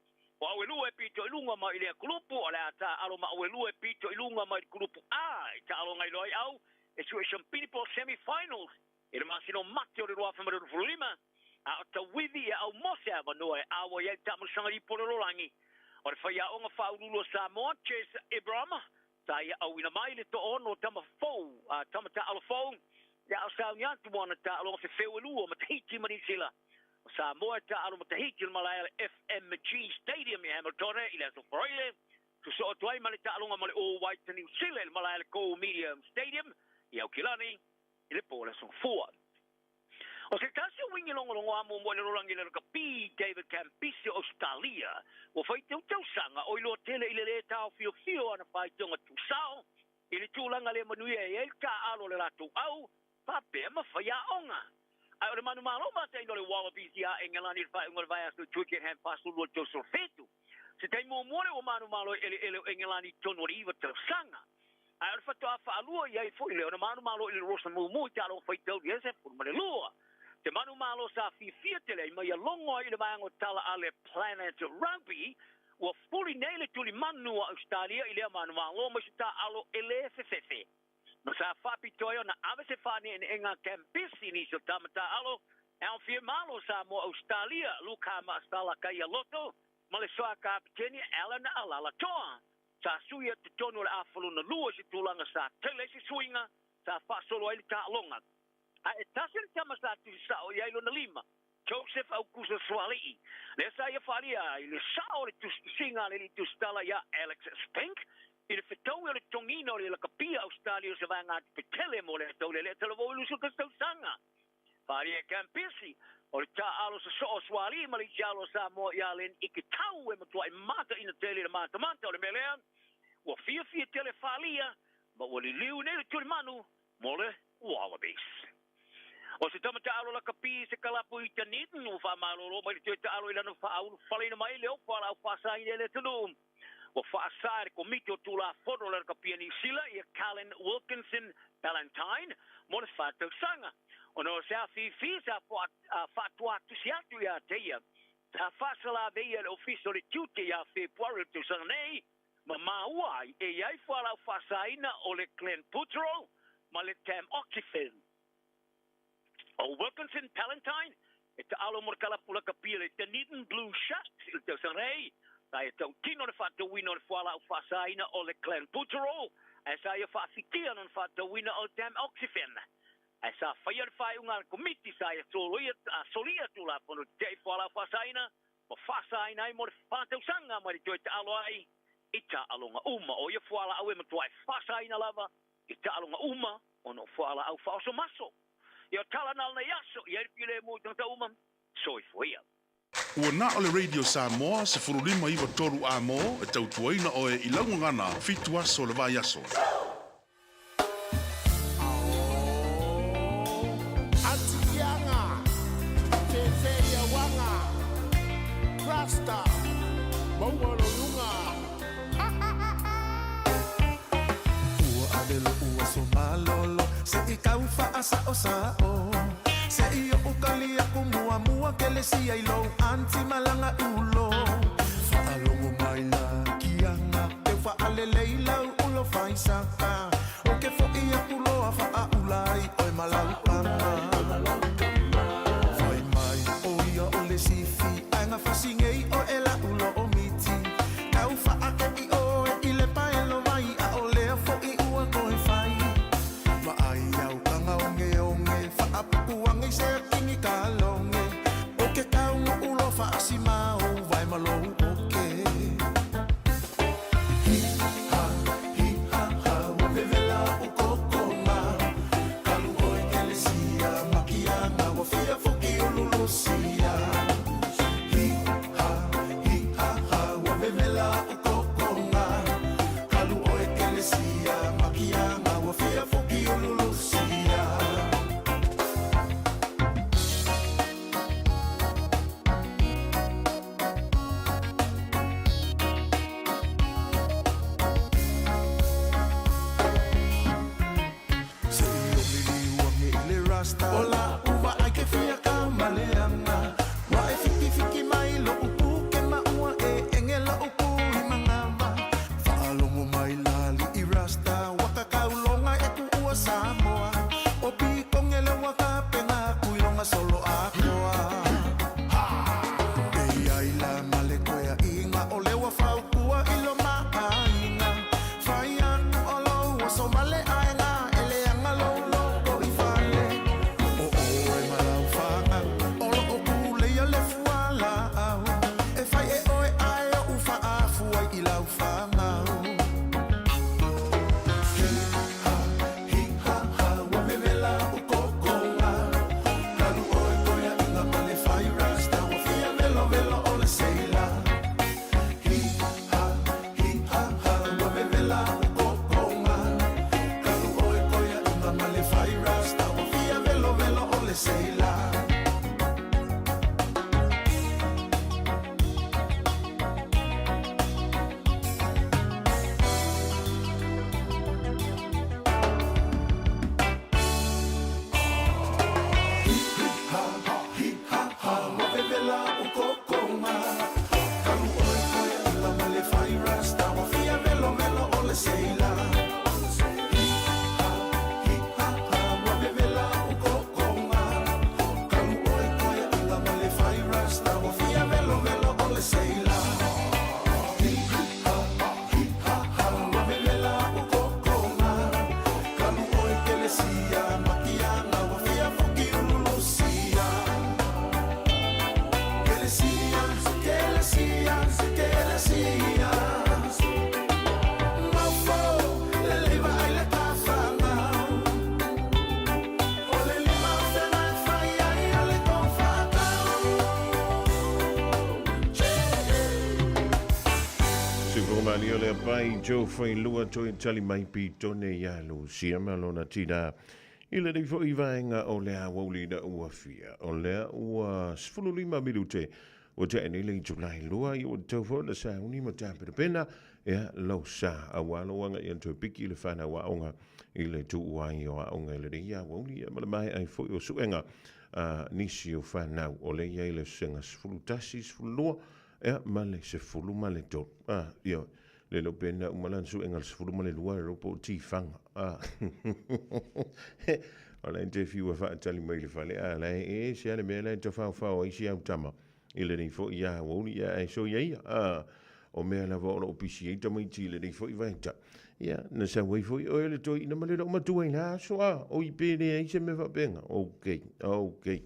O au e lua e pito i luga mai i lea kulupu, o le a taaalo ma au e lua e pito i luga mai i le kulupu A i taaloga i loa ai au e sue sampini po o semi-finals i le masina o Mati o le 2025, a o tauivi e au mo se avanoa e ʻauai ai le taamilosaga lipo o le lalolagi. O le faiaoga faauluulu o Samoa, Chase Ibram, sa ia auina mai le toaono o tama fou, a tama taaalo fou, le a o sauni atu mo ana taaloga fefeu e lua ma Tahiti ma Niu Sila. O Samoa e taaalo ma Tahiti i le malae a le FMG Stadium i Hamiltone i le aso Faraile, sosoo atu ai ma le taaloga ma le All Whites a Niu Sila i le malae a le Go Medium Stadium i Aukilani i le po o le aso Gafua. O se tasi o uigi logologo muamua i le lalolagi le rakapi, David Campese o Ausetalia, ua faitau tausaga o iloa tele i le lē taofiofia o ana faitioga tuusao i le tulaga le manuia e i ai le taaalo o le latou au faapea ma faiaoga. Ae o le manumalo mataina o le Wallabies iā Engelani i le faaiuga o le vaiaso i Twickenham 42 37. Se taimi muamua lea ua manumalo ai eleele o Engelani i totonu o le 9 tausaga. Ae o le faatoa faalua i ai foi lea ona manumalo i le Rosa mumu i taaloga faitauli e 12. Te manumalo sa fiafia tele ai mai ia logo ai i le vaega o tala a le Planet Rugby, ua fuli nei le tulimanu a Ausetalia i lea manumalo mai se taaalo e lē fefefe. Ma sa faapitoa ai ona ave se faaneeneega a Campese i nisi o tama taaalo e aofia malo Samoa Ausetalia, Luka Ma'asala Kaialoto ma le soa kapeteni Alan Alalatoa. Sa sui atu totonu o le afa lona lua i se tulaga sa tele ai se suiga sa faasolo ai le taaloga. Ae tasi le tama sa tusi sao i ai lona lima, Joseph Aukuso Suali'i, lea sa ia faaalia ai le sa'o o le tusitusiga a le alii tusitala iā Alex Spink i le fetaui o le totogiina o le lakapia Ausetalia o se vaegatupe tele mo le taulele'a talavou i 21 tausaga. Faaalia e Campisi, o le taaalo sosoo o Sualii ma le isi alo o Samoa iā Len Ikitau e matua'i mataʻina tele i le matamata o le mea lea ua fiafia tele faalia ma ua liliu nei le tulimanu mo le Wallabies. O se tama taalo lakapi se kalapu i Dunedin ua faamalōlō mai le toe taalo i lana faaulufaleina mai le ofa a le aufaasaina e le atunuu. Ua faasā e le Komiti o Tulafono o le Lakapi a Niu Sila ia Colin Wilkinson Ballantyne mo le 4 tausaga. Ona o se afifi sa faatuatusi atu iā te ia, sa faasalaveia e le Ofisa o le Tiute iā Fepuari o le tausaga nei, ma maua ai e i ai fualaau faasaina o le clenbuterol ma le tamoxifen. O Wilkinson Palantine e taalo mo le kalapu lakapi a le Dunedin Blue Sharks i le tausaga nei, sa ia tautino le faatauina o le fualaau faasaina o le clenbuterol, ae sa ia faafitia lona faatauina o le tamoxifen. Ae sa faia le faaiuga a le komiti sa ia solia tulafono tete'i fualaau faasaina ma faasaina ai mo le 4 tausaga mai le toe taalo ai i taaloga uma. O ia fualaau e matuai faasaina lava i taaloga uma ona o fualaau faaosomaso. Ia tala na lenei aso, i ai le filemu i tagata uma. Soifua ia. Ua na o le Radio Samoa 1593 amo e tautuaina oe i laugagana 7 aso le vai aso. Atikianga, Fefe Wanga, Rasta, Maua Lolunga. Ua ave lo'u aso malolo se'i kau fa'asa'osa'o se'i o'u kali aku muamua kelesia i lou aunty malaga ulo fa'alogo mai la kiaga peu fa'alelei lau ulo faisaka o ke fo'i aku loa fa'aula ai oe malaupaga fai mai o ia o le sifi ae gafasigei o e la'u lo'o miti tau fa'ake'i oe i le paelo mai a o lea fo'i ua toe fai vaai au kaga ogeoge fa'apupuage i se akigi kaloge o ke kaugu'u loa fa'asimau vae ma lou oke. Hi ha hi ha ha ua vevela o'u kokoga kalu oe kelesia makiaga ua fia foki ululusia. Hi ha hi ha ha ua vevela o'u kokoga kalu oe kelesia makiaga ua fia foki ululusia. Malia lea pai Joe Failua toe tali mai pitone ia Lucia ma lona tina i lenei foi vaega o le aoauli ina ua fia o lea ua 15 minute ua tea nei le itula e lua ia ua tatau foi ona sauni ma tapenapena ia lou sa aua lou agaia toe piki i le fanau aoga i le tuu ai o aoga i lenei aoauli ia ma le maea ai foi o suega a nisi o fanau o lea i ai le suega 11, 12 ia ma le 13. A, ioe. Le iloa pe na uma lana suega i le 12, le iloa po o tifaga. A. O la e te fiu e faatali mai i le fale, a la e ese lava le mea la e tafaofao ai si au tama i lenei foi aoauli, ia ae soia ia. A, o mea lava o lo o pisi ai tamaiti i lenei foi vaitau. Ia, na sau ai foi oe le toeaina ma le loomatua i la aso, a, oi pe leai se mea faapena. Okay, okay.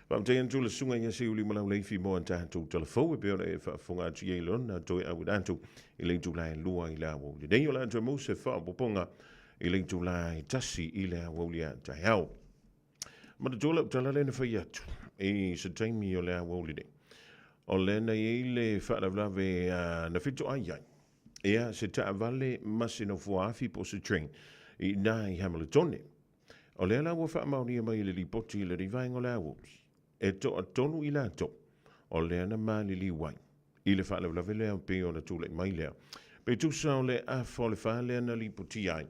Faafetai atu le susuga ia Seiuli Malauleifi mo a tatou tala fou e pei ona e faafofoga atu i ai lona toe auina atu i le itula e 2 i le aoauli nei. O le a toe maua se faaopoopoga i le itula e 1 i le aoauli a taeao. Manatua lau tala lea na fai atu i se taimi o le aoauli nei. O lea na i ai le faalavelave na fetoai ai ia se taavale ma se nofoa afi po o se train i ina i Hamiltone. O lea la ua faamaonia mai e le lipoti i lenei vaega o le aoauli, e toatolu i latou o lea na maliliu ai i le faalavelave lea pei ona tulai mai lea. Pe tusa o le afa o le fa lea na lipotia ai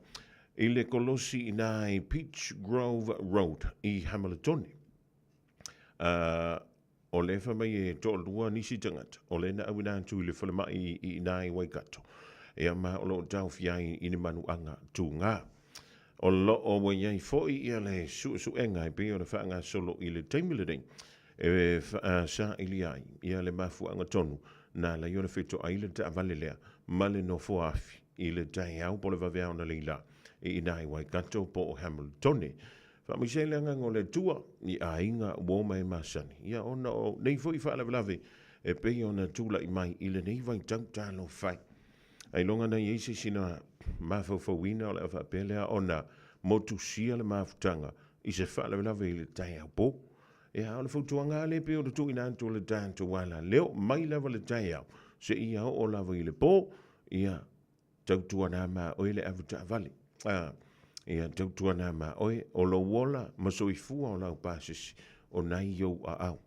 i le kolosi i ina i Peach Grove Road i Hamiltone. O lea fai mai e toalua nisi tagata o lea na auina atu i le falemai i ina i Waikato, ia ma o lo o taofia ai i ni manuaga tugā. O lo o ua i ai foi ia le suesuega e pei ona faagasolo i le taimi lenei e saili ai ia le mafuaaga tonu na ala ai ona fetoai le taavale lea ma le nofoa afi i le taeao po o le vaveao analeila i ina i Waikato po o Hamiltone. Faamaise ai le agaga o le Atua i aiga ua oma e masani, ia ona o nei foi faalavelave e pei ona tulai mai i lenei vaitau talofa e. Ailoga na i ai se isi na mafaufauina o le a faapea lea ona motusia le mafutaga i se faalavelave i le taeao po. Ia, a o le fautuaga lava lea e pei ona tuuina atu o le tatou alaleo, mai lava le taeao seia oo lava i le po, ia Tautuana ma oe le avetaavale. A, ia tautuana ma oe, o lou ola ma soifua o lau pasese, o nai ou aao.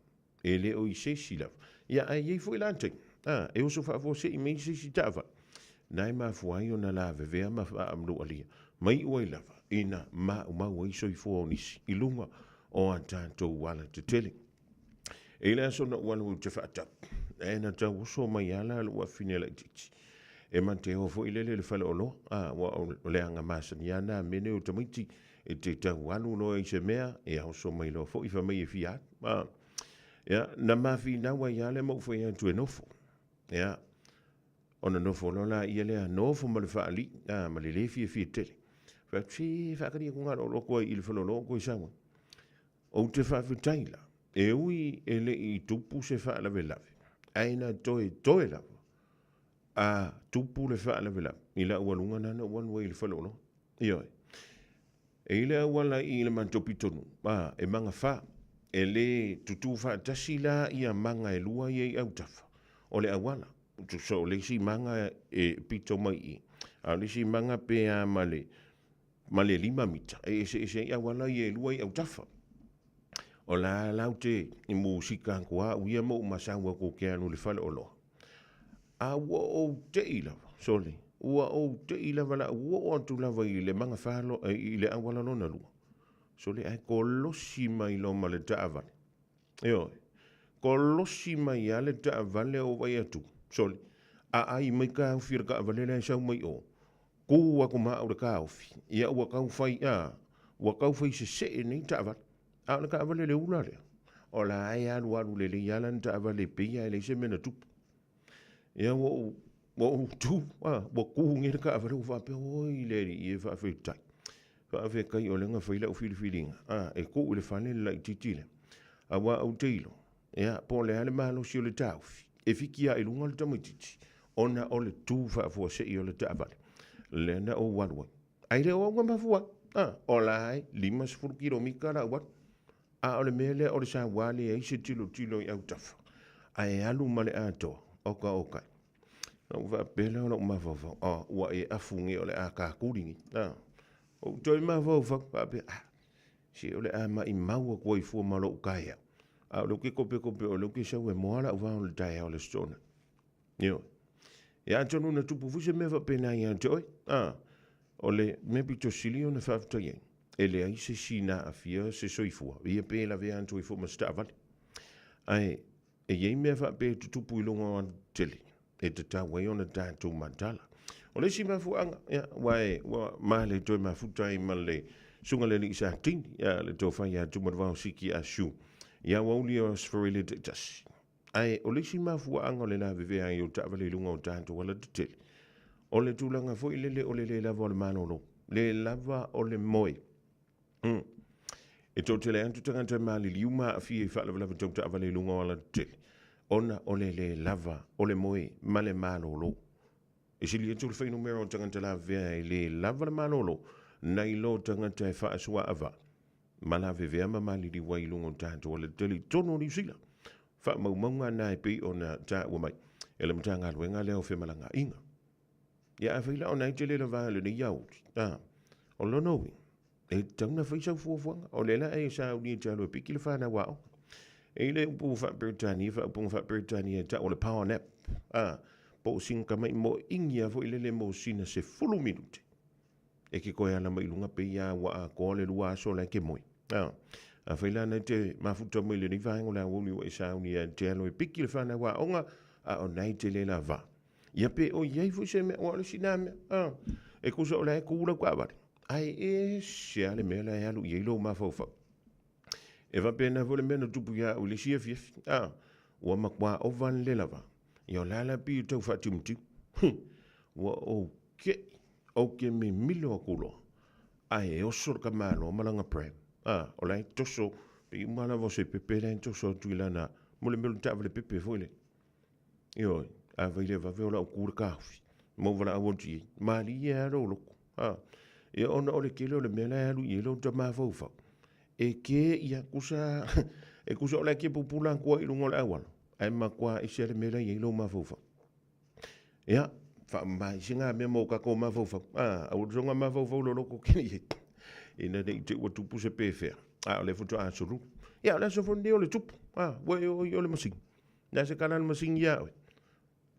E le o i se isi lava. Ia, ae i ai foi la taimi, a, e oso faafuasei mai se isi taavale, na e mafua ai ona lavevea ma faamanualia, ma iu ai lava ina maumau ai soifua o nisi i luga o a tatou alatetele. E i le aso na ou alu ou te faatau, e na tau uso mai ala lou afafine laitiiti. E ma te o foi lele le fale oloa, a, ua o le aga masani a na mea nei o tamaiti, e te tau alu loa i se mea, e oso mai loa foi fai mai e fia alu. A, ia, na mafinau ai lava lea ma ou fai atu e nofo. Ia, ona nofo loa laia lea, nofo ma le faalii, a, ma le le fiafia tele. Fai atu, se faakalia ku galo oloa koe i le fale oloa koe sau ai. Ou te faafetai la, e ui e le i tupu se faalavelave, ae na toetoe lava a tupu le faalavelave i lau aluga lana ua alu ai i le faleoloa. Ioe. E i le auala i le matou pitonuu, a, e magafa, e le tutū faatasi la ia maga e lua ia i autafa o le auala. Tusa o le isi maga e pito mai i i, a o le isi maga pe a ma le ma le 5 mita e eseese ai auala ia e lua i autafa. O la lau te musika aku a au ia ma ou masau aku ke alu i le faleoloa. A ua ou tei lava, sole, ua ou tei lava la ua oo atu lava i le magafa lo, i le auala lona lua. Sole, ae kolosi mai loa ma le taavale. Ioe. Kolosi mai lava le taavale o vaai atu, sole, aai mai taofi o le taavale la e sau mai o. Kū aku ma au i le taofi, ia ua tau fai, a, ua tau fai sesee nei taavale. A o le taavale le ula lea, o la e alualu lelei lava lana taavale e pei lava e leai se mea na tupu. Ia ua ou, ua ou tu, a, ua kū nei le taavale ua faapea, oi le alii e faafetai. Faafetai o lea na fai lau filifiliga, a, e tuu i le fale le laitiiti lea. Aua ou te iloa, Ia, po o le a le malosi o le taofi, e fiki lava i luga le tamaitiiti, ona o le tu faafuasei o le taavale, lea na ou alu ai. Ae le o au na mafua ai. A, o la e 50 kilomita lau alu. A o le mea lea o le saua leai se tilotilo i autafa, ae alu ma le atoa, oka oka. Ona ou faapea lea o lou mafaufau, Oh, ua e afu nei o le a kakuli nei. A, ou toe mafaufau, faapea, Ah, se o le a maimau atu ai fua ma lou taeao. A o lea ou te kopekope o lea ou te sau e moa lau vao i le taeao i le Aso Toonai. Ioe. Ia atonu na tupu foi se mea faapena ia te oe. A, o le mea pito sili ona faafetai ai, e leai se isi na aafia se soifua, ia pe lavea atu ai foi ma se taavale. Ae e i ai mea faapea e tutupu i luga o alatetele, e tatau ai ona tatou mataala. O le isi mafuaaga, ia, ua e, ua male toe mafuta ai ma le susuga i le alii Satini, ia, le tofa ia Tumanuvao Siki Ah Siu, i aoauli o Asoferelia taitasi. Ae o le isi mafuaaga o le lavevea ai o taavale i luga o tatou alatetele, o le tulaga foi lele o le le lava o le malolo, le lava o le moe. E toatele atu tagata e maliliu ma aafia i faalavelave tau taavale i luga o alatetele, ona o le le lava o le moe ma le malolo. E sili atu le fuainumera o tagata lavevea e le lava le malolo nai lo tagata e faasuaava ma lavevea ma maliliu ai i luga o tatou alatetele i totonu o Niu Sila. Faamaumauga na e pei ona taua mai e le Matagaluega lea o Femalagaaiga. Ia afai la ona e te le lava i lenei aoauli, a, o lona uiga, e tatau ona fai sau fuafuaga. O lea la e sauni e te alu e piki le fanau aoga. E i le upu faa-Peretania, faaupuga faa-Peretania e tau o le power nap, a, po o sina tama'i moeini lava foi lele mo sina 10 minute. E ke koe ala mai luga pei a ua atoa le 2 aso la e ke moe. A, afai la na te mafuta mai lenei vaega o le aoauli ua e sauni e te alu e piki le fanau aoga, a o na e te le lava. Ia pe o i ai foi se mea, ua o le isi na mea, a, e kusa o la e ku lau taavale, ae ese lava le mea la e alu i ai lou mafaufau. E faapena foi le mea na tupu ia au i le isi afiafi, a, ua matua ova le lava, ia o la la pei e tau faatimutiu. Ua ou keʻi, ou te mimilo atu loa, ae e oso le tamaloa ma lana pram, a, o la e toso, pei uma lava o se pepe la e toso atu i lana, mo le mea o le taavale pepe foi lea. Ioe, afai le vave o lau ku le kaofi, ma ou valaau atu i ai, malie lava lou loto. A, ia ona o le tele o le mea la e alu i ai lou ta mafaufau, e kē ia, kusa, e kusa o la e ke pupula atu ai i luga o le auala, ae matua ese le mea la e i ai lou mafaufau. Ia, faamamae mea mo tatou mafaufau. A, aua le soga mafaufau loloto kini i ai, ina ne i te i ua tupu se pefea, a o lea faatoa solulu. Ia, o le aso foi lenei o le tupu, a, ua e oo i o le masini. Le a se kala le masini iā oe?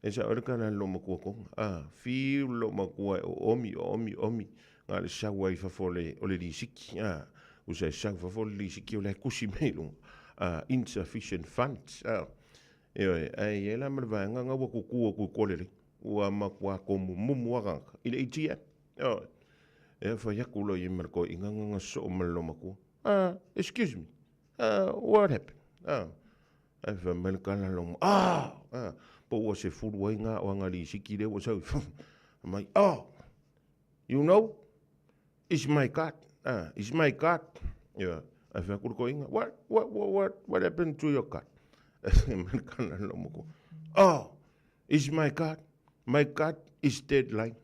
E sa oe le kala le loomatua konga. A, fiu le loomatua e oomi, oomi, oomi, na o le sau ai i fafo o le, o le lisiki. A, usa e sau i fafo o le lisiki o la e kusi mai i luga. A, insufficient funds. A, ioe, ae i ai la ma le vaega na ua tutu atu i tua lelei. Ua matua tomumumu lava tagata i le ATM. Ioe. E fai atu loa i ai ma le toeaina na na sosoo ma le loomatua. A, excuse me, what happened? A, Ae fai mai le tala loma, ah! Ah! Po ua 10 ai ngā oanga lisiki lea ua sau i fafo. Fai mai, oh! You know? It's my card. Ah, it's my card. Yeah. Ae fai atu le toeaina, what, what, what, what, what happened to your card? Fai mai le tala loma ko, oh! It's my card. My card is deadline.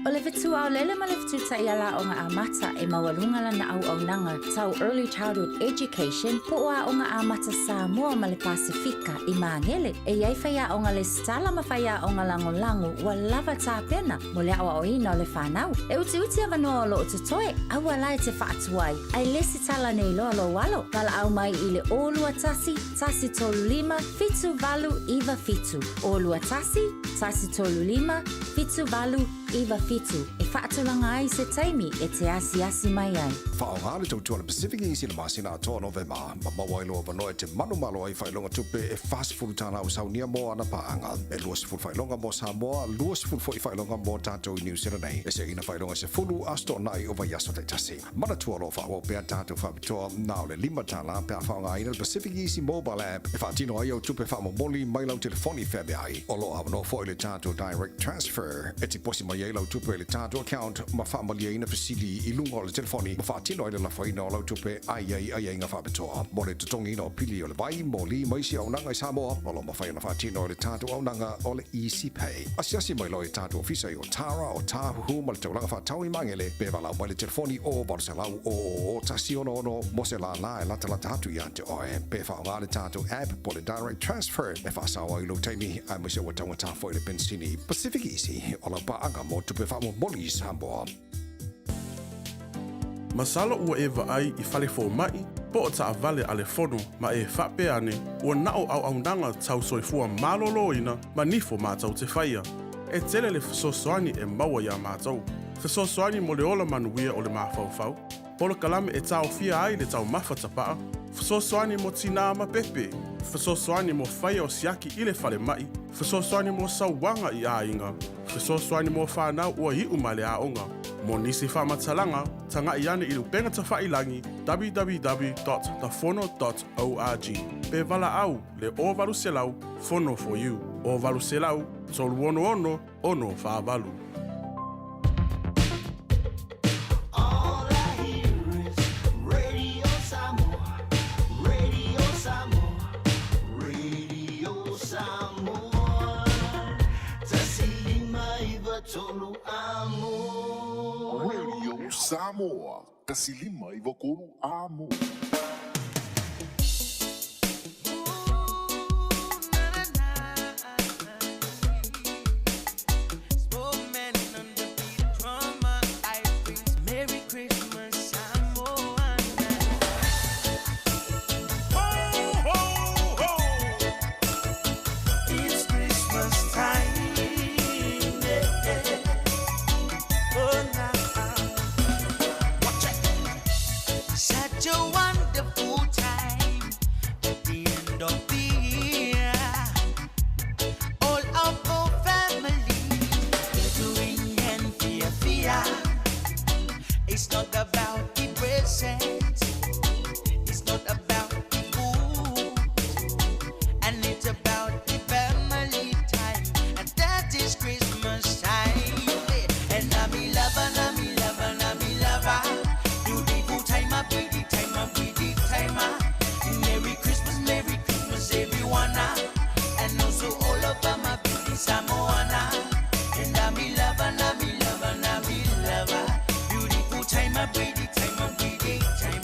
O le fetu aolele ma le fetu taiala aoga amata e maualuga lana auaunaga tau Early Childhood Education po o Aoga Amata Samoa ma le Pasefika i Magele. E i ai faiaoga lesitala ma faiaoga lagolago ua lava tapena mo le aoaoina o le fanau. E utiuti avanoa o lo o totoe, aua la e te faatuai, ae lesitala nei loa lou alo. Valaau mai i le 021 135 7897. 021 135 7897 e faatulaga ai se taimi e te asiasi mai ai. Faaaoga le tautua a le Pacific Easy i le masina atoa o Novema, ma maua ai lou avanoa e te manumalo ai faailoga tupe e 40 tālā o Saunia mō ana pāʻanga, e 20 faailoga mō Samoa, 20 foi faailoga mō tātou i Niu Sila nei. E seʻina faailoga e 10 aso toonai o vaiaso taitasi. Manatua o lo o faaauau pea tātou faapitoa na o le $5 pe a faaaogaina le Pacific Easy Mobile App e faatino ai au tupe faamomoli mai lau telefoni feaveai. O lo o avanoa foi le tātou Direct Transfer e tiposi mai ai lau tupe i le tātou account ma faamalieina fesili i luga o le telefoni ma faatino ai le lafoina o lau tupe a i ai aiaiga faapitoa. Mo le totogiina o pili o le vai, moli ma isi auaunaga i Samoa, o lo o mafai ona faatino e le tatou auaunaga o le Easy Pay. Asiasi mai loa i tatou ofisa i Otara, Otāhuhu ma le taulaga faatau i Magele pe valaau mai i le telefoni o 800 000 166 mo se lālā e latalata atu ia te oe. Pe faaaoga le tatou app po o le Direct Transfer e faasao ai lou taimi aemaise ua taugata foi le penisini. Pacific Easy, o lau paaga mo tupe faamomoli i Samoa. Masalo ua e vaai i fale fomai po o taavale a le fono ma e faapea ane ua na o auaunaga tau soifua maloloina ma nifo matou te faia. E tele le fesoasoani e maua iā matou. Fesoasoani mo le ola manuia o le mafaufau, polokalame e taofia ai le taumafa tapaa, fesoasoani mo tinā ma pepe, fesoasoani mo faia o siaki i le falemai, fesoasoani mo sauaga i aiga, fesoasoani mo fanau ua iu mai le aoga. Mo nisi faamatalaga, tagai ane i le upega tafailagi www.thefono.org pe valaau le 0800 Fono for you 0800 366 648. All I hear is Radio Samoa, Radio Samoa, Radio Samoa. 159 amo. Radio Samoa, 159 amo. Merry Christmas, Samoa. Ho, ho, ho! It's Christmas time. Yeah. Oh, now. Watch it. Such a wonderful time at the end of the year. All of our families gathering and fear, fear. It's not about the presents, it's not about the food, and it's about the family time, and that is Christmas time. And I'm a lover, I'm a lover, I'm a lover. Beautiful time, a pretty time, a pretty time. Merry Christmas, Merry Christmas, everyone. And also all of my beauty Samoana. And I'm a lover, I'm a lover, I'm a lover. Beautiful time, a pretty time, a pretty time.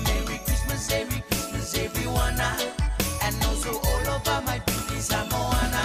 Merry Christmas, Merry Christmas, everyone. And also all of my beauty Samoana.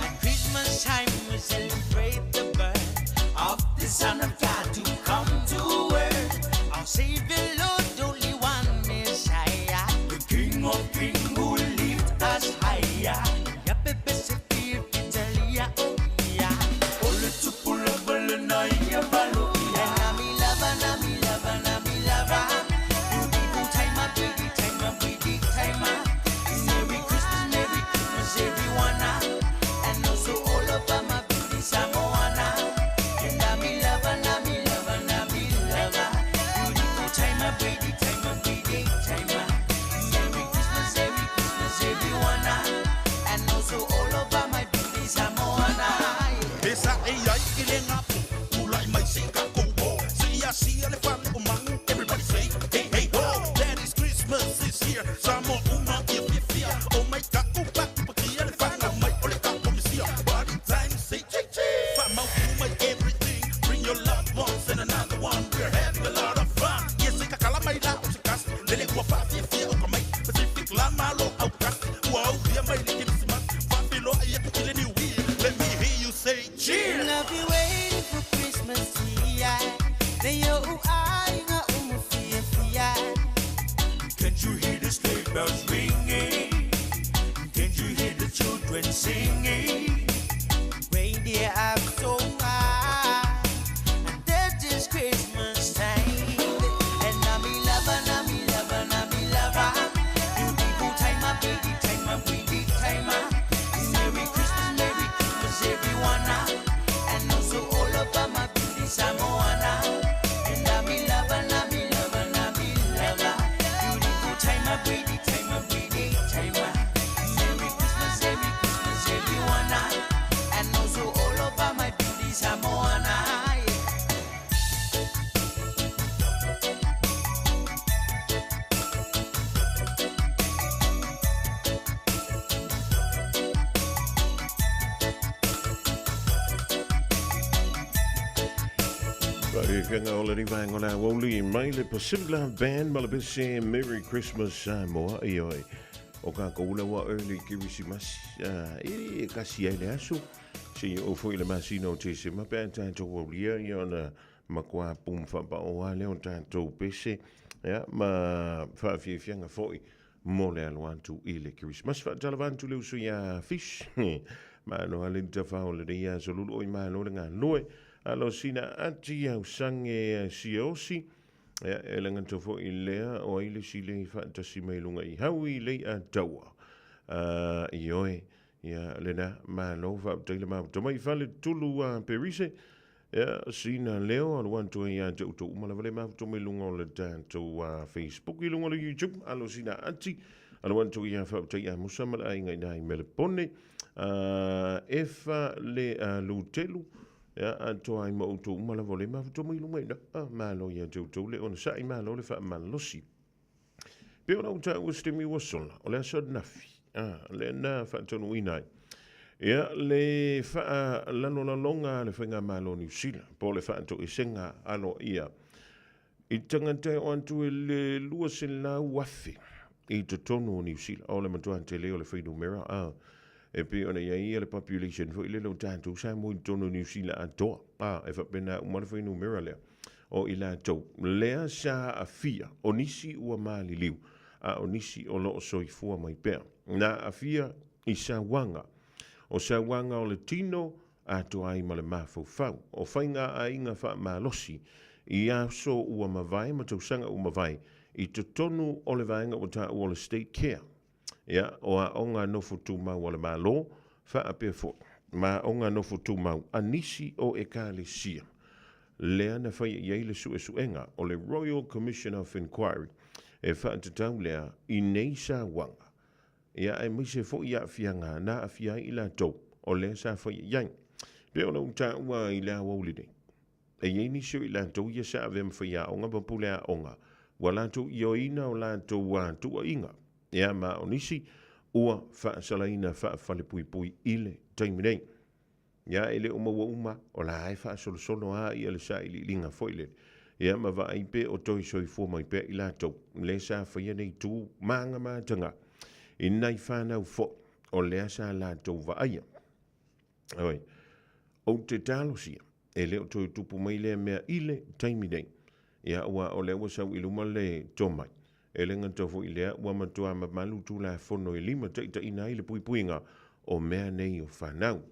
At Christmas time we celebrate the birth of the Son of God to come to earth. Our Savior Lord, only one Messiah, the King of Kings who lift us higher. Ya pepe se Italia, oh yeah. Ole tupula balana ya balo. And I'm in love, and I'm in love, and I'm in love. Beautiful time, a pretty time, a pretty time. Merry Christmas, Merry Christmas, everyone. And also all of my beauty Samoana. And I'm in love, and I'm in love, and I'm in love. Beautiful time, a pretty time, a pretty time. Merry Christmas, Merry Christmas, everyone. And also all of my beauty Samoana. Pesa e ai i le ngapu, ulai mai se ka koupo. Se ia sia le fale o mangu, everybody say, hey, hey, ho. That is Christmas is here, Samoa uma ia fia fia. O mai ka upa upa kia le whanga mai o le ka komisia. Party time, say ching ching. Wha mau mai everything, bring your loved ones and another one. We're having a lot of fun. Ia se kakala mai la o se kasi, lele ua wha fia fia o ka mai. Pacific la malo au kasi, ua au fia mai le kirisimasi. Wha filo ai aku i le New Year. Let me hear you say cheers. I've been waiting for Christmas yeah. Leo uai nga umufia fia. Can't you hear the sleigh bells ringing? Can't you hear the children singing? Reindeer up so high, and that is Christmas time. And I'm in love, and I'm in love, and I'm in love. Beautiful time, a pretty time, a pretty time. Merry Christmas, Merry Christmas, everyone. And also all of my beauty Samoana. Faafiafiaga o lenei vaega o le aoauli mai le Pacific Love Band ma le pese Merry Christmas Samoa. Ioe, o kākou la ua early Kerisimasi, e kasi ai le aso, seia oo foi i le masina o Tesema pe a tatou aulia ia ona matua pum faapao lava lea o tatou pese, ia, ma faafiafiaga foi mo le alo atu i le Kerisimasi. Faatalofa atu le uso iā Fish, malo lava le tafao o lenei aso lulu oi malo le galue. Alo sina ati ausange siaosi, ia, e le gata foi lea o ai le si lei faatasi mai luga i haui lei a taua. Ioe, ia lena, malo faafetai le mafuta mai fale tulu a Perise, ia, sina leo alu atu ai ia te outou uma lava le mafuta mai luga o le tatou Facebook i luga o le YouTube, alo sina ati, alu atu ia faafetai a Musa ma le aiga i na i Melepone, Efa le Lutelu, ia, atoa ai ma outou uma lava o le mafuta mai luga i na, malo ia te outou le onosai, malo le faamalosi. Pei ona ou taua se taimi ua sola, o le aso anafi, lea na faataunuuina ai. Ia, le faalalolaloga a le Faigamalo o Niu Sila, po o le faatoesega aloaia i tagata e oo atu i le 200,000 i totonu o Niu Sila. O le matua tele o le fuainumera, e pei ona i ai le population foi lele o tatou Samoa i totonu o Niu Sila atoa, e faapena uma le fuainumera lea. O i latou lea sa aafia, o nisi ua maliliu, a o nisi o lo o soifua mai pea. Na aafia i sauaga. O sauaga o le tino atoa ai ma le mafaufau. O faiga-aiga faamalosi i aso ua mavae ma tausaga ua mavae i totonu o le vaega ua taua o le State Care. Ia, o aoga nofo tumau a le Malo, faapea foi ma aoga nofo tumau a nisi o Ekalesia. Lea na faia i ai le suesuega o le Royal Commission of Inquiry e faatatau lea i nei sauaga, ia aemaise foi aafiaga na aafia ai i latou o lea sa faia i ai. Pei ona ou taua i le aoauli nei, E i ai nisi o i latou ia sa avea ma faiaoga ma puleaoga, ua latou ioeina o latou tuuaiga, ea ma o nisi ua faasalaina faafalepuipui i le taimi nei. Ia, e le o maua uma, o la e faasolosolo lava ia le sailiiliga foi lele, ia ma vaai pe o toe soifua mai pea i latou lea sa faia nei tu magamataga i nai fanau foi o lea sa latou vaaia. Oi, ou te talosia, e le o toe tupu mai lea mea i le taimi nei. Ia, aua o lea ua sau i luma le tomai. E le gata foi i lea, ua matua mamalu Tulafono e limataitaiina ai le puipuiga o mea nei o fanau.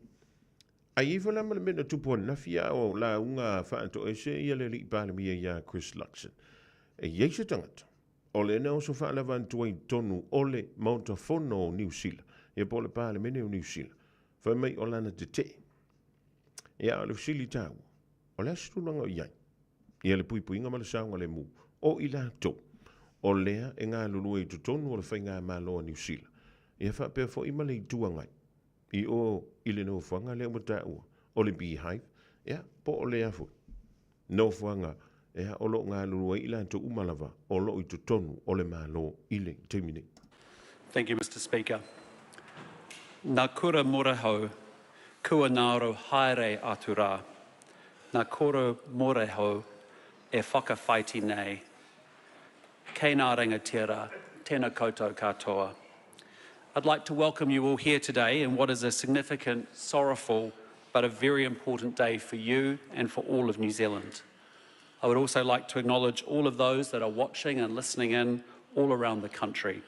A i ai foi la ma le mea na tupu ananafi a o lauga faatoese ia le alii Palemia ia Chris Luxon. E i ai se tagata o lea na oso faalava atu ai i totonu o le Maota Fono o Niu Sila, ia po o le Palemene o Niu Sila, fai mai o lana tetee. Ia, o le fesili taua, o le a se tulaga o i ai? Ia le puipuiga ma le saogalemu o i latou o lea e galulue i totonu o le Faigamalo a Niu Sila, ia faapea foi ma le Itu Agai i o i le nofoaga lea ua taua o le Beehive, ia, po o lea foi nofoaga ia, o lo o galulue ai i latou uma lava o lo o i totonu o le Malo i le taimi nei. Thank you, Mr Speaker. Nā kura morehou, kua ngaro haere atu rā. Nā koro morehou e whakawhaiti nei. Kei nā rangatira, tēnā koutou katoa. I'd like to welcome you all here today in what is a significant, sorrowful, but a very important day for you and for all of New Zealand. I would also like to acknowledge all of those that are watching and listening in all around the country.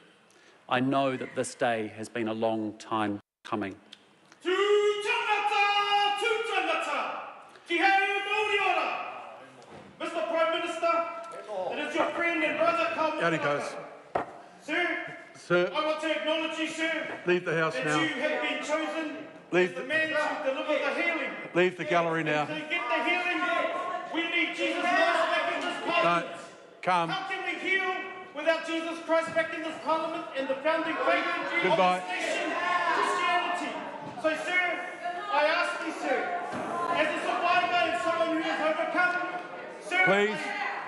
I know that this day has been a long time coming. Mr Prime Minister, it is your friend and brother Carl Howdy, guys. Sir, Sir. I want to acknowledge you, sir. Leave the house that now. you have been chosen Leave as the man to deliver the healing. Leave the gallery now. To get the healing, we need Jesus Christ back in this parliament. No, calm. How can we heal without Jesus Christ back in this parliament and the founding faith Goodbye. of this nation, Christianity? So, sir, I ask you, sir, as a survivor and someone who has overcome, sir, Please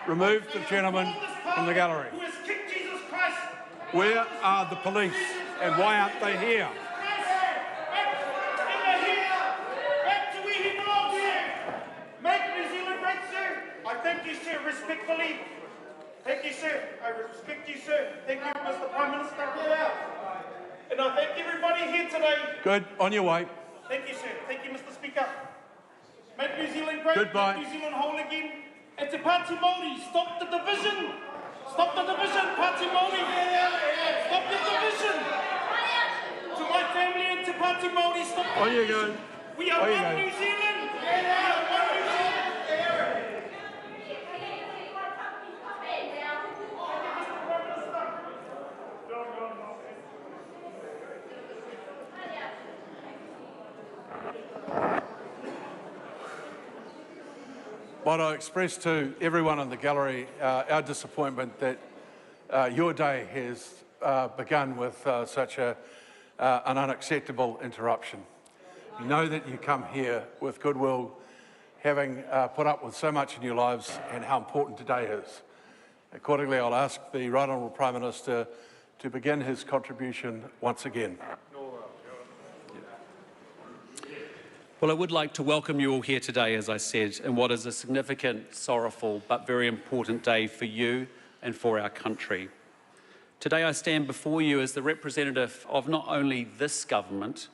remove the gentleman from the gallery. who has kicked Jesus Christ Where are the police and why aren't they here? Back to where he belongs, sir. Make New Zealand great, sir. sir. I respect you, sir. Thank you, Mr. Prime Minister. Get out. And I thank everybody here today. Good. On your way. Thank you, sir. Thank you, Mr. Speaker. Make New Zealand great. Goodbye. Make New Zealand whole again. And to Party Māori, stop the division. Stop the division, Party Māori. Stop the division. To my family and to Party Māori, stop the On you division. go. We are On you one go. New Zealand. We are one New Zealand. Might I express to everyone in the gallery our disappointment that your day has begun with such an unacceptable interruption. You know that you come here with goodwill, having put up with so much in your lives and how important today is. Accordingly, I'll ask the Right Honourable Prime Minister to begin his contribution once again. Well, I would like to welcome you all here today, as I said, in what is a significant, sorrowful, but very important day for you and for our country. Today I stand before you as the representative of not only this government,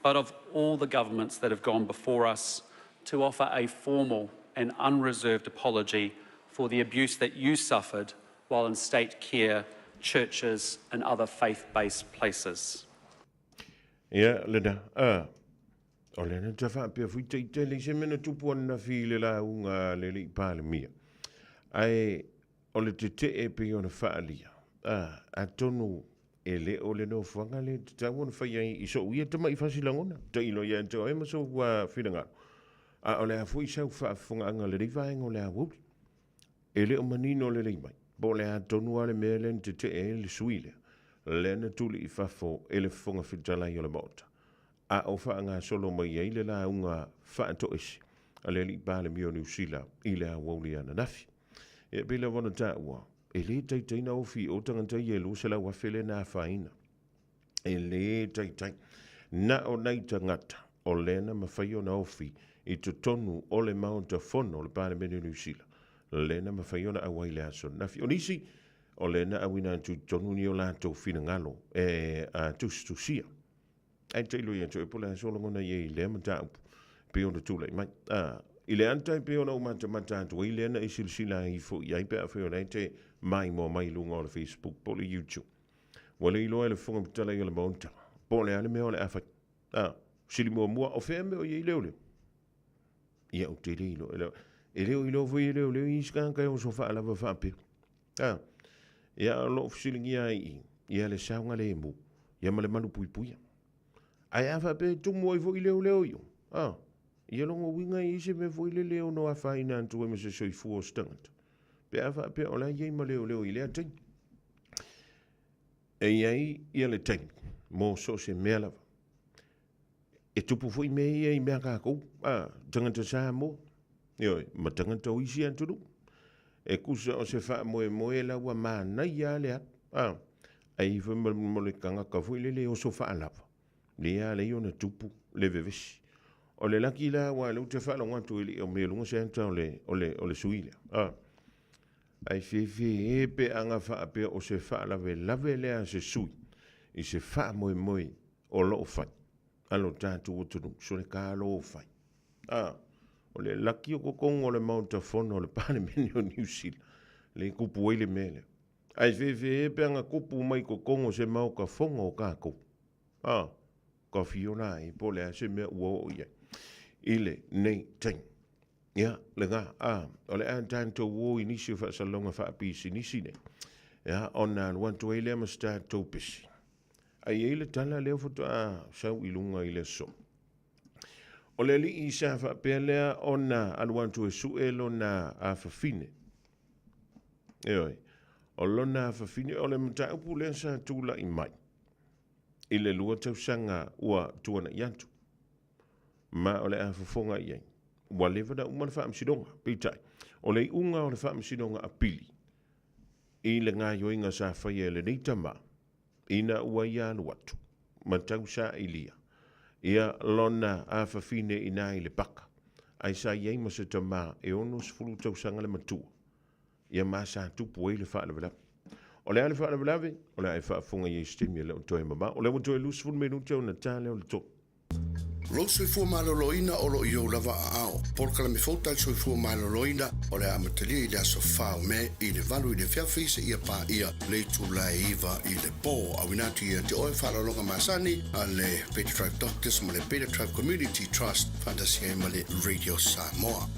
but of all the governments that have gone before us to offer a formal and unreserved apology for the abuse that you suffered while in state care, churches and other faith-based places. Ia, lena, a, o lena ta faapea foi taitele i se mea na tupu ananafi i le lauga a le alii Palemia. Ae o le tetee e pei ona faaalia, a, atonu e le o le nofoaga lea e tatau ona fai ai i sou ia tama'i fasilagona, tailo ia te oe ma sou finagalo. A o le a foi sau faafofogaaga i lenei vaega o le aoauli. E le o manino lelei mai, po o le a tonu lava le mea lea na tetee ai le sui lea, lea na tuli i fafo e le Fofoga Fetalai o le Maota, a o faagasolo mai ai le lauga faatoese a le Alii Palemia o Niu Sila i le aoauli ananafi. E pei lava ona taua, e le taitai na ofi i o tagata ia e 200,000 lea na afaina. E le taitai. Na o nai tagata o lea na mafai ona ofi i totonu o le Maota Fono o le Palemene o Niu Sila, lea na mafai ona auai i le aso ananafi. O nisi, o lea na auina atu i totonu ni o latou finagalo e tusitusia. Ae tailo ia te oe po o le a sou lagona i ai i lea mataupu e pei ona tulai mai. A, i le ata e pei ona ou matamata atu ai lea na e silasila ai ifo i ai pe afai o la e te maimoa mai i luga o le Facebook po o le YouTube. Ua le iloa e le Fofoga Fetalai o le Maota po o le a le mea o le a fai. A, sili muamua, o fea mea o i ai leoleo? Ia, ou te le iloa. E le, e le o iloa foi e leoleo i isi tagata e oso faalava faapea. A, ia, o lo o fesiligia ai i, ia le saogalemu, ia ma le malupuipuia. Ae a faapea e tumu ai foi leoleo i o, a, ia lona uiga e i ai se mea foi lele e ono afaina atu ai ma se soifua o se tagata. Pe a faapea o la e i ai ma leoleo i lea taimi. E i ai ia le taimi mo so o se mea lava. E tupu foi mea ia i mea kākou, a, tagata Samoa, ioe, ma tagata o isi atunuu. E kusa o se faamoemoe la ua manaia lava le alu, a, ae i ai foi ma le tagata foi lele e oso faalava, lea ala ai ona tupu le vevesi. O le laki la aua o lea ou te faalogo atu e le i aumai i luga se ata o le, o le, o le sui lea, a. Ae fiafia e pe aga faapea o se faalavelave lea a se sui i se faamoemoe o lo o fai a lo tatou atunuu, so le kalo o fai. A, o le laki o kokogo o le Maota Fono o le Palemene o Niu Sila, le kupu ai le mea lea. Ae fiafia e pe aga kupu mai kokogo se Maoka Fono o kakou. A, ka fio la e, po o le a se mea ua oo i ai i lenei taimi. Ia, lena, a, o le a tatou o i nisi o faasalalauga faapisinisi nei, ia, ona alu atu ai lea ma se tatou pesi. Ae i ai le tala lea faatoa sau i luga i le aso. O le alii sa faapea lea ona alu atu e sue lona afafine. Ioe, o lona afafine, o le mataupu lea sa tulai mai i le 2 tausaga ua tuanai atu. Ma o le a fofoga i ai, ua leva ona uma le faamasinoga. Peitai, o le iuga o le faamasinoga apili i le gaoioiga sa faia e lenei tama, ina ua ia alu atu ma tau sailia ia lona afafine i ina i le paka, ae sa i ai ma se tama e 60 tausaga le matua. Ia ma sa tupu ai le faalavelave. O le a le faalavelave? O le a e faafofoga i ai i se taimi e le o toe mamao. O lea ua toe 20 minute ona ta lea o le 3. Lou soifua maloloina o lo o i ou lava aao. Polokalame fou tau soifua maloloina o le a amatalia i le aso 4 o Me i le 8 i le afiafi seia paia le itula e 9 i le po. Auina atu ia te oe faaaloaloga masani a le Beta Tribe Doctors ma le Beta Tribe Community Trust faatasi ai ma le Radio Samoa.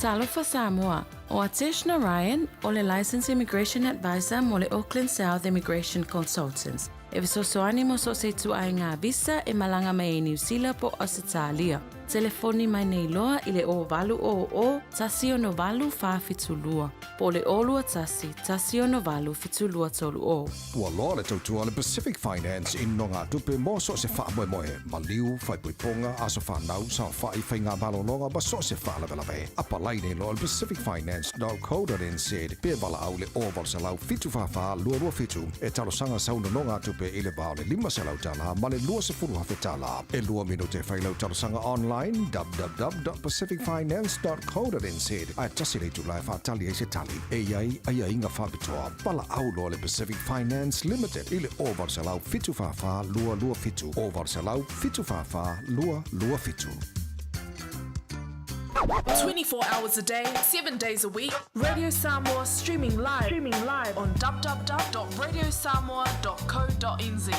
Talofa Samoa, ʻO Atesh Narayan, ʻo le Licensed Immigration Advisor mo le Auckland South Immigration Consultants. E fesoasoani mo so o se ituaiga visa e malaga mai ai Niu Sila po o Ausetalia. Telefoni mai nei loa i le 0800 168 472 po o le 021 168 7230. Ua loa le tautua a le Pacific Finance i nogatupe mo so o se faamoemoe, maliu, faaipoipoga, aso fanau, saofai, faiga malologa ma so o se faalavelave. Apalai nei loa i le pacificfinance.co.nz pe valaau i le 0800 744 227 e talosaga sau nonogatupe i le va o le $500 ma le $20,000. E lua minute e fai lau talosaga online www.pacificfinance.co.nz ae tasi le itula e faatali ai se tali. E i ai aiaiga faapitoa. Valaau loa le Pacific Finance Limited i le 0800 744 227, 0800 744 227. 24 hours a day, 7 days a week. Radio Samoa streaming live, streaming live on www.radiosamoa.co.nz.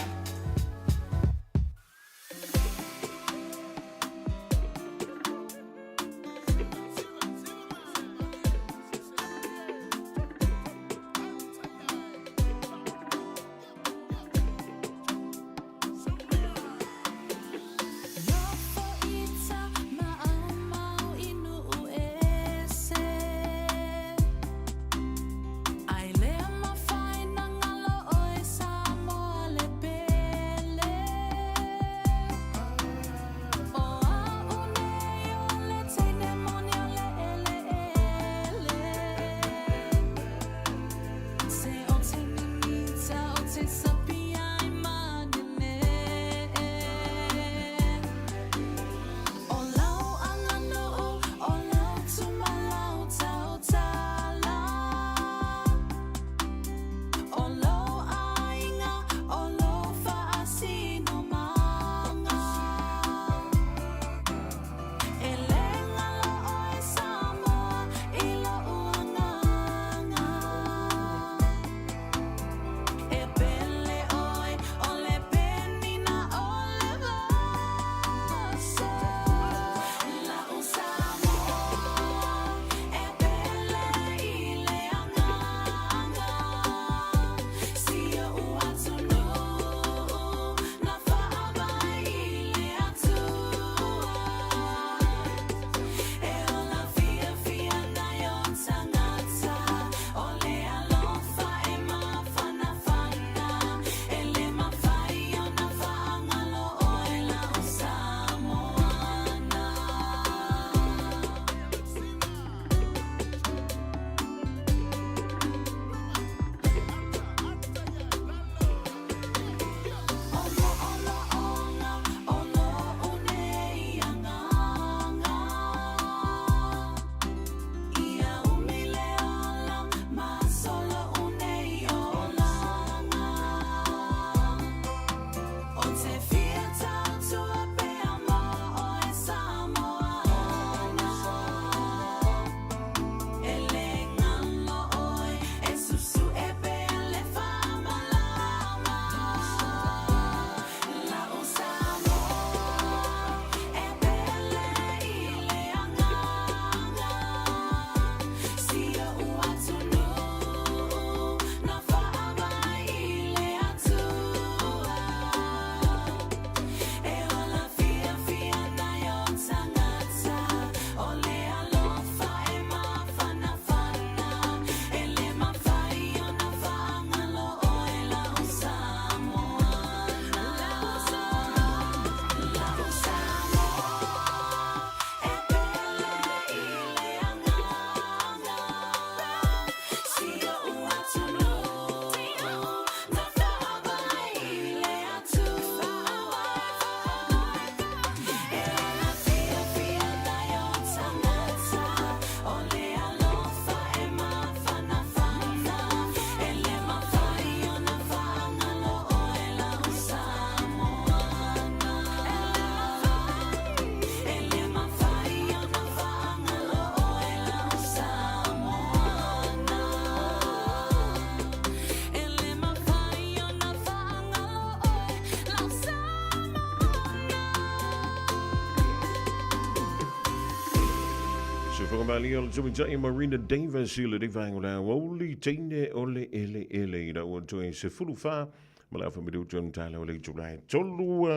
Sofoga malie o le tauitai Marina Davis i lenei vaega o le aoauli teine o le eleele ina ua toe 14 ma le afa minutu o tala o le itula e tolu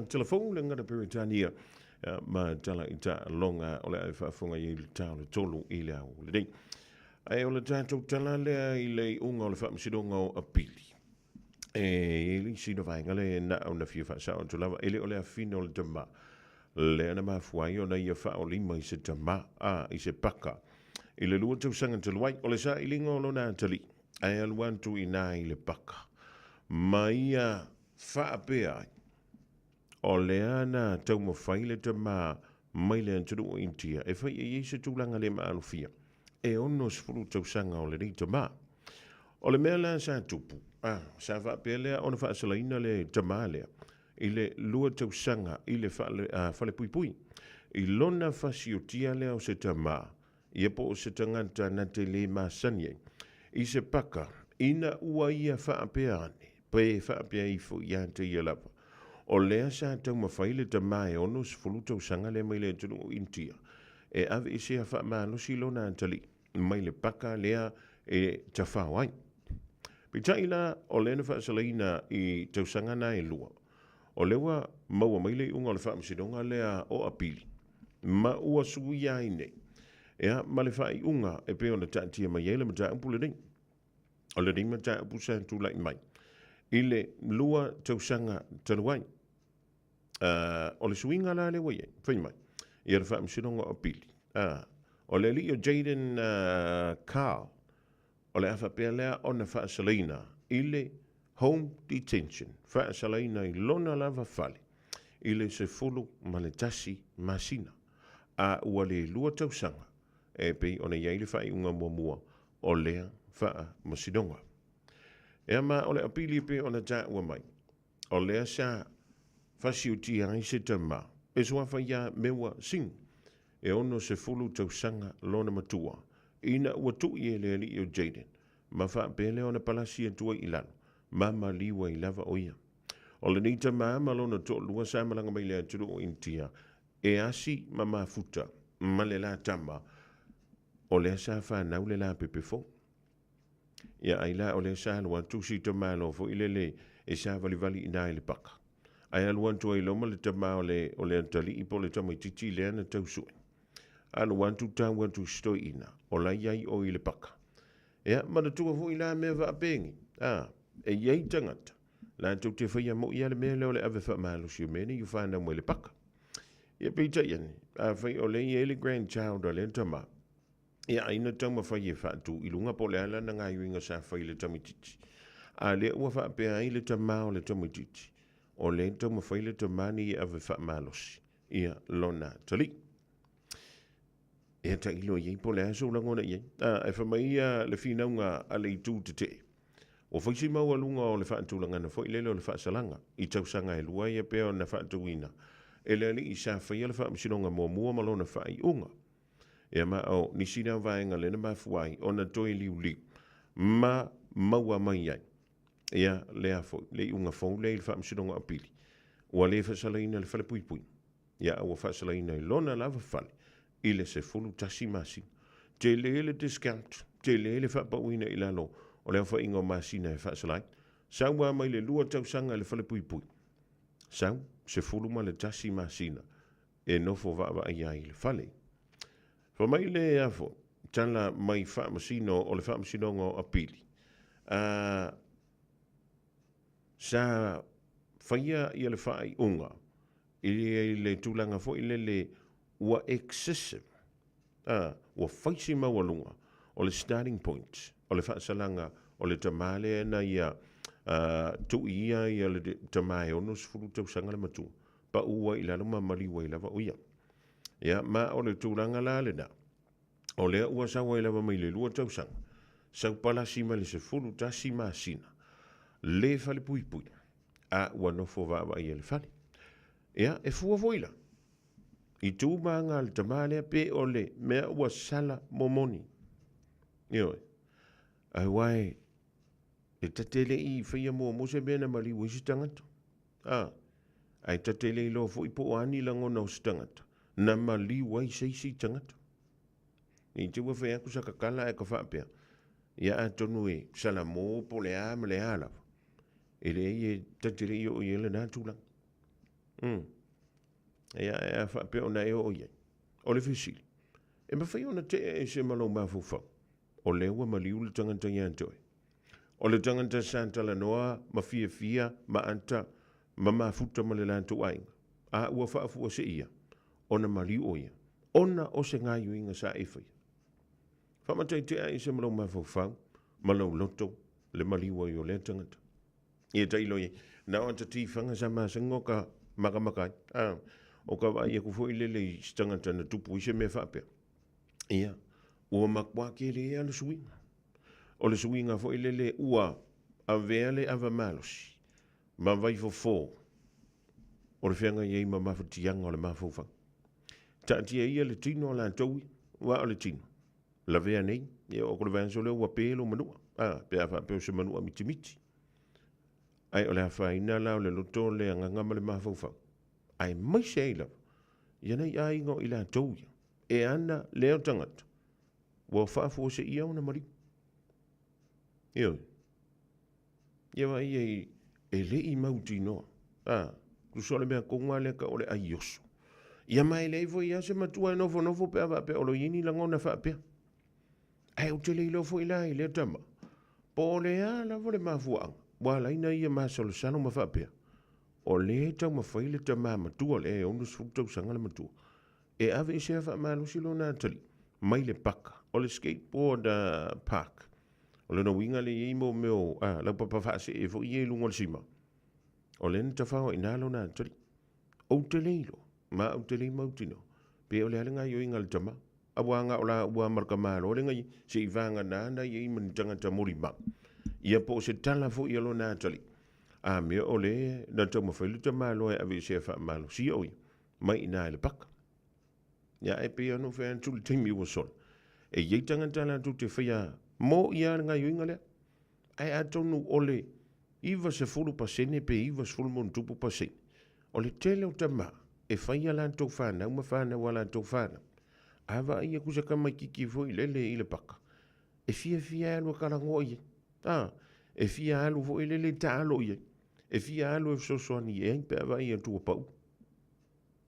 telefon le gata Peretania ma tala i taaloga o le a e faafofoga i ai le ta o le tolu i le ao lenei. Ae o le tatou tala lea i le iuga o le faamasinoga o Apili. E i ai le isi na vaega lea na o na fia faasao atu lava, e le o le afina o le tamā. Lea na mafua ai ona ia faaolima i se tamā, a, i se paka. I le lua tausaga talu ai, o le sailiga o lona atalii, ae alu atu i ina i le paka. Ma ia faapea ai, o lea na taumafai le tamā mai le atunuu o Initia e fai i ai se tulaga le maalofia. E 60 tausaga o lenei tamā. O le mea la sa tupu, a, sa faapea lea ona faasalaina le tamā lea i le lua tausaga i le fale, a, falepuipui. I lona fasiotia lea o se tamā, ia po o se tagata na te lē masani ai i se paka, ina ua ia faapea ane, pe faapea ifo ia te ia lava. O lea sa taumafai le tamā e 60 tausaga lea mai le atunuu o Initia e aveesea faamalosi lona atalii mai le paka lea e tafao ai. Peitai la, o lea na faasalaina i tausaga na e lua, o lea ua maua mai le iuga o le faamasinoga lea o Apili, ma ua suia ai nei, ea, ma le faaiuga e pei ona taatia mai ai le mataupu lenei. O lenei mataupu sa tulai mai i le lua tausaga talu ai. O le suiga la lea ua i ai, fai mai, ia le faamasinoga o Apili. O le alii o Jayden Carl, o le a faapea lea ona faasalaina i le home detention, faasalaina i lona lava fale i le 11 masina, a ua le lua tausaga e pei ona i ai le faaiuga muamua o lea faamasinoga. Ea ma o le apili e pei ona taua mai, o lea sa fasiutia ai se tama e suafa iā Mewa Singh, e 60 tausaga lona matua, ina ua tui e le alii o Jayden, ma faapea lea ona palasi atu ai i lalo, ma maliu ai lava o ia. O lenei tama ma lona toalua sa malaga mai le atunuu o Initia, e asi ma mafuta ma le la tama, o lea sa fanau le lapepe fou. Ia ai la o lea sa alu atu si tamāloa foi lele e savalivali i ina i le paka. Ae alu atu ai loa ma le tama o le, o le atalii po o le tamaitiiti lea na tau sue. Alu atu tau atu i se toeaina, o la i ai o i le paka. Ia, manatua foi la mea faapeni, a, e i ai tagata, latou te faia moi lava le mea lea o le ave faamalosi o mea nei ua fanau mai le paka. Ia peitai ane, afai o lea e i ai le grandchild a lea tama, Ia, ai na taumafai e faatu i luga po o le a lana gaoioiga sa fai i le tamaitiiti. A lea ua faapea ai le tama o le tamaitiiti, o lea e taumafai le tama nei e ave faamalosi ia lona atalii. Ia tailo i ai po o le a sou lagona i ai. A, e fai mai ia le finauga a le itu tetee. Ua fai si maualuga o le faatulagana foi lele o le faasalaga i tausaga e lua ia pea ona faatauina e le alii sa faia le faamasinoga muamua ma lona faaiuga. Ia ma o nisi lea o vaega lea na mafua ai ona toe liuliu ma maua mai ai ia lea foi le iuga fou lea i le Faamasinoga o Apili. Ua le faasalaina le falepuipui, ia a ua faasalaina i lona lava fale i le 11 masina. Tele le discount, tele le faapauina i lalo o le aofaiga o masina e faasala ai. Sau lava mai le lua tausaga i le falepuipui, sau 11 masina e nofo vaavaai ai i le fale. Fai mai le a foi, tala mai faamasino o le Faamasinoga o Apili, a sa faia ia le faaiuga i le tulaga foi lele ua excessive, a ua fai si maualuga o le starting point o le faasalaga o le tama lea na ia tui ia ia le tama e 60 tausaga le matua. Pau ai i lalo ma maliu ai lava o ia. Ia, ma o le tulaga la lena, o lea ua sau ai lava mai le lua tausaga, sau palasi mai le 11 masina, le falepuipui, a ua nofo vaavaai e le fale. Ia, e fua foi la, i tu ma aga a le tama lea pe o le mea ua sala momoni. Ioe. Aua e, e ta te le i faia muamua se mea na maliu ai se tagata. A, ae ta te le iloa foi po o a ni lagona o se tagata na maliu ai se isi tagata. Ne i te ua fai atu sa kakala ae ka faapea, ia atonu e salamo po o le a ma le a lava, e leai e ta te le i oo i ai lena tulaga. Mm. Ia, ae a faapea ona e oo i ai. O le fesili, e mafai ona tea ese ma lou mafaufau, o lea ua maliu le tagata ia te oe. O le tagata sa talanoa ma fiafia ma ata ma mafuta ma le latou aiga, a ua faafuaseia ona maliu o ia, ona o se gaioiga sa e faia. Faamataite'a ese ma lou mafaufau ma lou loto le maliu ai o lea tagata. Ia tailo i ai, na o ata tifaga sa masani o ka makamaka ai, a, o ka vaai aku foi lele i se tagata na tupu i se mea faapea. Ia, ua makuā kele ea le suiga. O le suiga foi lele ua avea le ava malosi ma vaifofo o le feagai ai ma mafatiaga o le mafaufau. Taatia ia le tino a latou ia, aua o le tino, lavea nei, ia oo atu le vaiaso lea ua pe lou manua, a, pe a faapea o se manua mitimiti. Ae o le afaina la o le loto, le agaga ma le mafaufau, aemaise ai lava ia nai aiga o i latou ia, e ana lea tagata ua faafuaseia ona maliu. Ioe. Ia vaai ai, e le i mautinoa. A, tusa o le mea tonu lava lea tau o le ai oso. Ia ma e leai foi lava se matua e nofonofo pe a faapea o lo o i ai ni lagona faapea. Ae ou te le iloa foi la i lea tama, po o le a lava le mafuaaga ua ala ai na ia masalosalo ma faapea, o lea e taumafai le tama matua lea e 60 tausaga le matua, e aveesea faamalosi lona atalii mai le paka o le skateboard park. O lona uiga lea e i ai mo mea o laupapa faasee foi ia i luga o le sima, o lea na tafao ai i ina lona atalii. Ou te le iloa, ma ou te le mautinoa, pe o le a le gaoioiga a le tama, aua na o laua ma le tamaloa le na i ai, se i vagana na i ai ma ni tagata molimau. Ia po o se tala foi a lona atalii, a mea o le na taumafai le tamaloa e aveesea faamalosia o ia mai i ina i le paka. Ia ae pei ona ou fai atu i le taimi ua sola, e i ai tagata latou te faia mo ia le gaoioiga lea. Ae atonu o le 90% pe 90+% o le tele o tama e fai a latou fanau ma fanau a latou fanau. A vaai aku se tamaititi foi lele i le paka, e fiafia e alu e talanoa i ai. A, e fia alu foi lele e taalo i ai. E fia alu e fesoasoani i ai pe a vaai atu ua pau.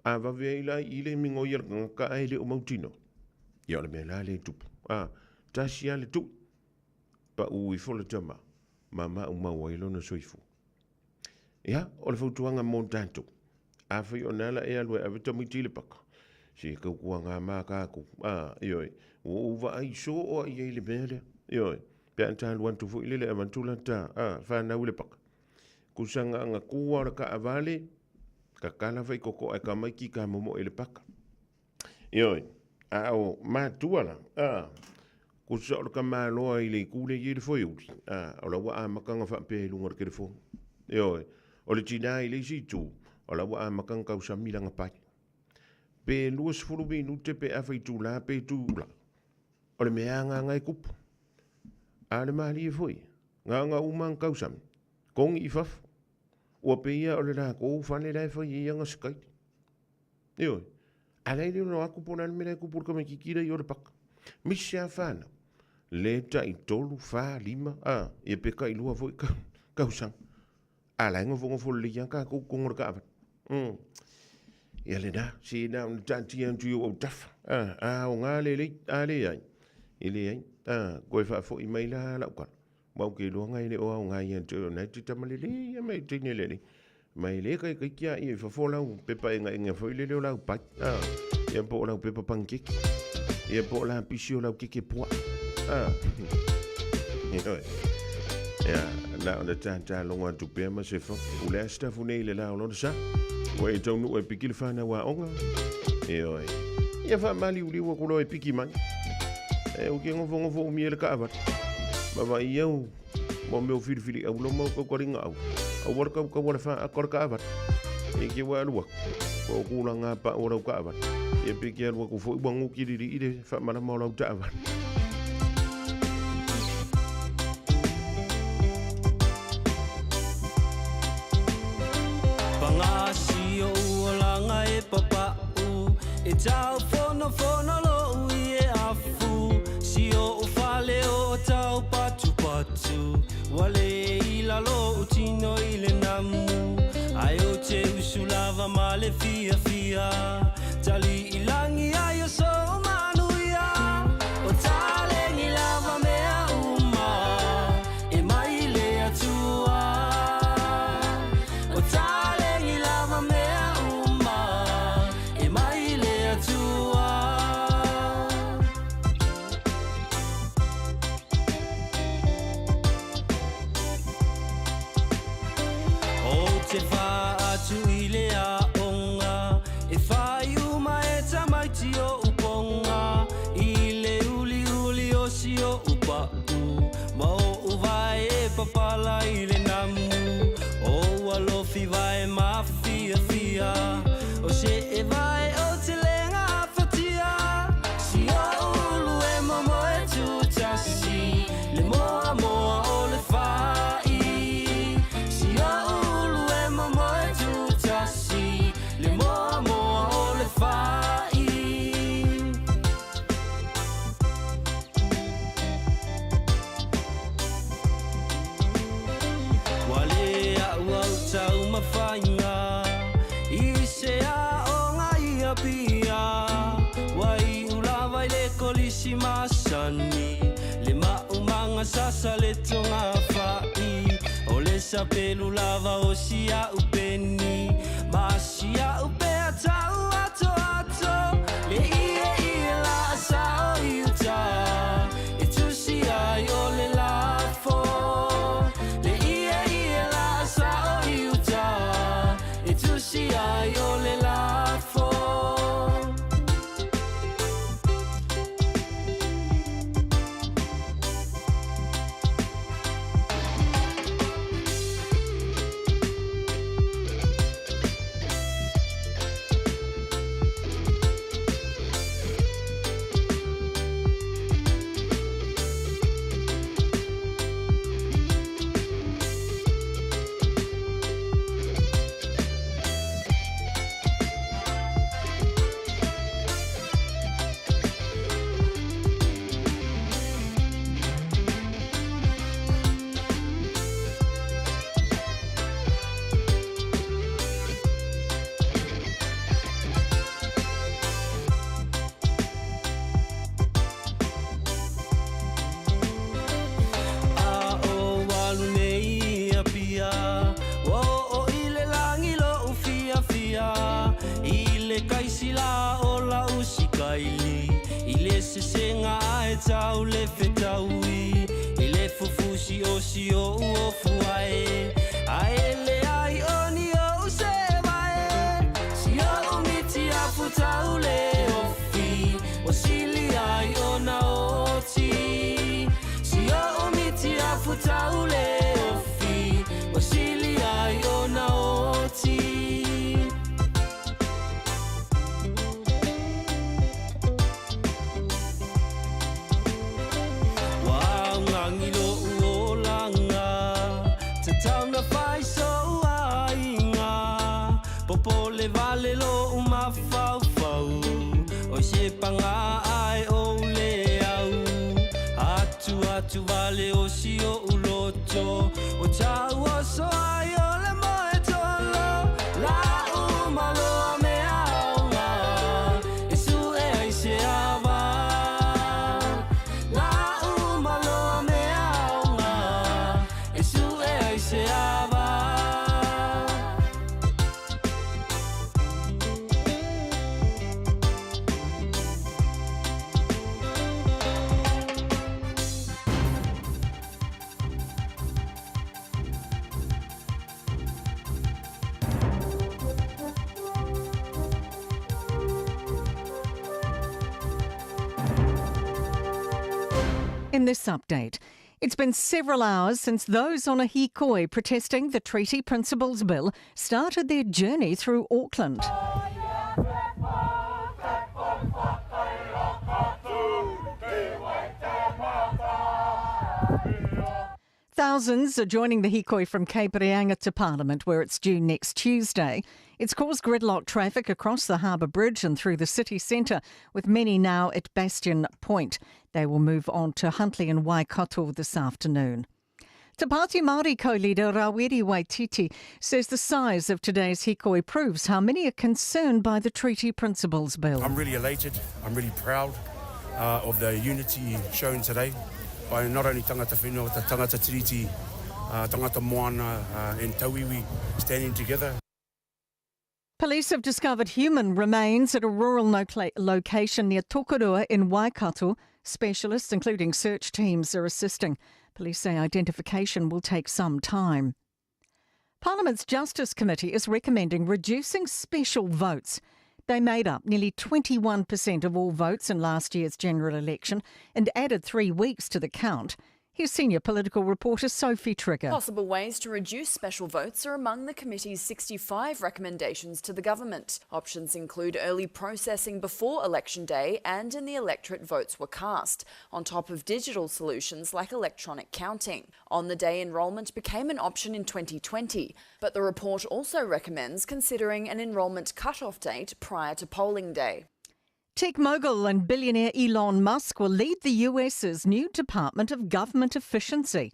A vave ai la i le migoi a le tagata ae le o mautinoa. Ia o le mea la lea e tupu. A, tasi lava le tui, pau ifo le tama, ma maumau ai lona soifua. Ia, o le fautuaga mo tatou, afai o na la e alu e ave tamaiti i le paka, se tautuaga ma tatou, a, ioe, ua ou vaai soo lava i ai i le mea lea, ioe, pe a ta alu atu foi lele e avatu lata, a, fanau i le paka. Tusa na ona tu lava o le taavale, tatala faitotoa e tamaiti ta momoe i le paka. Ioe, a o matua la, a, tusa o le tamaloa i le itu lea e i ai le foeuli, a, o la ua amata ona faapea i luga o le telefoni. Ioe, o le tina i le isi itu, o la ua amata ona tausami lana pai. Pe 20 minute pe afa itula pe itula, o le mea agaga e tupu. A o le malie foi, na ona uma ona tausami, togi i fafo. Ua pei lava o le latou fale la e fai ai ana sikaili. Ioe. A la e le ono atu po o le a le mea la e tupu i le tamaitiiti la i o le paka. Misi lava fanau, le tai tolu, fa, lima, a, ia pe tai lua foi tausaga. A la e nofonofo lelei lava tatou i totonu o le taavale. Mm. Ia lena, se na ona taatia atu i ou autafa. A, a aoga lelei, a leai, e leai. A, toe faafoi mai la lau tala. Aua ou te iloa na e le o aoga ia te oe, o na e te tama lelei lava ma e teine lelei. Ma e le taitaiti lava ia i fafo lau pepa egaega foi lele o lau pai. A, ia po o lau pepa panikeke. Ia po o lapisi o lau keke puaa. A, ioe. Ia, na ona tātā logo atu pea ma se fa. O le a sitafu nei le la o lona sa. Ua e taunuu e piki le whanau aoga. Ioe. Ia faamaliuliu atu loa e piki mai. E o ke ngofongofo umi e le kaavale. Ma vai au mo mea o filifili au lo mau kaukaliga au. Aua le kaukau a le whaako le kaavale. E ke ua alu aku. Ko o kūlanga pa o lau kaavale. E pe ke alu aku foi ua ngukiriri i le whaamalama o lau taavale. Pagasi o uolaga e papa'u, E tau fonofono lo'u i e afu. o fale o tau patu patu Ua le i lalo o tino i le namu Ai o te usu lava ma le fia fia Tali i langi ai o so manuia O talengi lava mea uma E mai le atua O talengi lava mea uma E mai le atua O te wha atu i le aonga E whai uma e tamaiti o uponga I le uli uli o si o upa'u Ma o uvae e papala i le namu O alofi vae mafia fia O se e vae o te lenga fatia Si o ulu e momo e tutasi Le moa moa o le fai Si o ulu e momo e tutasi Le moa moa o le fai Ua le au au tau mawhainga I se a o ngai a pia Wa i ulawa i le kolisi masani Le maumanga sasa le tonga whai O le sapelu lava o si a upeni Ma si a upe a tau ato ato Le ie ie la sa o i uta E tusi ai o le lafo Le ie ie la sa o i uta E tusi ai o le lafo A o walu nei a pia O o i le langi lo u fia fia I le kaisi la o la usikaili I le sesenga ae tau le fetaui I le fufusi o si o u ofu ae Ae le ai o ni o u se vae Si o u miti a futau le ofi O sili ai o na oti Si o u miti a futau le ofi O sili ai o na oti Wa ngangi lo u o langa Te tauna whai so ainga Popo le vale lo u mawhau whau O se panga ai o le au Atu atu vale o si o uloto O tau o so ai o le moe tolo La u maloa me aonga E su e ai se awa La u maloa me aonga E su e ai se awa In this update, it's been several hours since those on a hikoi protesting the Treaty Principles Bill started their journey through Auckland. Thousands are joining the hikoi from Cape Reinga to Parliament, where it's due next Tuesday. It's caused gridlock traffic across the Harbour Bridge and through the city centre, with many now at Bastion Point. They will move on to Huntly and Waikato this afternoon. Te Pāti Māori co-leader Rawiri Waititi says the size of today's hikoi proves how many are concerned by the Treaty Principles Bill. I'm really elated. I'm really proud uh, of the unity shown today by not only tangata whenua, but tangata tiriti, uh, tangata moana uh, and tauiwi standing together. Police have discovered human remains at a rural location near Tokoroa in Waikato. Specialists, including search teams, are assisting. Police say identification will take some time. Parliament's Justice Committee is recommending reducing special votes. They made up nearly 21% of all votes in last year's general election and added three weeks to the count. Here's senior political reporter Sophie Trigger. Possible ways to reduce special votes are among the committee's 65 recommendations to the government. Options include early processing before election day and in the electorate votes were cast, on top of digital solutions like electronic counting. On the day enrolment became an option in 2020, but the report also recommends considering an enrolment cut-off date prior to polling day. Tech mogul and billionaire Elon Musk will lead the US's new Department of Government Efficiency.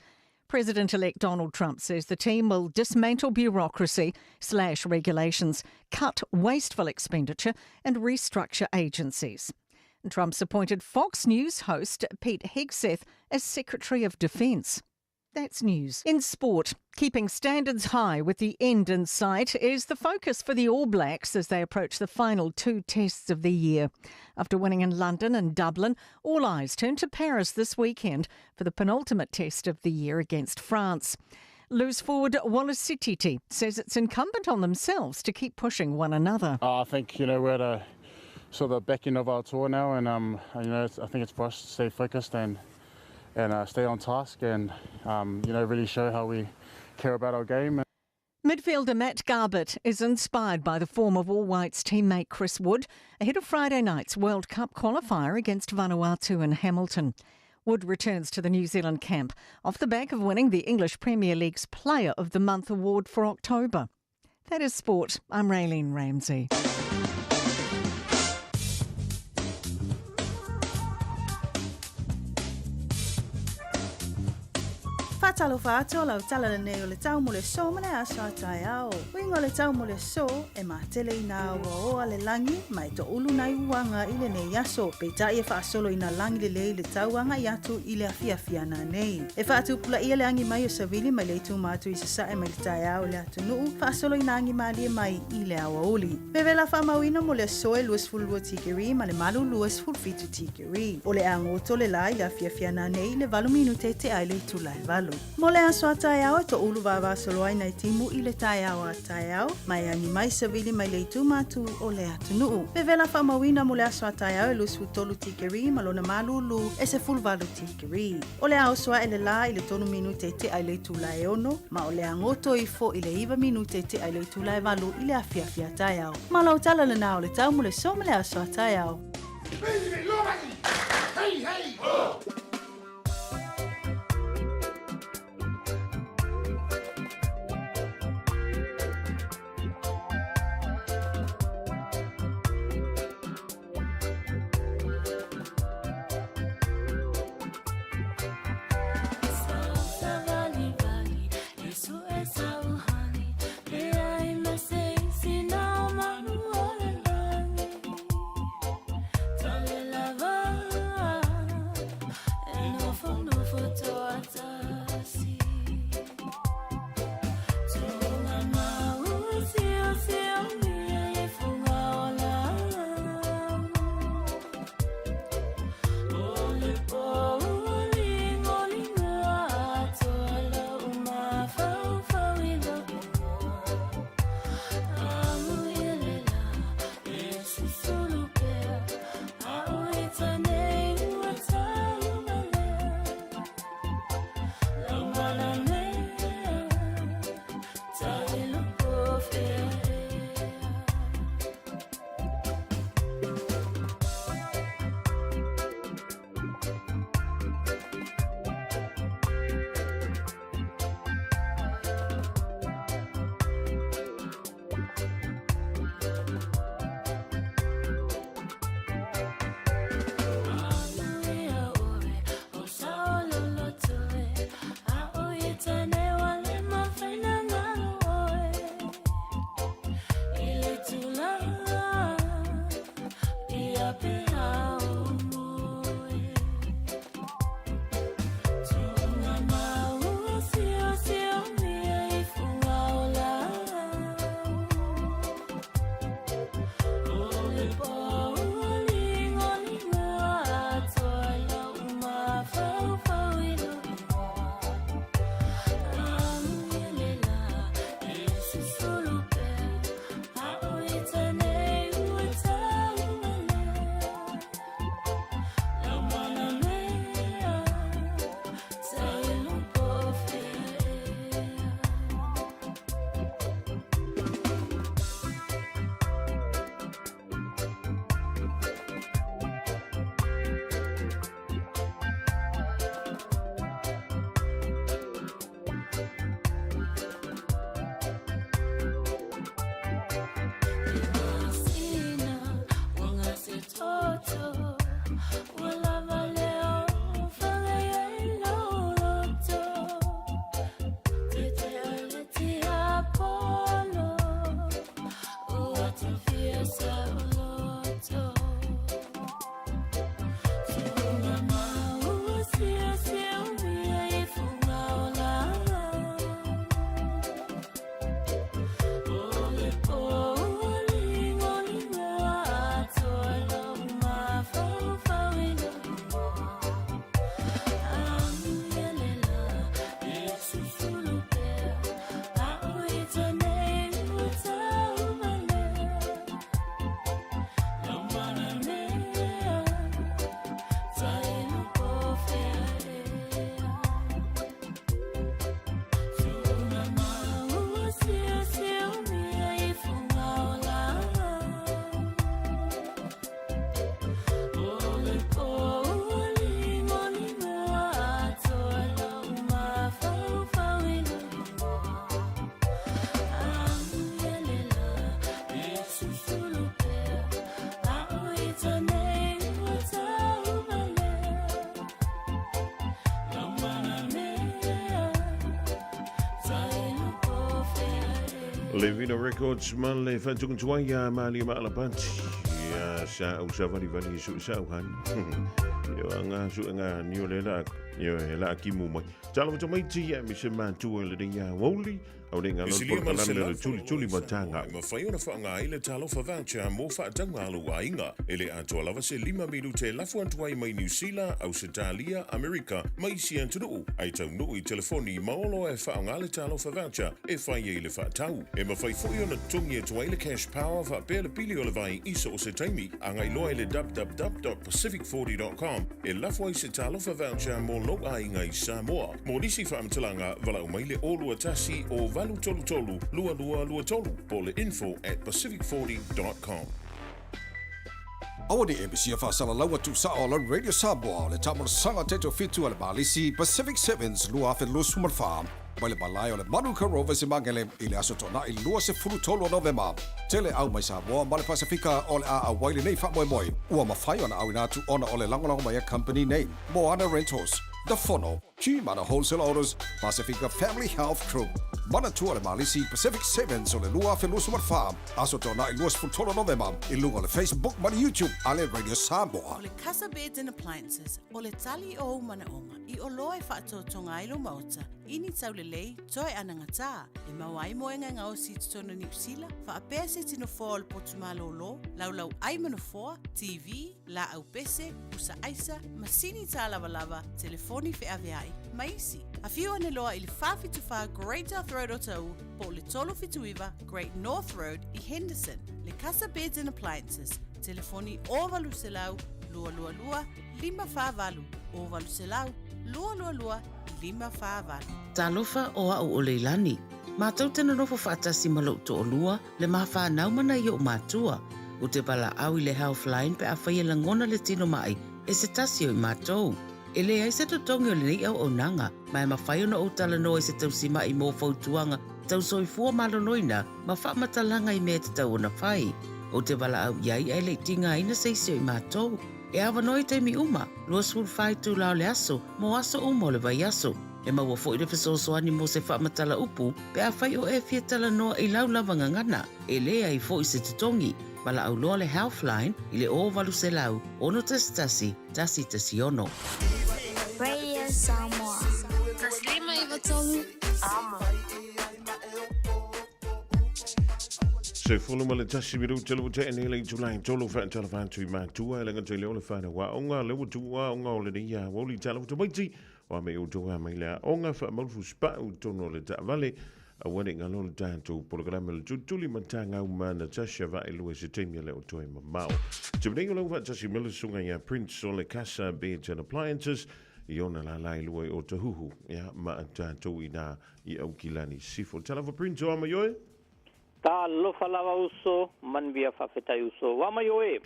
President elect Donald Trump says the team will dismantle bureaucracy, slash regulations, cut wasteful expenditure, and restructure agencies. Trump's appointed Fox News host Pete Hegseth as Secretary of Defense. That's news. In sport, keeping standards high with the end in sight is the focus for the All Blacks as they approach the final two tests of the year. After winning in London and Dublin, all eyes turn to Paris this weekend for the penultimate test of the year against France. Loose forward Wallace Sititi says it's incumbent on themselves to keep pushing one another. Uh, I think, you know, we're at a sort of the back end of our tour now, and, um, you know, I think it's for us to stay focused and and uh, stay on task and um, you know really show how we care about our game. Midfielder Matt Garbett is inspired by the form of All Whites teammate Chris Wood ahead of Friday night's World Cup qualifier against Vanuatu in Hamilton. Wood returns to the New Zealand camp off the back of winning the English Premier League's Player of the Month award for October. That is sport. I'm Raylene Ramsey. Faatalofa atu o lau tala lenei o le tau mo le so ma le aso a taeao. Uiga o le tau mo le so, e matele i nā uaoa le lagi ma e toʻulu nai uaga i lenei aso. Peitai e faasolo i nā lagi lelei le tau agaʻi atu i le afiafi ana nei. E faatupulaia le agi mai o savili mai le itu ma atu i sasae mai le taeao i le atunuu, faasolo i nā agi malie mai i le aoauli. Vevela faamauina mo le aso e 22 tikeri ma le malu 27 tikeri. O le agoto le la i le afiafi ana nei i le 8 minute tea i le itula e 8. Mo le aso a taeao e toʻulu vavasolo ai nai timu i le taeao a taeao, ma e agi mai savili mai le itu ma atu o le atunuu. Vevela faamauina mo le aso a taeao e 23 tikeri ma lona malūlū e 18 tikeri. O le a oso aʻe le lā i le 3 minute e tea i le itula e 6, ma o le a goto ifo i le 9 minute e tea i le itula e 8 i le afiafi a taeao. Ma lau tala lenā o le tau mo le so ma le aso a taeao. Hey, hey, ho! Le Vino Records ma le faatukutuai ia Malie Maalapati. Ia sa au savalivali i suu sa au hani. Io anga su anga nio le la io e la kimu mai. Talo tamaiti ia mi se matua le ia woli au le ngalo Isilia por ma se kalame le lafo tuli tuli matanga. E mafai ona faaaga ai le talofa voucher mo faatauga a lou aiga. E le atoa lava se 5 minute e lafo atu ai mai Niusila, Ausetalia, Amerika ma isi atunuu. Ai taunuu i telefoni ma olo e faaaoga le talofa voucher e fai ai le faatau. E mafai foi ona totogi atu ai le cash power faapea le pili o le vai i so o se taimi. Agai loa i le www.pacific40.com e lafo ai se talofa voucher mo lou aiga i Samoa. Mo nisi faamatalaga, valaau mai le 021 o 833 2223 po o le info@pacific40.com. Aua ne i e misia faasalalaua tuusao o lau Radio Samoa o le taamolosaga taitoafitu a le Malisi Pacific Sevens 2024 mai le malae o le Manuka Rovers i Magele i le Aso Toonai 23 o Novema. Tele au mai Samoa ma le Pasifika o le a auai lenei faamoemoe ua mafai ona auina atu ona o le lagolago mai a company nei, Moana Rentals, The Fono, G-Mana Wholesale Autos, Pasifika Family Health Group. Manatua le Malisi Pacific Sevens o le 2024, Aso Toonai 23 Novema, i luga o le Facebook ma le YouTube a le Radio Samoa. O le Casa Beds and Appliances, o le tali o ou manaoga i oloa e faatoatoga ai lou maota i ni taulelei toe anagatā, e maua ai moega e gaosi i totonu o Niu Sila, faapea se tino foa o le potu malōlō, laulau ai ma nofoa, TV, laau pese, pusa aisa, masini tālavalava, telefoni feaveai, ma isi. Afio ane loa i le 474 Great South Road Otahuhu po o le 379 Great North Road i Henderson. Le Casa Beds and Appliances, telefoni 0800 222 548, 0800 222 548. Talofa o a'u o Leilani. Matou te nonofo faatasi ma lo'u to'alua, le ma fanau ma nai o'u matua. Ou te valaau i le Healthline pe afai e lagona le tino ma'i e se tasi o i matou. E leai se totogi o lenei auaunaga, ma e mafai ona ou talanoa i se tausima'i mo fautuaga tau soifua maloloina ma faamatalaga i mea e tatau ona fai. Ou te valaau i ai ae le i tigaina se isi o i matou. E avanoa i taimi uma, 24 itula o le aso, mo aso uma o le vaiaso. E maua foi le fesoasoani mo se faamatala upu pe afai o e fia talanoa i lau lava gagana, e leai foi se totogi. Valaau loa le Healthline i le 0800 611 116. Radio Samoa. 153 Amo. Se fulu ma le tasi minute le ua nei le itulai tolu whaatala whātu i mātua e lenga te leo le whānau a onga le ua tua onga o le nei a wauli tala wata wa me o toa mai le onga wha maulufu spau tono le taavale a wane ngā lolo tātou polokalame le tutuli matanga uma Natasha va e lua se taimi le o toe mamao. Te mnei o lau whaatasi mele sunga ia Prince o le Casa Beds and Appliances i ona la lai lua i o tahuhu ia ma tātou i nā i aukilani sifo. Tala Prince o ama yoe? Ta lofa lava uso, manvia fafetai uso. Wama yoe?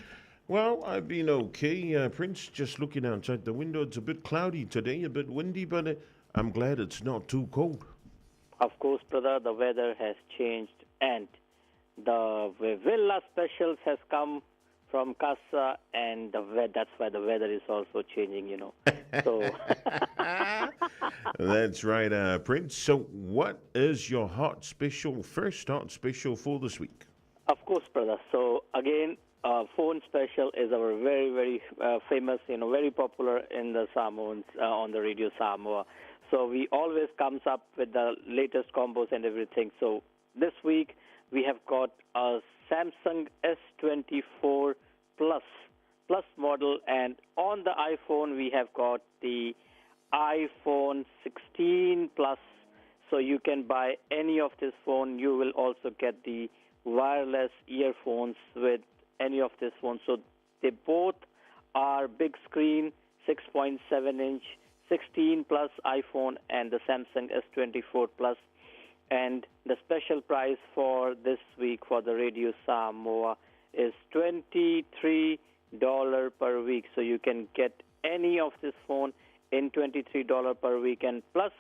Well, I've been okay, Prince. Just looking outside the window, it's a bit cloudy today, a bit windy, but I'm glad it's not too cold. Of course, brother, the weather has changed and the Villa specials has come from Casa, and that's why the weather is also changing, you know. So That's right, Prince. So what is your hot special, first hot special for this week? Of course, brother. So again, phone special is our very, very famous, very popular in the Samoans, on the Radio Samoa. So we always comes up with the latest combos and everything. So this week we have got a Samsung S24 Plus model, and on the iPhone we have got the iPhone 16 Plus. So you can buy any of this phone. You will also get the wireless earphones with any of this phone. So they both are big screen, 6.7 inch, 16 Plus iPhone and the Samsung S24 Plus. And the special price for this week for the Radio Samoa is $23 per week. So you can get any of this phone in $23 per week. And plus,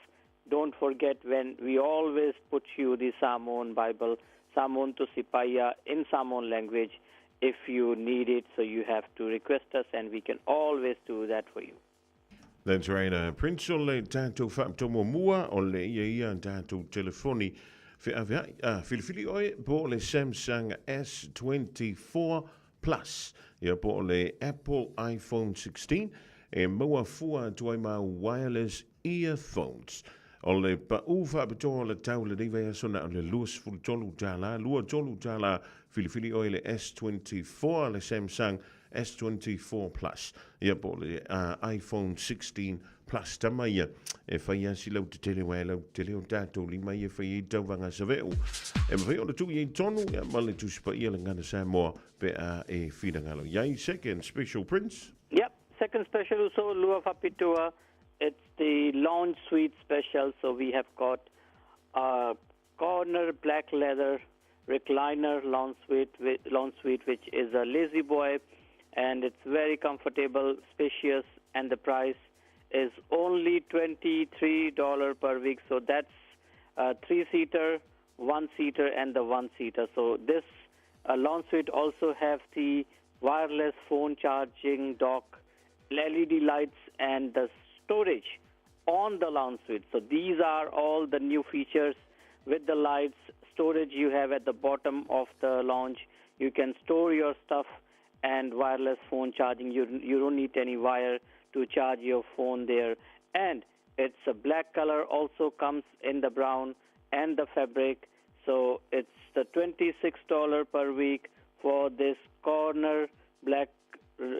don't forget when we always put you the Samoan Bible, Samoan to Sipaya in Samoan language, if you need it. So you have to request us and we can always do that for you. That's right. Prince o le tātou whaaptomo mua o le ia ia tātou telefoni whiawhia, filifili oe po le Samsung S24 Plus ia po le Apple iPhone 16 e maua fua atu ai ma wireless earphones. O le pa'u faapitoa o le tau lenei vaiaso na o le $23, $23 filifili oe le S24, le Samsung S24 Plus ia po le iPhone 16 Plus. Tama ia e fai asi lau tetele wa lau tetele o tātou lima ia fai i tauvaga save'u e mawhai o le tui i tonu ia ma le tusipa ia le gagana Samoa pe a e finagalo iai. Second special, Prince. Yep, second special also Lua Fapitua. It's the lounge suite special. So we have got a corner black leather recliner lounge suite, which is a lazy boy, and it's very comfortable, spacious, and the price is only $23 per week. So that's a 3-seater, 1-seater, and the 1-seater. So this lounge suite also have the wireless phone charging dock, LED lights, and the storage on the lounge suite. So these are all the new features with the lights, storage you have at the bottom of the lounge. You can store your stuff and wireless phone charging. You don't need any wire to charge your phone there. And it's a black color, also comes in the brown and the fabric. So it's the $26 per week for this corner black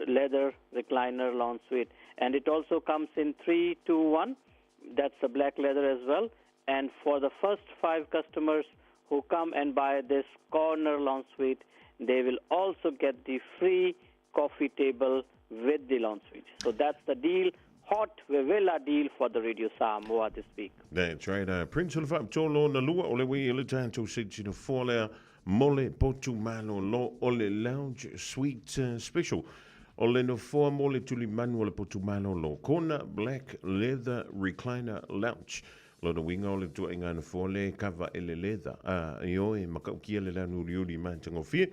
leather recliner lounge suite. And it also comes in 3, 2, 1. That's the black leather as well. And for the first 5 customers who come and buy this corner lounge suite, they will also get the free coffee table with the lounge suite. So that's the deal, hot Villa deal for the Radio Samoa this week. That's right. Prince o le faapitolo na lua o le ui le tātou seti na foa lea mo le potu malolo o le lounge suite special. O le nofoa mo le tulimanu o le potu malolo. Kona black leather recliner lounge. Lona winga o le tuaiga nofoa le kava e le leather. I oe makaukia le lanu uli matagofie.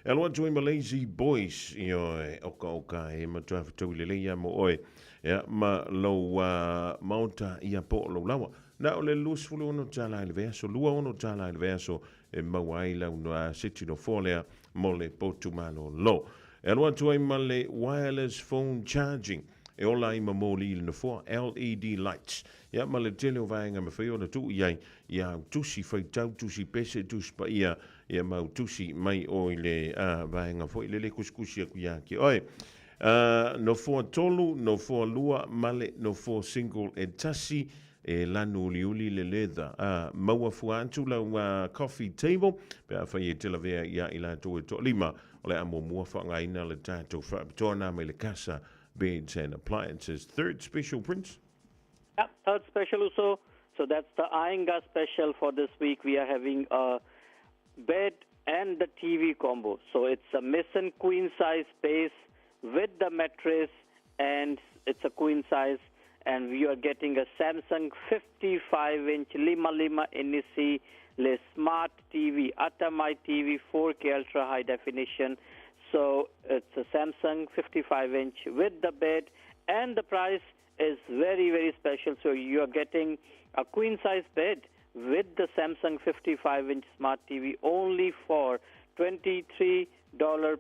E alo atu ai ma Lazy Boys i oe oka oka e matua whatau le leia mo oe. Ia ma lou maota ia po o lou lawa. Na o le $26 i le vaiaso, $26 i le vaiaso e maua ai lau seti nofoa lea. mo le potu malolo. E alu atu ai ma le wireless phone charging e ola ai ma moli i le nofoa, LED lights, ia ma le tele o vaega e mafai ona tuu i ai i āu tusi faitau, tusi pese, tusi paia, ia ma au tusi mai o i le vaega foi lele kusikusi aku iā ke oe. Nofoa tolu, nofoa lua ma le nofoa single e tasi e lanu uliuli le leather. Maua fua atu lau coffee table pe afai e te lavea iā i latou e toalima o le a muamua faaaogaina le tatou faapitoa nā mai le Casa Beds and Appliances. Third special, Prince? Yeah, third special also. So that's the Ainga special for this week. We are having a bed and the TV combo. So it's a Mason queen size base with the mattress, and it's a queen size. And we are getting a Samsung 55-inch Lima Lima NEC Le Smart TV, Atamai TV, 4K ultra high definition. So it's a Samsung 55-inch with the bed, and the price is very, very special. So you are getting a queen-size bed with the Samsung 55-inch Smart TV only for $23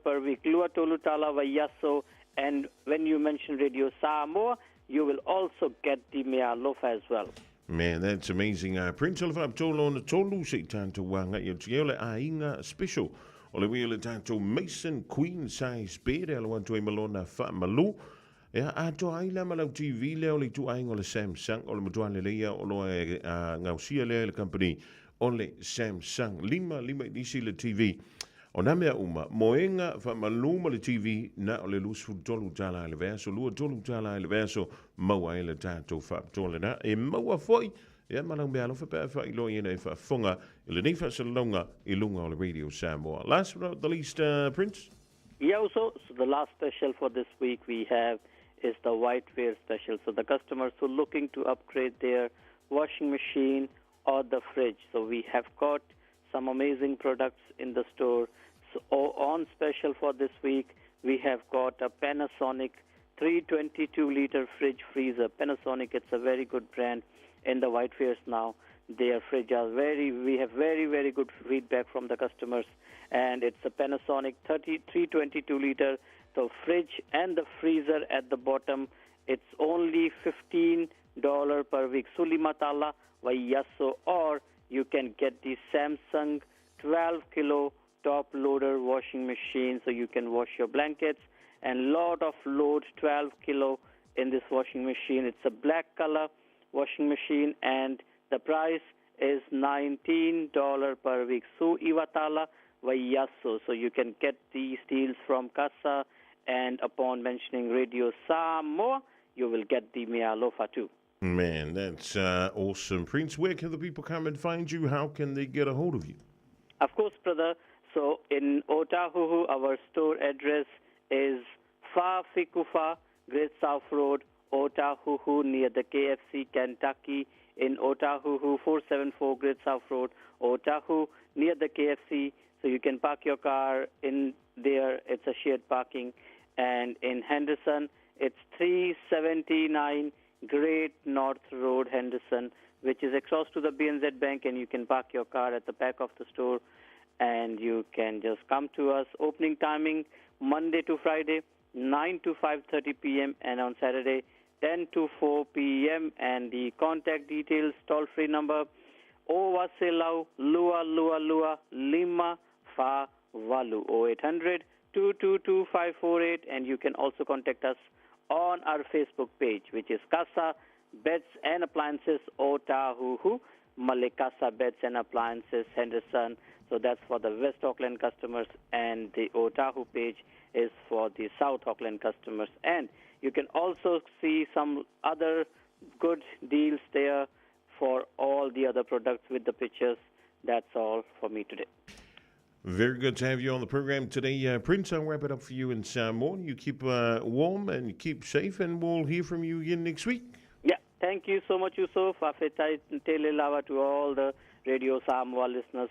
per week. Lua tolu tala vaiaso. And when you mention Radio Samoa, you will also get the mea alofa as well. Man, that's amazing. Prince o le faapitoa lona tolu se i tatou agai atu i ai o le aiga special o le ui o le tatou Mason Queen size bed e alo atu ai ma lona faamalu. Ia, atoa ai la ma lau TV lea o le ituaiga o le Samsung, o le matua lelei ia o loa e gaosia lea e le company o le Samsung. Lima, lima i nisi le TV. O nā mea uma, moega, faamalu ma le TV, na o le 23 tālā i le vaiaso, 23 tālā i le vaiaso, maua ai le tatou faapitoa lenā. E maua foi, ia ma lau meaalofa pe a faailoa i ena e faafofoga i lenei faasalalauga i luga o le Radio Samoa. Last but not the least, Prince? Yeah, also, so the last special for this week we have is the whiteware special. So the customers who are looking to upgrade their washing machine or the fridge. So we have got some amazing products in the store. So on special for this week, we have got a Panasonic 322-liter fridge freezer. Panasonic, it's a very good brand in the whitewares now. Their fridge are very, we have very, very good feedback from the customers. And it's a Panasonic 322-liter, the fridge and the freezer at the bottom. It's only $15 per week. Sulimatala Vayaso, or you can get the Samsung 12-kilo top loader washing machine, so you can wash your blankets, and lot of load, 12 kilo in this washing machine. It's a black color washing machine, and the price is $19 per week. Su Iwatala Vayaso. So you can get these deals from Casa, and upon mentioning Radio Samoa, you will get the mea alofa too. Man, that's awesome. Prince, where can the people come and find you? How can they get a hold of you? Of course, brother. So in Otahuhu, our store address is Fa Fikufa, Great South Road, Otahuhu, near the KFC Kentucky in Otahuhu, 474 Great South Road, Otahuhu, near the KFC. So you can park your car in there. It's a shared parking. And in Henderson, it's 379 Great North Road, Henderson, which is across to the BNZ Bank, and you can park your car at the back of the store, and you can just come to us. Opening timing, Monday to Friday, 9 to 5:30 p.m., and on Saturday, 10 to 4 p.m. And the contact details, toll-free number, Owaselau Lua Lua Lua Lima Fa Valu, 0800 222 548, and you can also contact us on our Facebook page, which is Casa Beds and Appliances Otahuhu, Malekasa Beds and Appliances Henderson. So that's for the West Auckland customers, and the Otahu page is for the South Auckland customers. And you can also see some other good deals there for all the other products with the pictures. That's all for me today. Very good to have you on the program today, Prince. I'll wrap it up for you in Samoa. You keep warm and keep safe, and we'll hear from you again next week. Yeah, thank you so much, Yusuf. Afetai tele lava to all the Radio Samoa listeners,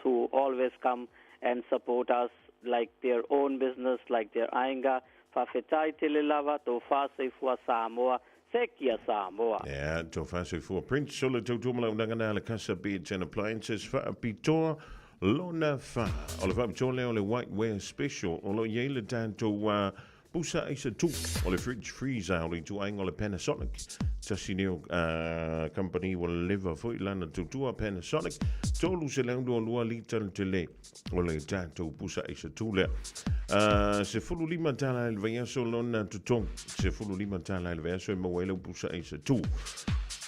who always come and support us like their own business, like their ainga. Fafetai tele lava, to faseifua Samoa, Sekia Samoa. Yeah, to faseifua. Prince, o le tautua ma lau unanga na le Casa Beds and Appliances, faapitoa. Lona fa, o le faapitoa lea o le White Wear Special, o lo o i ai le tatou uh, pusa aisa tu, o le fridge freezer, o le ituaiga o le Panasonic. Tasi lea o uh, company ua leva foi lana tautua Panasonic, 322 lita le tele o le tatou pusa aisa tu lea. Uh, 15 tala i le vaiaso lona totogi, 15 tala i le vaiaso e maua ai lau pusa aisa tu.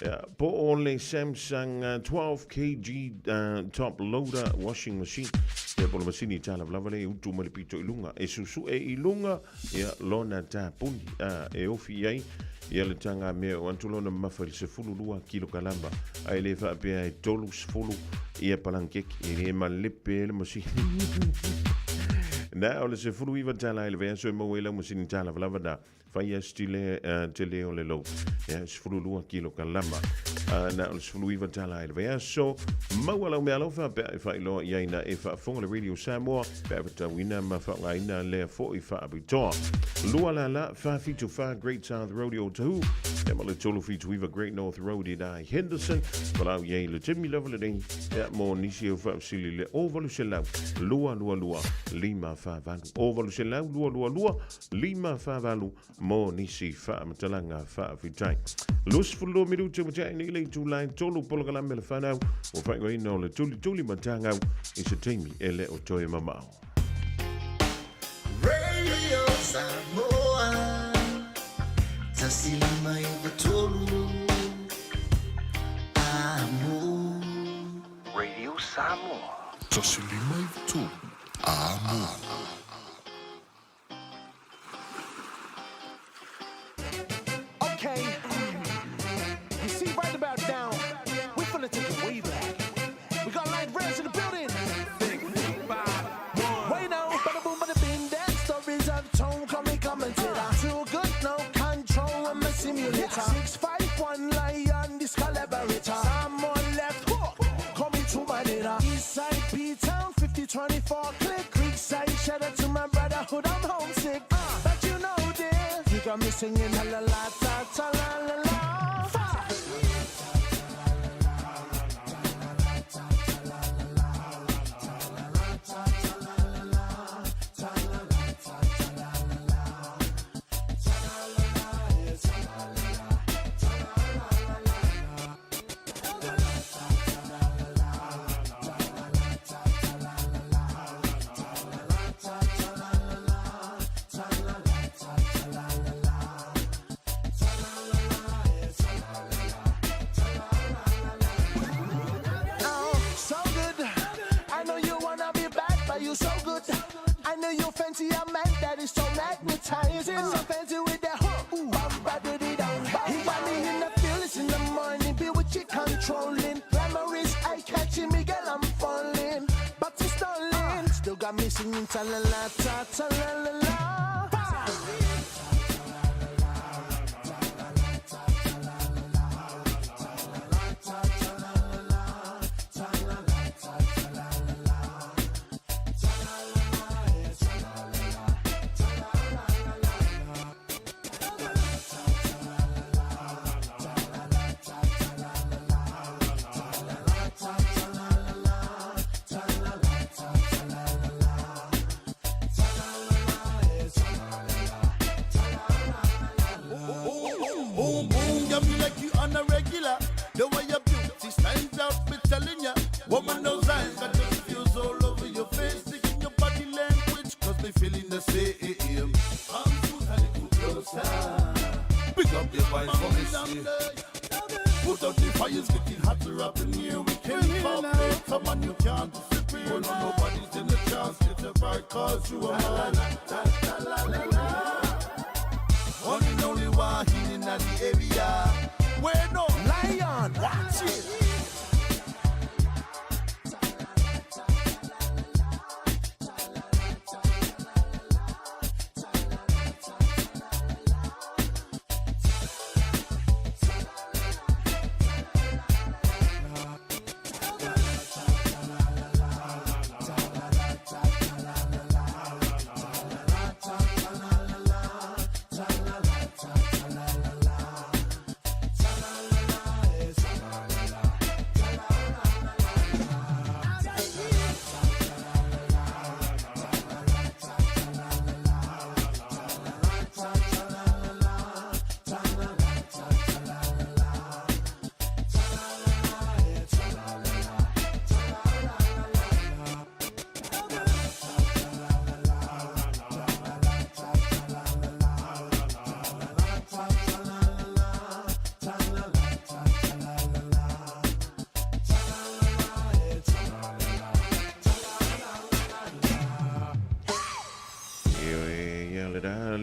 Ia, po o le Samsung 12 kg top loader washing machine. Ia, po o le masini talavalava lea e utu mai le pito i luga. E susue i luga, ia, lona tapuni, a, e ofi i ai, ia le taga mea o atu lona mamafa i le 12 kilokalama. Ae le faapea e 30 ia palangekeki, e le malepe ai le masini. Na o le 19 tala i le vaiaso e maua ai lau masini talavalava na. Fai stile tele o le lou. Ia, 12 kilokalama. Na o le 19 tala i le vaiaso. Maua lau meaalofa pe a e faailoa i ai na e faafofoga le Radio Samoa pe a fatauina ma faaaogaina lea foi faapitoa. Lua lala, 474 Great South Road i Otahuhu, ia ma le 379 Great North Road i i Henderson. Valaau i ai le taimi lava lenei, ia mo nisi o faafesili le 0800 222 548. 0800 222 548 mo nisi faamatalaga faafetai. 22 minute ua tea nei le itula e tolu polokalame le whanau ua faaigoaina o le tulituli matagau i se taimi e le o toe mamao. Radio Samoa 153 Amo. Radio Samoa. 153 Amo. Okay, you see right about now, we're finna take it way back. We got light rails in the building. Wait now, bada boom, bada bing, that stories I've told, call me commentator. Too good, no control, I'm a simulator. 651 lion, this collaborator. Someone left hook, call me to my dinner. Eastside P-Town, 5024 click. Creekside, shout out to my brotherhood, I'm homesick. But you know this, you got me singing la la la ta ta la la la. Five. Oh, so good. I know you wanna be bad, but you so good. I know you fancy a man that is so magnetizing. So fancy with that hook. Ooh, bum, ba, do, dee, dum. He got me in the feelings in the morning, be with you controlling. Glamour is eye catching me, girl, I'm falling. But it's stalling. Still got me singing ta la la ta ta la la la. Boom, boom, got me like you on a regular. The way your beauty stands out, me telling ya. Woman, those eyes got those feels all over your face. Taking your body language, cause they feeling the same. Come smooth a little closer. Pick up your voice for me, see. Put out the fires, getting hotter up in here. We can't pop it. Come on, you can't disappear. No, nobody's in the chance. Get a right, cause you are mine. La, la, la, la. One and only one in the area. Where no lion, watch it.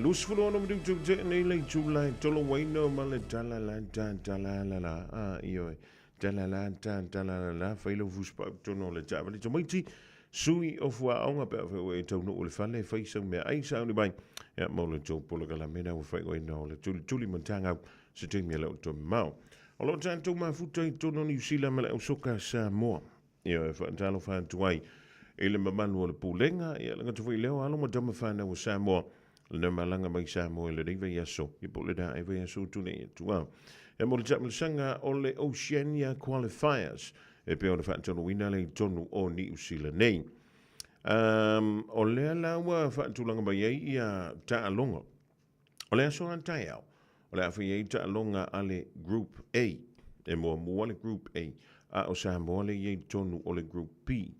26 minute ua tea nei le itula e toloaina ma le tala la ta tala la la a ioe tala la ta tala la la fai lau fusipau i totonu o le taavale tamaiti sui o fuaoga pe afai ua e taunuu i le fale fai sau meaai sauni mai ia mo le tou polokalame na ua faaigoaina o le tulituli matagau se taimi e le o toe mamao. O lo o tatou mafuta i totonu o Niu Sila ma le ausoka Samoa. Ioe, faatalofa atu ai i le mamalu o le Pulega, ia le gata foi lea o alo ma tama fanau o Samoa, lena malaga mai Samoa i lenei vaiaso, ia po o lena ea vaiaso ua tulai atu a. Ia mo le taamilosaga o le Oceania Qualifiers, e pei ona faataunuuina lea i totonu o Niu Sila nei. Um, o lea la ua faatulaga mai ai ia taaloga. O le aso a taeao, o le a fai ai taaloga a le Group A. E muamua le Group A, a o Samoa lea e i ai i totonu o le Group B.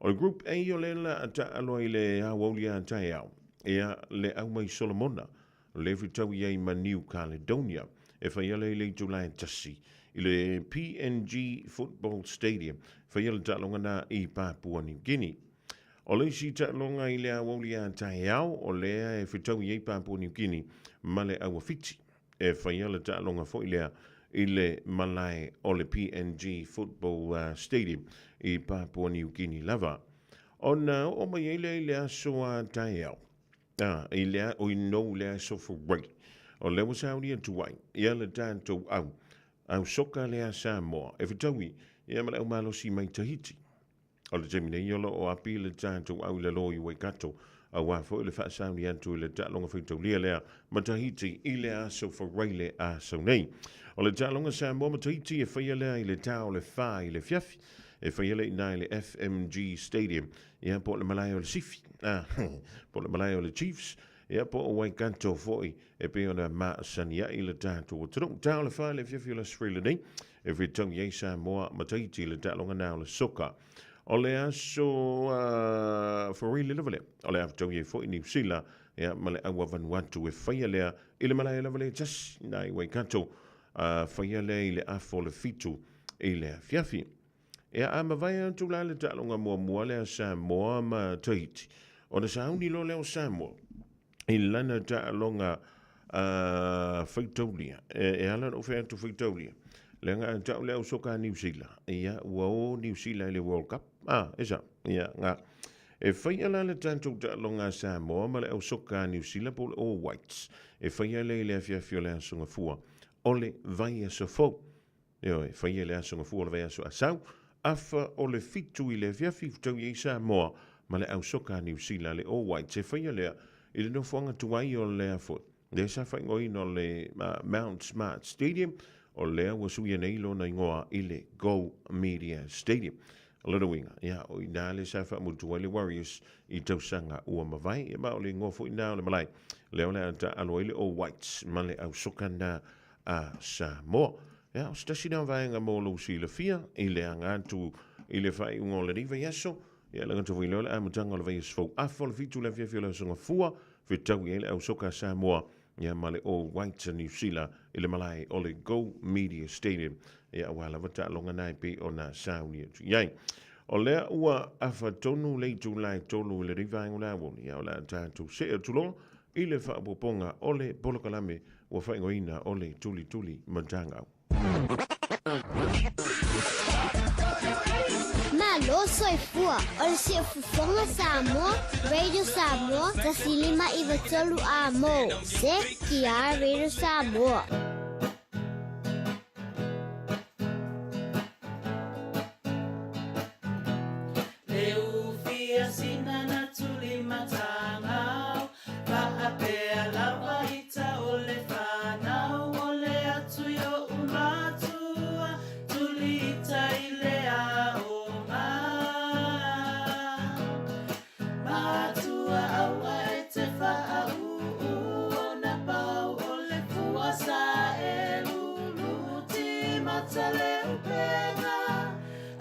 O le Group A o lea la a taalo ai le aoauli a taeao, ia le au mai Solomona, lea e fetau i ai ma New Caledonia, e fai ala i le itula e tasi i le PNG Football Stadium, fai le taaloga na i Papua New Guinea. O le isi taaloga i le aoauli a taeao, o lea e fetaui ai Papua New Guinea ma le Aua Fiti. E faia le taaloga foi lea i le malae o le PNG Football Stadium i Papua New Guinea lava. Ona oo mai ai lea i le aso a taeao, a, i le, oi no, i le aso Faraile, o lea ua sauni atu ai ia le tatou au, au soka lea a Samoa, e fetaui ia ma le au malosi mai Tahiti. O le taimi nei o lo o api le tatou au i lalo i Waikato, aua foi le faasauni atu i le taaloga faitaulia lea ma Tahiti i le aso Faraile a sau nei. O le taaloga Samoa ma Tahiti e faia lea i le ta o le fa i le afiafi, e faia lea i ina i le FMG Stadium, ia po o le malae o le Sifi, ah, po o le malae o le Chiefs, ia po o Waikato foi e pei ona masani ai le tatou atunuu. Ta o le fa i le afiafi o le Aso Faraile nei, e fetaui ai Samoa ma Tahiti i le taaloga na o le soka. O le aso Faraile lava lea, o le a fetaui ai foi Niu Sila ia, ma le aua Vanuatu e faia lea i le malae lava lea tasi na i Waikato, faia lea i le afa o le 7 i le afiafi. Ia, a mavae atu la le taaloga muamua lea Samoa ma Tahiti, ona sauni loa lea o Samoa i lana taaloga faitaulia. E ala ona ou fai atu faitaulia, leaga a tau le au soka a Niu Sila, ia, ua o Niu Sila i le World Cup. Ah, e sao, ia, ngā. E faia la le tatou taaloga a Samoa ma le au soka a Niu Sila po o le All Whites. E faia lea i le afiafi o le Aso Gafua o le vaiaso fou. Ioe, faia le aso gafua o le vaiaso a sau, afa o le 7 i le afiafi fetaui ai Samoa ma le au soka a Niu Sila le All Whites. E faia lea i le nofoaga tuai o lea foi, lea sa faaigoaina o le Mount Smart Stadium, o lea ua suia nei lona igoa i le Go Media Stadium. O lona uiga, ia, o i ina lea sa faamutu ai le Warriors i tausaga ua mavae, ia ma o le igoa foi lena o le malae lea o le a taaalo ai le All Whites ma le au soka na a Samoa. Ia, o se tasi lea o vaega mo lou silafia i le aga atu i le faaiuga o lenei vaiaso, ia le gata foi lea o le amataga o le vaiaso fou afa o le 7 i le afiafi o le Aso Gafua, fetaui ai le au soka a Samoa ia ma le All Whites a Niu Sila i le malae o le Go Media Stadium, ia aua lava taaloga na e pei ona sauni atu i ai. O lea ua afa tonu le itula e 3 i lenei vaega o le aoauli, ia o le a tatou see atu loa i le faaopoopoga o le polokalame ua faaigoaina o le Tulituli Matagau. Malo soifua o le siufofoga Samoa, Radio Samoa, 105 93 Amo, CKR Radio Samoa. Le ufia sina na tuli matangau, Faapea lava ita o le fanau o le atu i oʻu matua, tuli ita i le aoga. Matua aua e te whaauu ona pau o le fua sa e lulu timata le upenga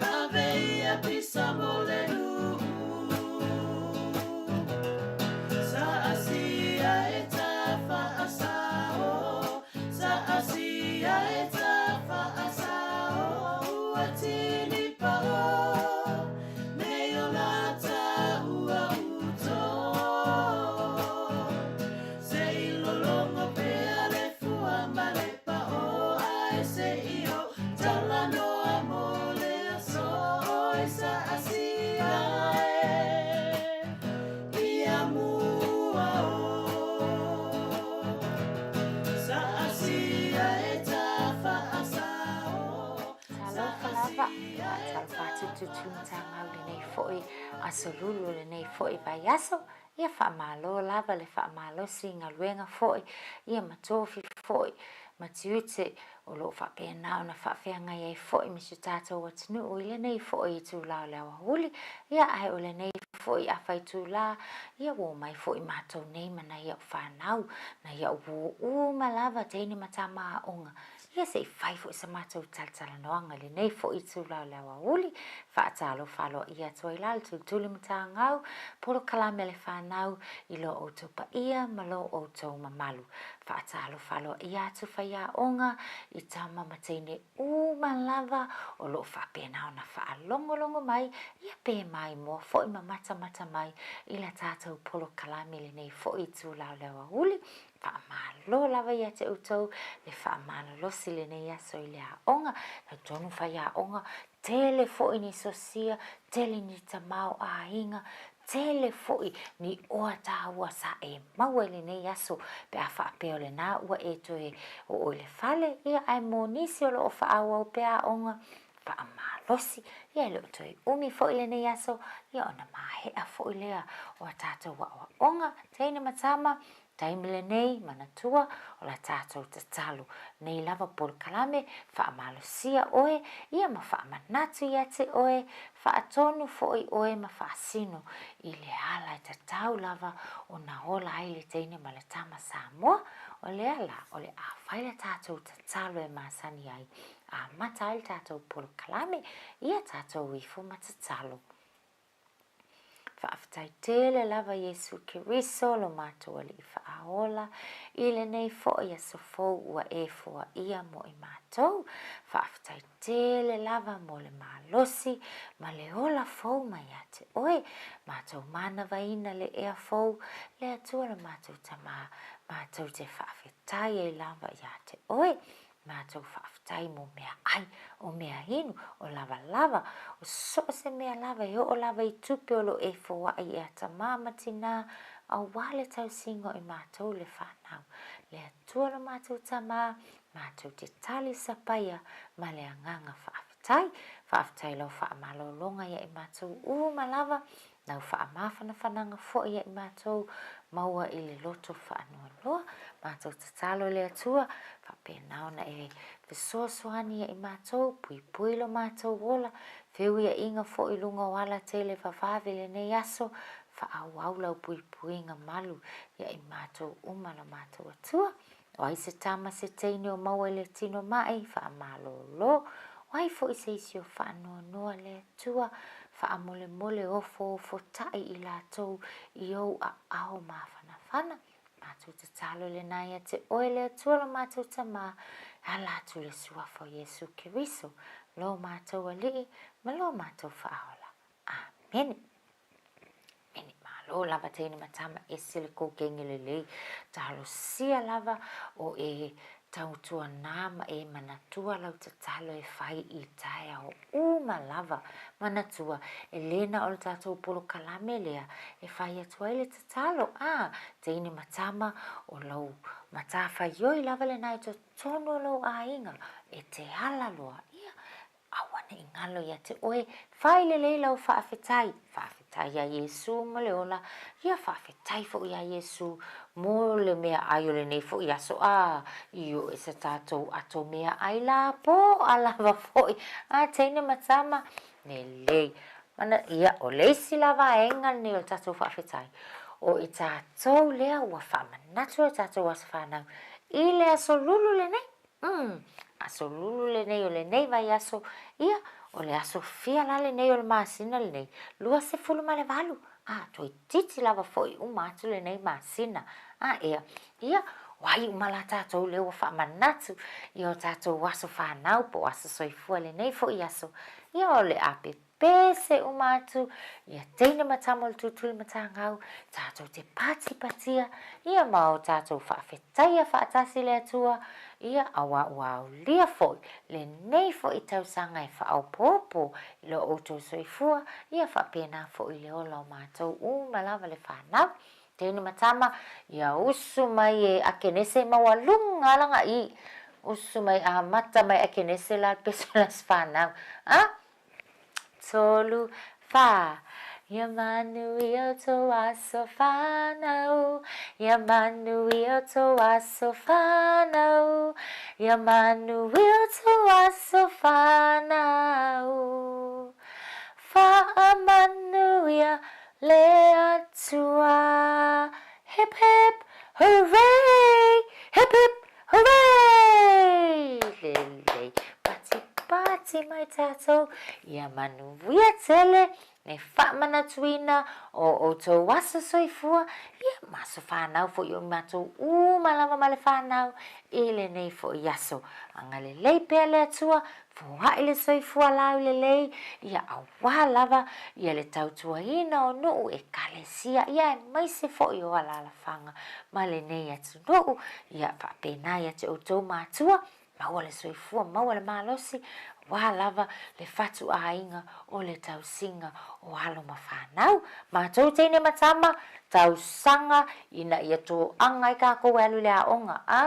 ave ia pisa mo le nuu. Sa asia e ta whaasao, sa asia e ta whaasao, ua tini pao, me o lata ua uto. Se Tulitulimatagau i lenei foi aso lulu o lenei foi vaiaso. Ia faamalo lava le faamalosi i galuega foi, ia ma tofi foi ma tiute o lo o faapena ona faafeagai ai foi ma si o tatou atunuu i lenei foi itula o le aoauli, ia ae o lenei foi afa itula, ia ua omai foi matou nei ma nai au fanau, nai au uo uma lava, teine ma tama aoga, ia se i fai foi sa matou talatalanoaga i lenei foi itula o le aoauli, faatalofa aloaia atu ai la le Tulitulimatagau, polokalame a le fanau i lo outou paia ma lo outou mamalu. Faatalofa aloaia atu faiaoga i tama ma teine uma lava o lo o faapena ona faalogologo mai, ia pe maimoa foi ma matamata mai i la tatou polokalame i lenei foi itula o le aoauli. Faamalo lava ia te outou le faamalolosi i lenei aso i le aoga. Talitonu faiaoga, tele foi ni sosia, tele ni tamaoaiga, tele foi ni oa taua sa e maua i lenei aso pe a faapea o lena ua e toe oo i le fale, ia ae mo nisi o lo o faaauau pea aoga, faamalosi, ia e le o toe umi foi lenei aso, ia ona maea foi lea o a tatou aoaoga, teine ma tama, Taimi lenei, manatua, o la tatou tatalo nei lava polokalame, faamalosia oe, ia ma faamanatu ia te oe, faatonu foi oe ma faasino i le ala e tatau lava ona ola ai le teine ma le tama Samoa, o lea la o le a fai la tatou tatalo e masani ai, amata ai le tatou polokalame, ia tatou ifo ma tatalo. Faafetai tele lava Iesu Keriso lo matou Alii Faaola i lenei foi aso fou ua e foaia mo i matou. Faafetai tele lava mo le malosi ma le ola fou mai ia te oe. Matou manavaina le ea fou, le Atua lo matou Tamā, matou te faafetai ai lava ia te oe. Matou faafetai mo mea ai, o mea inu, o lavalava, o so o se mea lava e oo lava i tupe o lo o e foai e a tamā ma tinā, auā le tausiga o i matou le fanau. Le Atua lo matou Tamā, matou te tali sapaia ma le agaga faafetai. Faafetai lau faamalologa ia i matou uma lava, Lau faamafanafanaga foi ia i matou maua i le loto faanoanoa, matou tatalo i le Atua, faapena ona e fesoasoani ia i matou, puipui lo matou ola, feuiaiga foi i luga o ala tele vavave i lenei aso, faaauau lau puipuiga malu ia i matou uma lo matou Atua. O ai se tama se teine o maua i le tino maʻi, faamalōlō. O ai foʻi se isi o faanoanoa le Atua, faamolemole ofoofotaʻi i latou i ou aao mafanafana. Matou tatalo lena ia te oe le Atua lo matou Tamā, e ala atu i le Suafa o Iesu Keriso, lo matou Alii ma lo matou Faaola. Amene. Mene malo lava teine ma tama ese le kou kenge lelei talosia lava o e tautuana ma e manatua lau tatalo e fai i taeao uma lava manatua e le na o le tatou polokalame lea e fai atu ai le tatalo a teine ma tama o lau matafaioi lava lena i totonu o lou aiga e te ala loa ia Aua ne i galo ia te oe, fai lelei lau faafetai, faafetai iā Iesū mo le ola, ia faafetai foi iā Iesū mo le meaai o lenei foi aso, a, i o e sa tatou ato meaai la po'a lava foi, a teine ma tama, lelei. Mana, ia, o le isi la vaega lenei o le tatou faafetai, o i tatou lea ua faamanatu e tatou aso fanau i le aso lulu lenei. Umm, aso lulu lenei o lenei vaiaso, ia, o le aso fia la lenei o le masina lenei? 28, a, toeitiiti lava foi uma atu lenei masina, a ea, ia, o ai uma la tatou lea ua faamanatu i o tatou aso fanau po o aso soifua lenei foi aso, ia, o le a pepese uma atu ia teine ma tama o le Tutulimatagau, tatou te patipatia, ia ma o tatou faafetaia faatasi le Atua, ia auā ua aulia foi lenei foi tausaga e faaopoopo i lo outou soifua, ia faapena foi le ola o matou uma lava le fanau. Teine ma tama, ia usu mai e Akenese maualuga lagaʻi, usu mai amata mai Akenese la le pese o le aso fanau. A! Tolu, whā. Ia manuia o tō aso whānau, Ia manuia o tō aso whānau, Ia manuia o tō aso whānau. Whaamanuia le Atua. Hip hip hooray! Hip hip hooray! Lelei patipati mai tātou ia manuia tele me whaamanatuina o outou aso soifua ia ma aso whanau foʻi o matou uma lava ma le whanau i lenei foʻi aso. Agalelei pea le Atua Foaʻi le soifua laulelei ia auā lava ia le tautuaina o nuʻu ekalesia ia aemaise foʻi o alalafaga ma lenei atunuu ia faapena ia te outou matua maua le soifua maua le malosi auā lava le fatuaiga o le tausiga o alo ma fanau matou teine ma tama tausaga ina ia toaga ai kakou e alu i le aoga a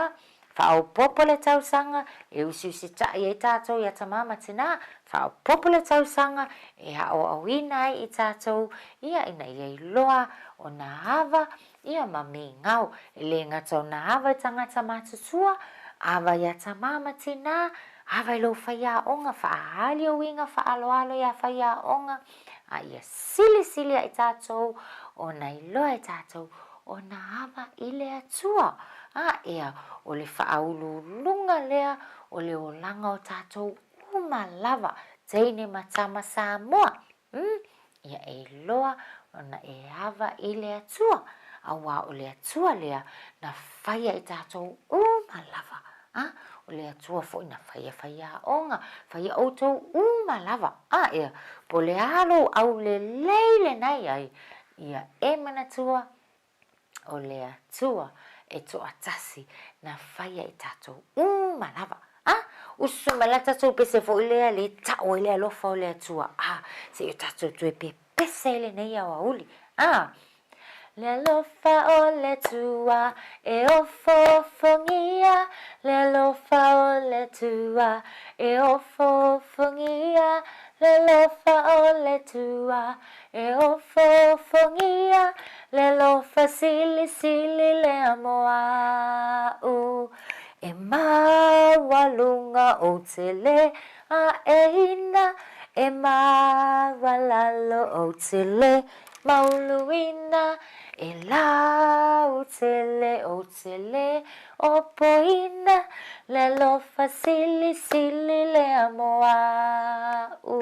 Faaopoopo le tausaga e usiusitaʻi ai tātou iā tamā ma tinā, faaopoopo le tausaga e aʻoaʻoina ai i tātou ia ina ia iloa o nā ava ia ma migao. E lē gata o nā ava i tagata matutua, ava iā tamā ma tinā, ava i lou faiaoga, faaali ou uiga faaaloalo iā faiaoga, a ia silisili ai tātou ona iloa e tātou o nā ava i le Atua, a ea, o le faauluuluga lea o le olaga o tātou uma lava, teine ma tama Samoa, umm, ia e iloa ona e ava i le Atua, auā o le Atua lea na faia i tātou uma lava, a, o le Atua foi na faia faiaoga, faia outou uma lava, a ea, po o le a lou aulelei lena i ai, Ia e manatua, o le Atua e toatasi na faia i tatou uma lava. A, usu mai la tatou pese foi lea le tau ai le alofa o le Atua. A, se i o tatou toe pepese ai lenei aoauli. A, Le alofa o le Atua e ofoofongia, le alofa o le Atua e ofoofongia, le alofa o le Atua E ofoofongia le alofa silisili lea mo aʻu E maualuga ou te le aeina E maualalo ou te le mauluina E lautele ou te le opoina Le alofa silisili lea mo aʻu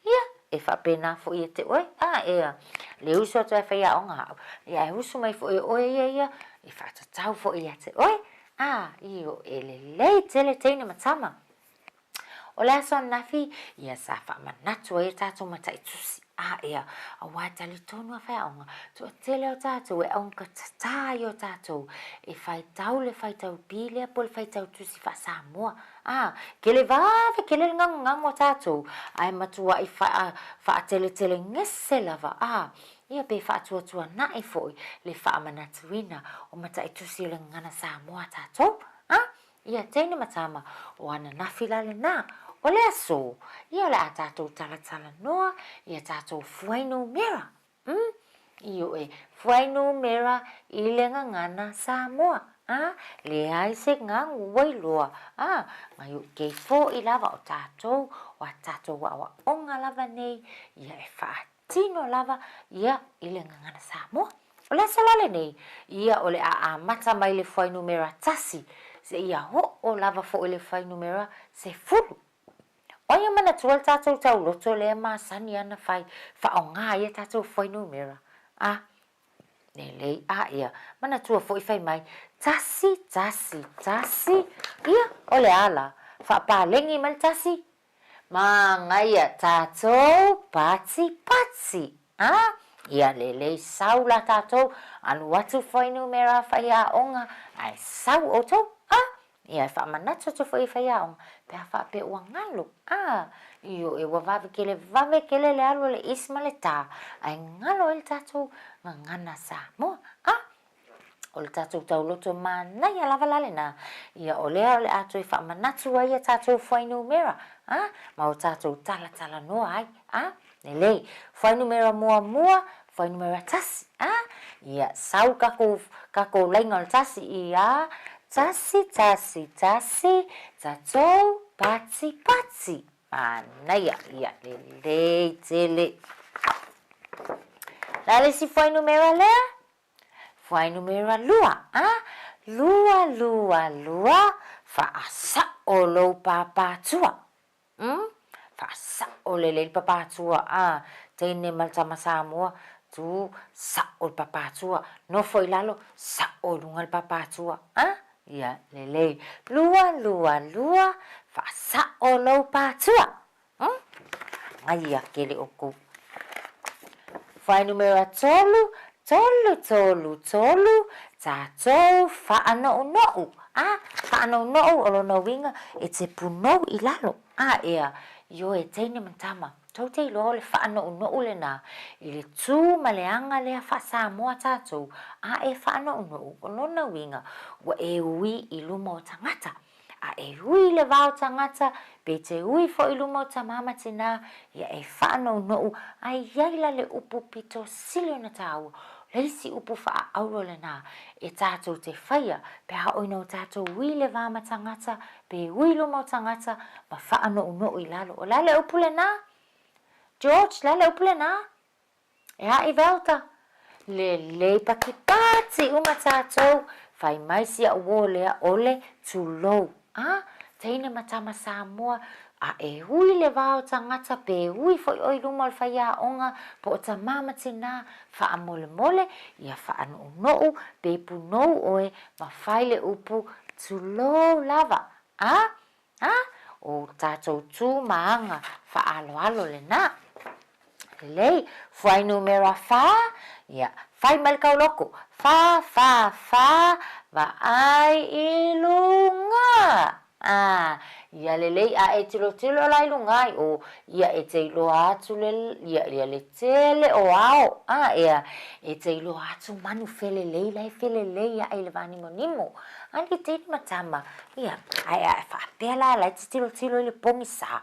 Ia, e faapena foi ia te oe, a, ea, le uso atu ai faiaoga aʻu, ia e uso mai foi e oe ia ia, e faatatau foi ia te oe, a, io, e lelei tele teine ma tama. O le aso ananafi, ia sa faamanatu ai e tātou mataitusi, a, ea, auā e talitonu a faiaoga, toatele o tātou e augatatā ai o tātou e faitau le faitau Biblia po o le faitau tusi faa-Samoa, Ā, kele vave kele le gagogago a tātou, ae matuaʻi fa'a, fa'ateletele gese lava, ā, ia pe fa'atuatuanaʻi foʻi le fa'amanatuina o mataʻitusi o le gagana Samoa a tātou, ā, ia teine ma tama o ananafi la lenā, o le asō, ia o le a tātou talatalanoa i a tātou fuainumera. Umm, ioe, fuainumera i le gagana Samoa, a, leai se gagu ua iloa, a, mai oʻu kei foʻi lava o tatou, o a tatou aoaoga lava nei, ia e faatino lava ia i le gagana Samoa. O le aso la lenei, ia o le a amata mai le fuainumera tasi, seia oo lava foʻi le fuainumera sefulu. O ia manatua le tatou tauloto lea e masani ana fai faaaoga ai a tatou fuainumera, a, lelei, a, ia, manatua foi fai mai, tasi, tasi, tasi, ia, o le a la, faapalegi mai le tasi, magaia tatou patipati, a, ia, lelei, sau la tatou, alu atu fuainumera faiaoga, ae sau outou, a, Ia, e faamanatu atu foi i faiaoga, pe a faapea ua galo, a, ioe, ua vave kele, vave kele le alu a le isi ma le tā, ae galo ai le tatou gagana Samoa, a. O le tatou tauloto manaia lava la lena, ia o lea o le a toe faamanatu ai a tatou fuainumera, a, ma o tatou talatalanoa ai, a, lelei. Fuainumera muamua, fuainumera tasi, a, ia sau kakou, kakou laina o le tasi i a, tasi, tasi, tasi, tatou pati, pati. Manaia, ia lelei tele. O le a le isi fuainumera lea? Fuainumera lua, a? Lua, lua, lua, faasa'o lou pāpātua. Umm, faasa'o lelei le pāpātua, a, teine ma le tama Samoa, tu, sa'o le pāpātua, nofo i lalo, sa'o i luga le pāpātua, a? Ia, lelei. Lua, lua, lua, faasa'o lou pātua. Umm, manaia tele ʻoukou. Fuainumera tolu, tolu, tolu, tolu, tatou faanoʻunoʻu. A, faanoʻunoʻu o lona uiga e te punou i lalo. A, ea, ioe teine ma tama, tou te iloa o le faanoʻunoʻu lenā i le tū ma le aga lea faa-Samoa tatou, a e faanoʻunoʻu, o lona uiga, ua e ui i luma o tagata. A e ui i le va o tagata, pe te ui foi i luma o tamā ma tinā, ia e faanounou, a i ai la le upu pito sili ona tāua, le isi upu faaauro lenā, e tātou te whaia, pe a oi no tātou ui i le va ma tagata, pe ui i luma o tagata, ma faanounou i lalo. O le a le upu lenā? George, le a le upu lenā? E aʻi Velta, lelei pakipati uma tatou, fai mai si aʻu uō lea ʻole, tulou, a, teine ma tama Samoa, a e ui le va o tagata pe ui foi ʻoe i luma o le faiaoga po o tamā ma tinā, faamolemole, ia faanoʻunoʻu pe punou ʻoe ma fai le upu, tulou lava, a, A, ʻo tātou tū ma aga faaaloalo lenā. Lelei, fuainumera fā, ia, fai mai le kauloko, fā, fā, fā, vaai i luga. A, ia lelei, a e tilotilo la i luga ai, o, ia e te iloa atu le, ia, ia le tele o ao, a, ea, e te iloa atu manu felelei la e felelei aʻe i le vānimonimo. A like teine ma tama, Ia, ae a e faapea la la e te tilotilo i le pogisa,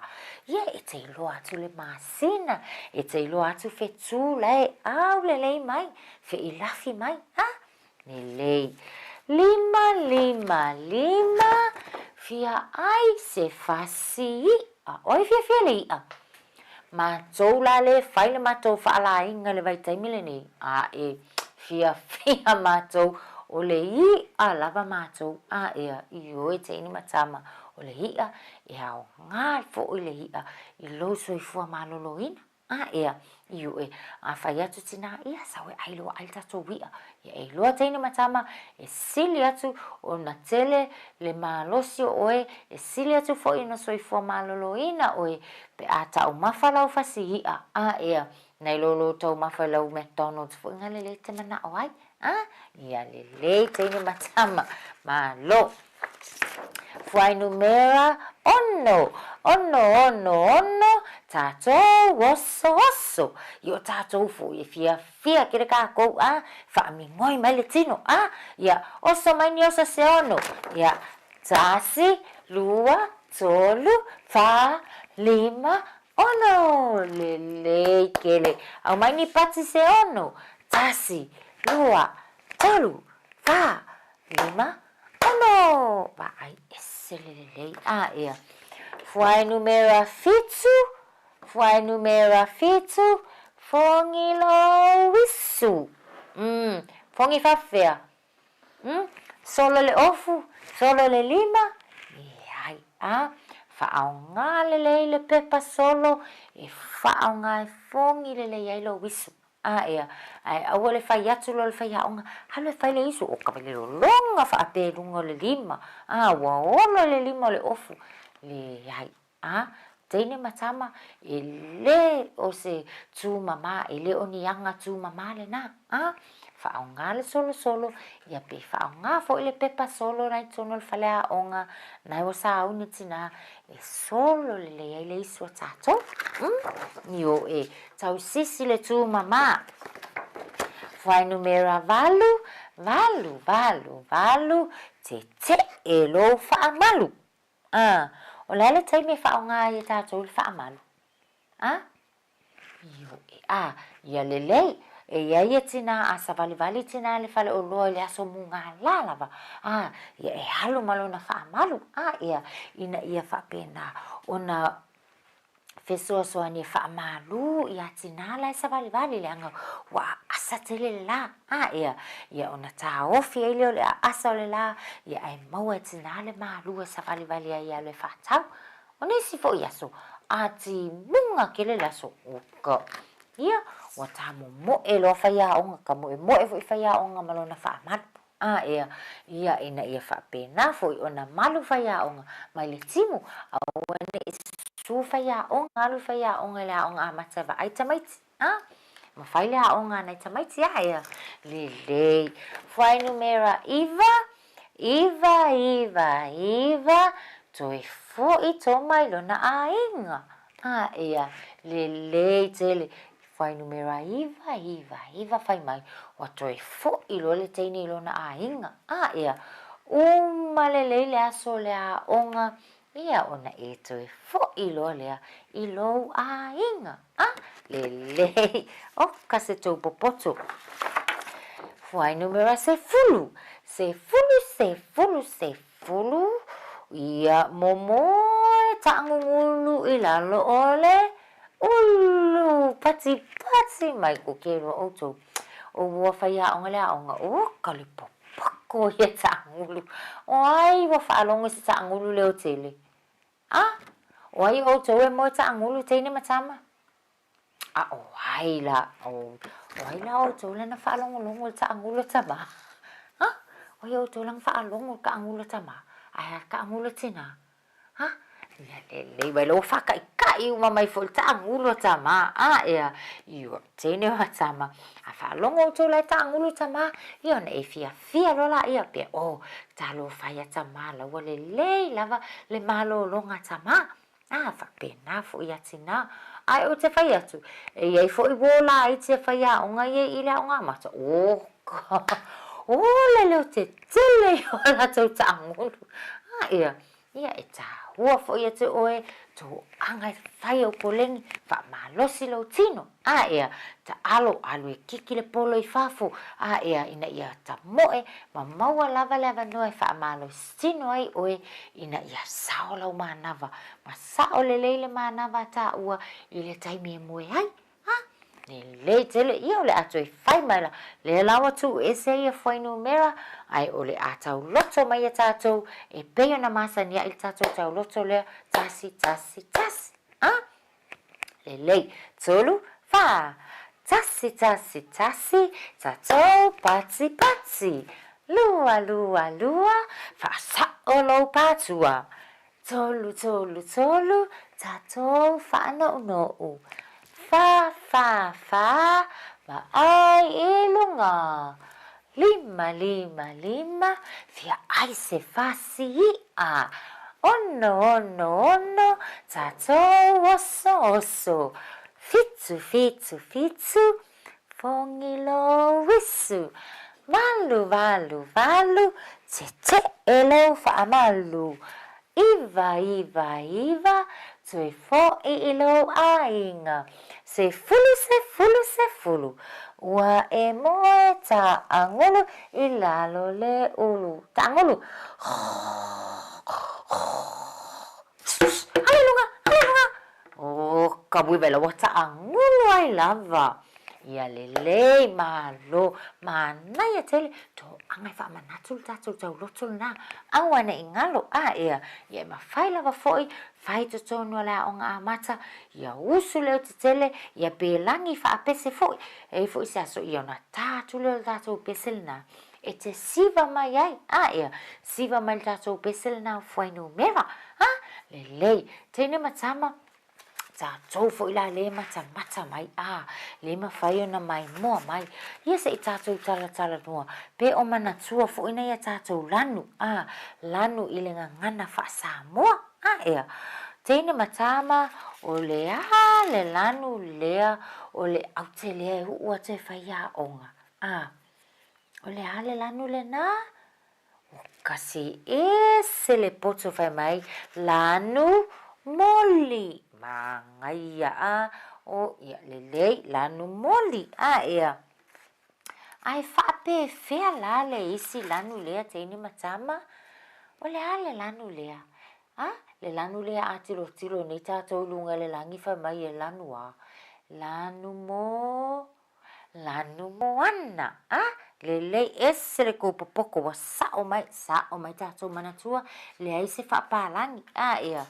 ia e te iloa atu le masina, e te iloa atu whetū la e au lelei mai, feʻilafi mai, a? Lelei. Lima, lima, lima, fia ai se fasi iʻa. Oi fiafia le iʻa. Matou la le fai le matou faalaina i le vaitaimi lenei, a e fiafia matou o le iʻa lava matou, a ea, ioe teine ma tama, o le iʻa e aoga foi le iʻa i lou soifua maloloina, a ea, ioe, a fai atu tinā, ia sau e ʻai loa ʻai le tatou iʻa, Ia e iloa teine ma tama, e sili atu ona tele le malosi o oe, e sili atu foi ona soifua maloloina oe pe a taumafa lau fasi iʻa, a ea, nai lo lo taumafa i lau McDonald's foi nga lelei te manao ai, a? Ia lelei teine ma tama, malo. Fuainumera ono, ono, ono, ono, tatou oso, oso. I o tatou foi e fiafia kele kakou, a, faamigoi mai le tino, a, ia, oso mai ni oso se ono, ia, tasi, lua, tolu, fa, lima, ono, lelei kele, aumai ni pati se ono, tasi, lua, tolu, fa, lima, ono! Vaai ese le lelei. A, ea. Fuainumera fitu, fuainumera fitu, fogi lou isu. Mm, fogi faafefea? Mm, solo le ofu, solo le lima? Leai. A, faaaoga lelei le pepa solo e faaaoga e fogi lelei ai lou isu. A ea, ae aua le fai atu loa le faiaoga, alu e fai le isu, o ka lologa faapea i luga o le lima, a ua olo le lima o le ofu. Leai, a, teine ma tama, e le o se tūmamā, e le o ni aga tūmamā lenā, a, faaaoga le solosolo, ia pe faaaoga foi le pepa solo na i totonu o le faleaoga, na ua sauni tinā, e solo lelei ai le isu a tatou. Mm, io e, Tausisi le tūmamā. Fuainumera valu, Valu, valu, valu, teteʻe lou faamalu. A, o le a le taimi e faaaoga ai e tatou le faamalu? A, ioe, a, ia lelei, e i ai e tinā a savalivali tinā i le faleoloa i le aso mugālā lava, a, ia e alu ma lona faamalu, a, ia, ina ia faapena ona fesoasoani e faamalu iā tinā la e savalivali leaga ua aasa tele le lā, a, ia, ia ona taofi ai lea o le aasa o le lā, ia ae maua e tinā le malu e savalivali ai e alu e faatau. O nisi foi aso, a timuga tele le aso o ka, ia, ua tamomoe loa faiaoga, ka moemoe foi faiaoga ma lona faamalu. A ea, ia ina ia faapena foi ona malu faiaoga mai le timu, aua ne i susu faiaoga, alu faiaoga i le aoga amata e vaai tamaiti. A, mafai le aoga a nai tamaiti a ea, lelei. Fuainumera iva, iva, iva, iva, toe foʻi Toma i lona aiga. A ea, lelei tele. Fuainumera iva, iva, iva fai mai, ua toe foʻi loa le teine i lona aiga. A ea, uma lelei le aso o le aoga, ia ona e toe foʻi loa lea i lou aiga. A, lelei, oka se tou popoto. Fuainumera sefulu, sefulu, sefulu, sefulu, ia momoe taʻagugulu i lalo o le ulu patipati mai koke loa ʻoutou. ʻO ua faiaoga le aoga, oka le popoko o ia taʻagulu. ʻO ai ua faalogo i se taʻagulu leotele? A, ʻo ai ʻoutou e moe taʻagulu, teine ma tama? A ʻo ai lā, ʻo ai lā ʻoutou lana faalogologo i le taʻagulu a Tamā? Ha? ʻO ai ʻoutou lana faalogo i le kaʻagulu a Tamā? A he aha le kaʻagulu a Tinā? Ha? Ia lelei wale ua faakaʻikaʻi uma mai foi le taʻagulu a Tamā. A, ʻea, ioe, teine ma tama. A faalogo ʻoutou lā i taʻagulu a Tamā, ia ona e fiafia loa lāia, pea, oh, talofa ia Tamā la ua lelei lava le malōlōga a Tamā. A, faapena foi iā Tinā. Ae ou te fai atu, e i ai foi uō lāiti e faiaoga ia i le aoga amata. Oh, ka, oh, le leo tetele ia o latou taʻagulu. A, ia, ia e tāua foi ia te oe, tō anga e fai ou koleni, faamalosi lou tino. A ea, taʻalo, alu e kiki le polo i fafo, a ea, ina ia tamoe, ma maua lava le avanoa e faamalositino ai oe ina ia sao lau manava, ma saʻo lelei le manava a tāua i le taimi e moe ai. A, lelei tele ia o le a toe fai maila, lea la ua tuuese ai ia fuainumera, ae o le a tauloto mai ia tātou e pei ona masaniaʻi le tātou tauloto lea, tasi, tasi, tasi. A, Lelei. Tolu, wha. Tasi, tasi, tasi, tatou pati, pati. Lua, lua, lua, whaasaʻo lou pātua. Tolu, tolu, tolu, tatou whaanoʻunoʻu. Wha, wha, wha, vaai i lunga. Lima, lima, lima, fia ai se fasi iʻa. Ono, ono, ono, tatou oso, oso. Fitu, fitu, fitu, fogi lou isu. Valu, valu, valu, teteʻe lou faamalu. Iva, iva, iva, toe foʻi i lou aiga. Sefulu, sefulu, sefulu, ua e moe taʻagulu i lalo le ulu. Taʻagulu! Hala i luga! Hala i luga! ʻO ka wewela ua taʻagulu ai lava. Ia lelei, malo, manaia tele, toʻaga e faamanatu le tatou tauloto lena, auaneʻi galo, a ea, ia e mafai lava foʻi, fai totonu o le aoga amata, ia usu leo tetele, ia pelagi faapese foʻi, e i foʻi se aso ia ona tā atu lea o le tatou pese lena, e te siva mai ai, a ea, siva mai le tatou pese lena o fuainumera, a, lelei, teine ma tama, Tatou foi la le matamata mai a le mafai ona maimoa mai ia se i tatou talatalanoa pe o manatua foi nai a tatou lanu a lanu i le gagana faa-Samoa a ea teine ma tama o le a le lanu lea o le aute lea e uu atu e fai aoga a. O le a le lanu lenā? Ua kasi ese le poto fai mai, lanu moli. Manaia a, o ia lelei, lanu moli a ea. Ae faapefea la le isi lanu lea teine ma tama? O le a le lanu lea? A, le lanu lea a tilotilo nei tatou i luga i le lagi fai mai e lanu a, lanu mo Lanu moana, a, lelei ese le kou popoko ua sa'o mai, sa'o mai tatou manatua, leai se faapalagi, a, ea,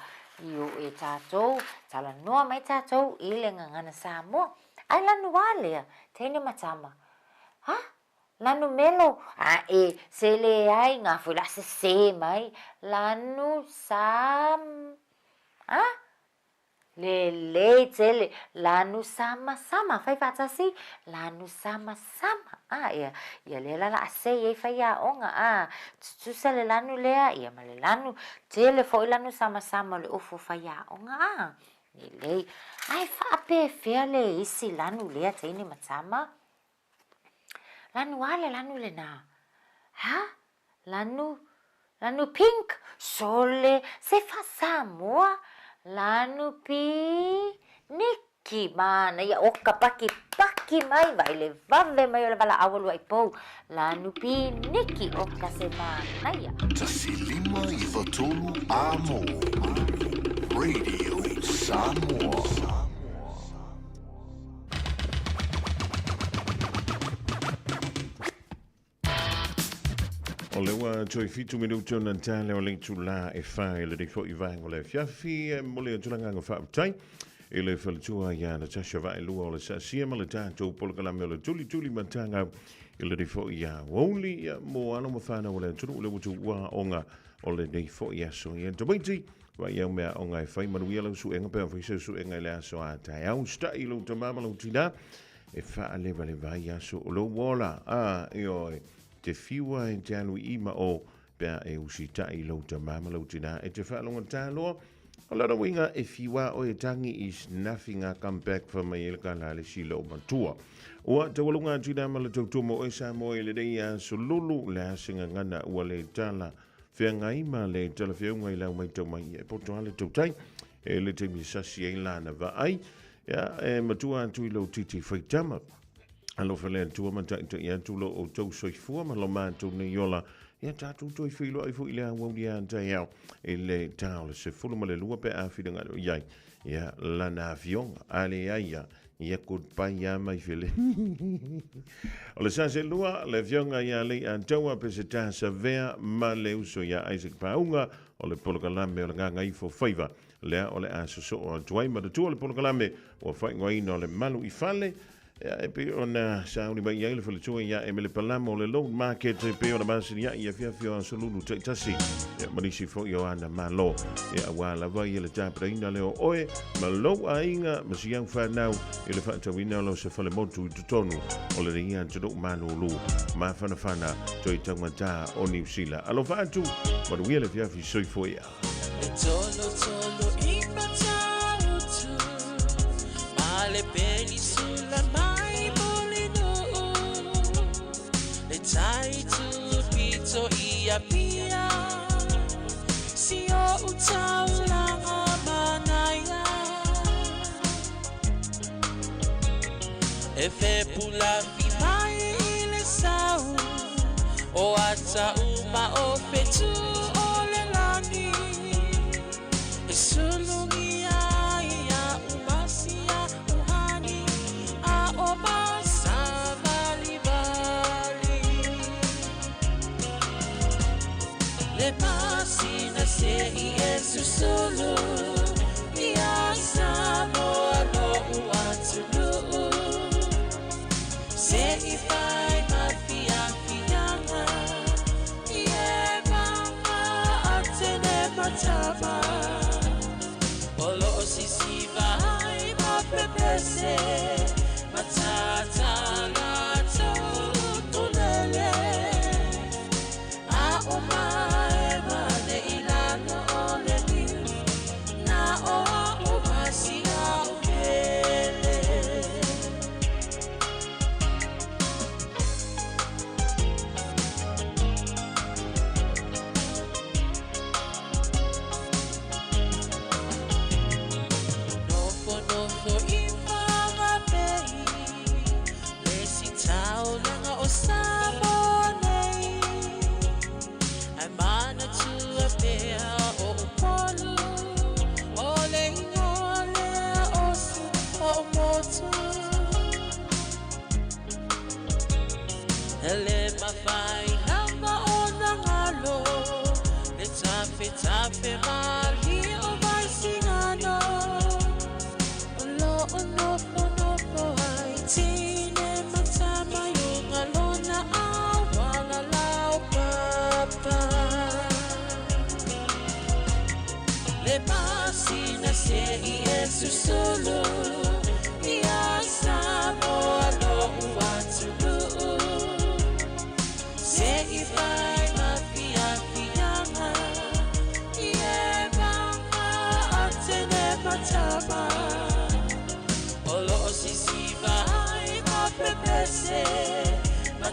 i o e tatou, talanoa mai tatou i le gagana Samoa. Ae lanu a lea, teine ma tama, a, lanu melo, a e, se leai, ngā foi la sesē mai, lanu sa, a, Lelei tele, lanu samasama, fai faatasi, lanu samasama, a, ia, ia lea la la a sei ai faiaoga, a, tutusa le lanu lea, ia ma le lanu, tele foi lanu samasama o le ofu o faiaoga, a, lelei. Ae faapefea le isi lanu lea teine ma tama? Lanu a le lanu lenā? Ha? Lanu, lanu pink, sole, se faa-Samoa, lanu pi, niki, manaia, oka paki, paki mai, vaai le vave mai o le valaau a Luaipou, lanu pi, niki, oka se manaia. 1 5 93 Amo Radio Samoa. O lea ua toe fitu minute ona tale o le itulā e whā i lenei foi vaega o le afiafi e momoli atu le agaga faafetai i le faletua ia Natasha Vaelua o le Saasia ma le tatou polokalame o le Tulituli Matagau i lenei foi aoauli ia mo alo ma fanau o le atunuu lea ua tuua aoga o lenei foi aso. Ia tamaiti, vaai au mea aoga e fai manuia lau suega pe afai sau suega i le aso a taeao usitai i lou tama ma lou tinā e faalevaleva ai aso o lou ola. A, ioe, te whiua e te alu i i ma o, pe a e usitai i lou tama ma lou tinā e te faalogotā loa. O lona uiga e whiua oe e tangi is nothing a come back fai mai ai le kala a le isi lou matua. Ua taualuga atu i na ma le tautuamo oe Samoa i lenei aso lulu le a se gagana ua le tala feagai ma le talafeauga i lau maitau mai ia e poto a le tautai e le taimi e sasi ai lana vaai ia e matua atu i lou titi faitama. Alofa le Atua ma taitai atu lo outou soifua ma lo matou nei ola. Ia tatou toe feiloai foi i le aoauli a taeao i le tā o le 12 pe a finagalo i ai. Ia lana afioga, a leai ia, ia goodbye ia mai fele. O le sa selua, le afioga ia Leiataua Peseta Savea ma le uso ia Isaac Pauga o le polokalame o le Gagaifo Faiva. Lea o le a sosoo atu ai manatua le polokalame ua faaigoaina o le Malu i Fale. Ia, e pei ona sauni mai ai le faletua ia Emele Palama o le Loan Market e pei ona masiniai i afiafi o aso lulu taitasi. Ia, ma nisi foi o ana malo. Ia, aua lava ia le tapenaina lea o oe ma lou aiga ma si au whanau i le faatauina o lau se fale motu i totonu o lenei atunuu malūlū mafanafana toe taugata o Niu Sila. Alofa atu, manuia le afiafi soifua ia. E tolotolo i Matautu Ma le penisula mai Mulinuu Le tai tupito i Apia Si o'u taulaga manaia E fepulafi mai i le sau O ata uma o fetu o le lagi E sulugia ai a'u masia uhani A o masavalivali Le masina se'i e susulu Ia Samoa lo'u atunuu Se'i fai ma fiafiaga I e mama a tene matama O lo'o sisiva ai ma pepese Matata latou tulele A o mae mane i lalo o le liu Na o a'u masia o pele. Tafetafe malie o Vaisigano O loo nofonofo ai Tine ma tama i uga lona auala laupapa Le masina se'i e susulu Ia Samoa lo'u atunuu Se'i fai ma fiafiaga I e vaga a teine ma tama O loo sisiva ai ma pepese Ma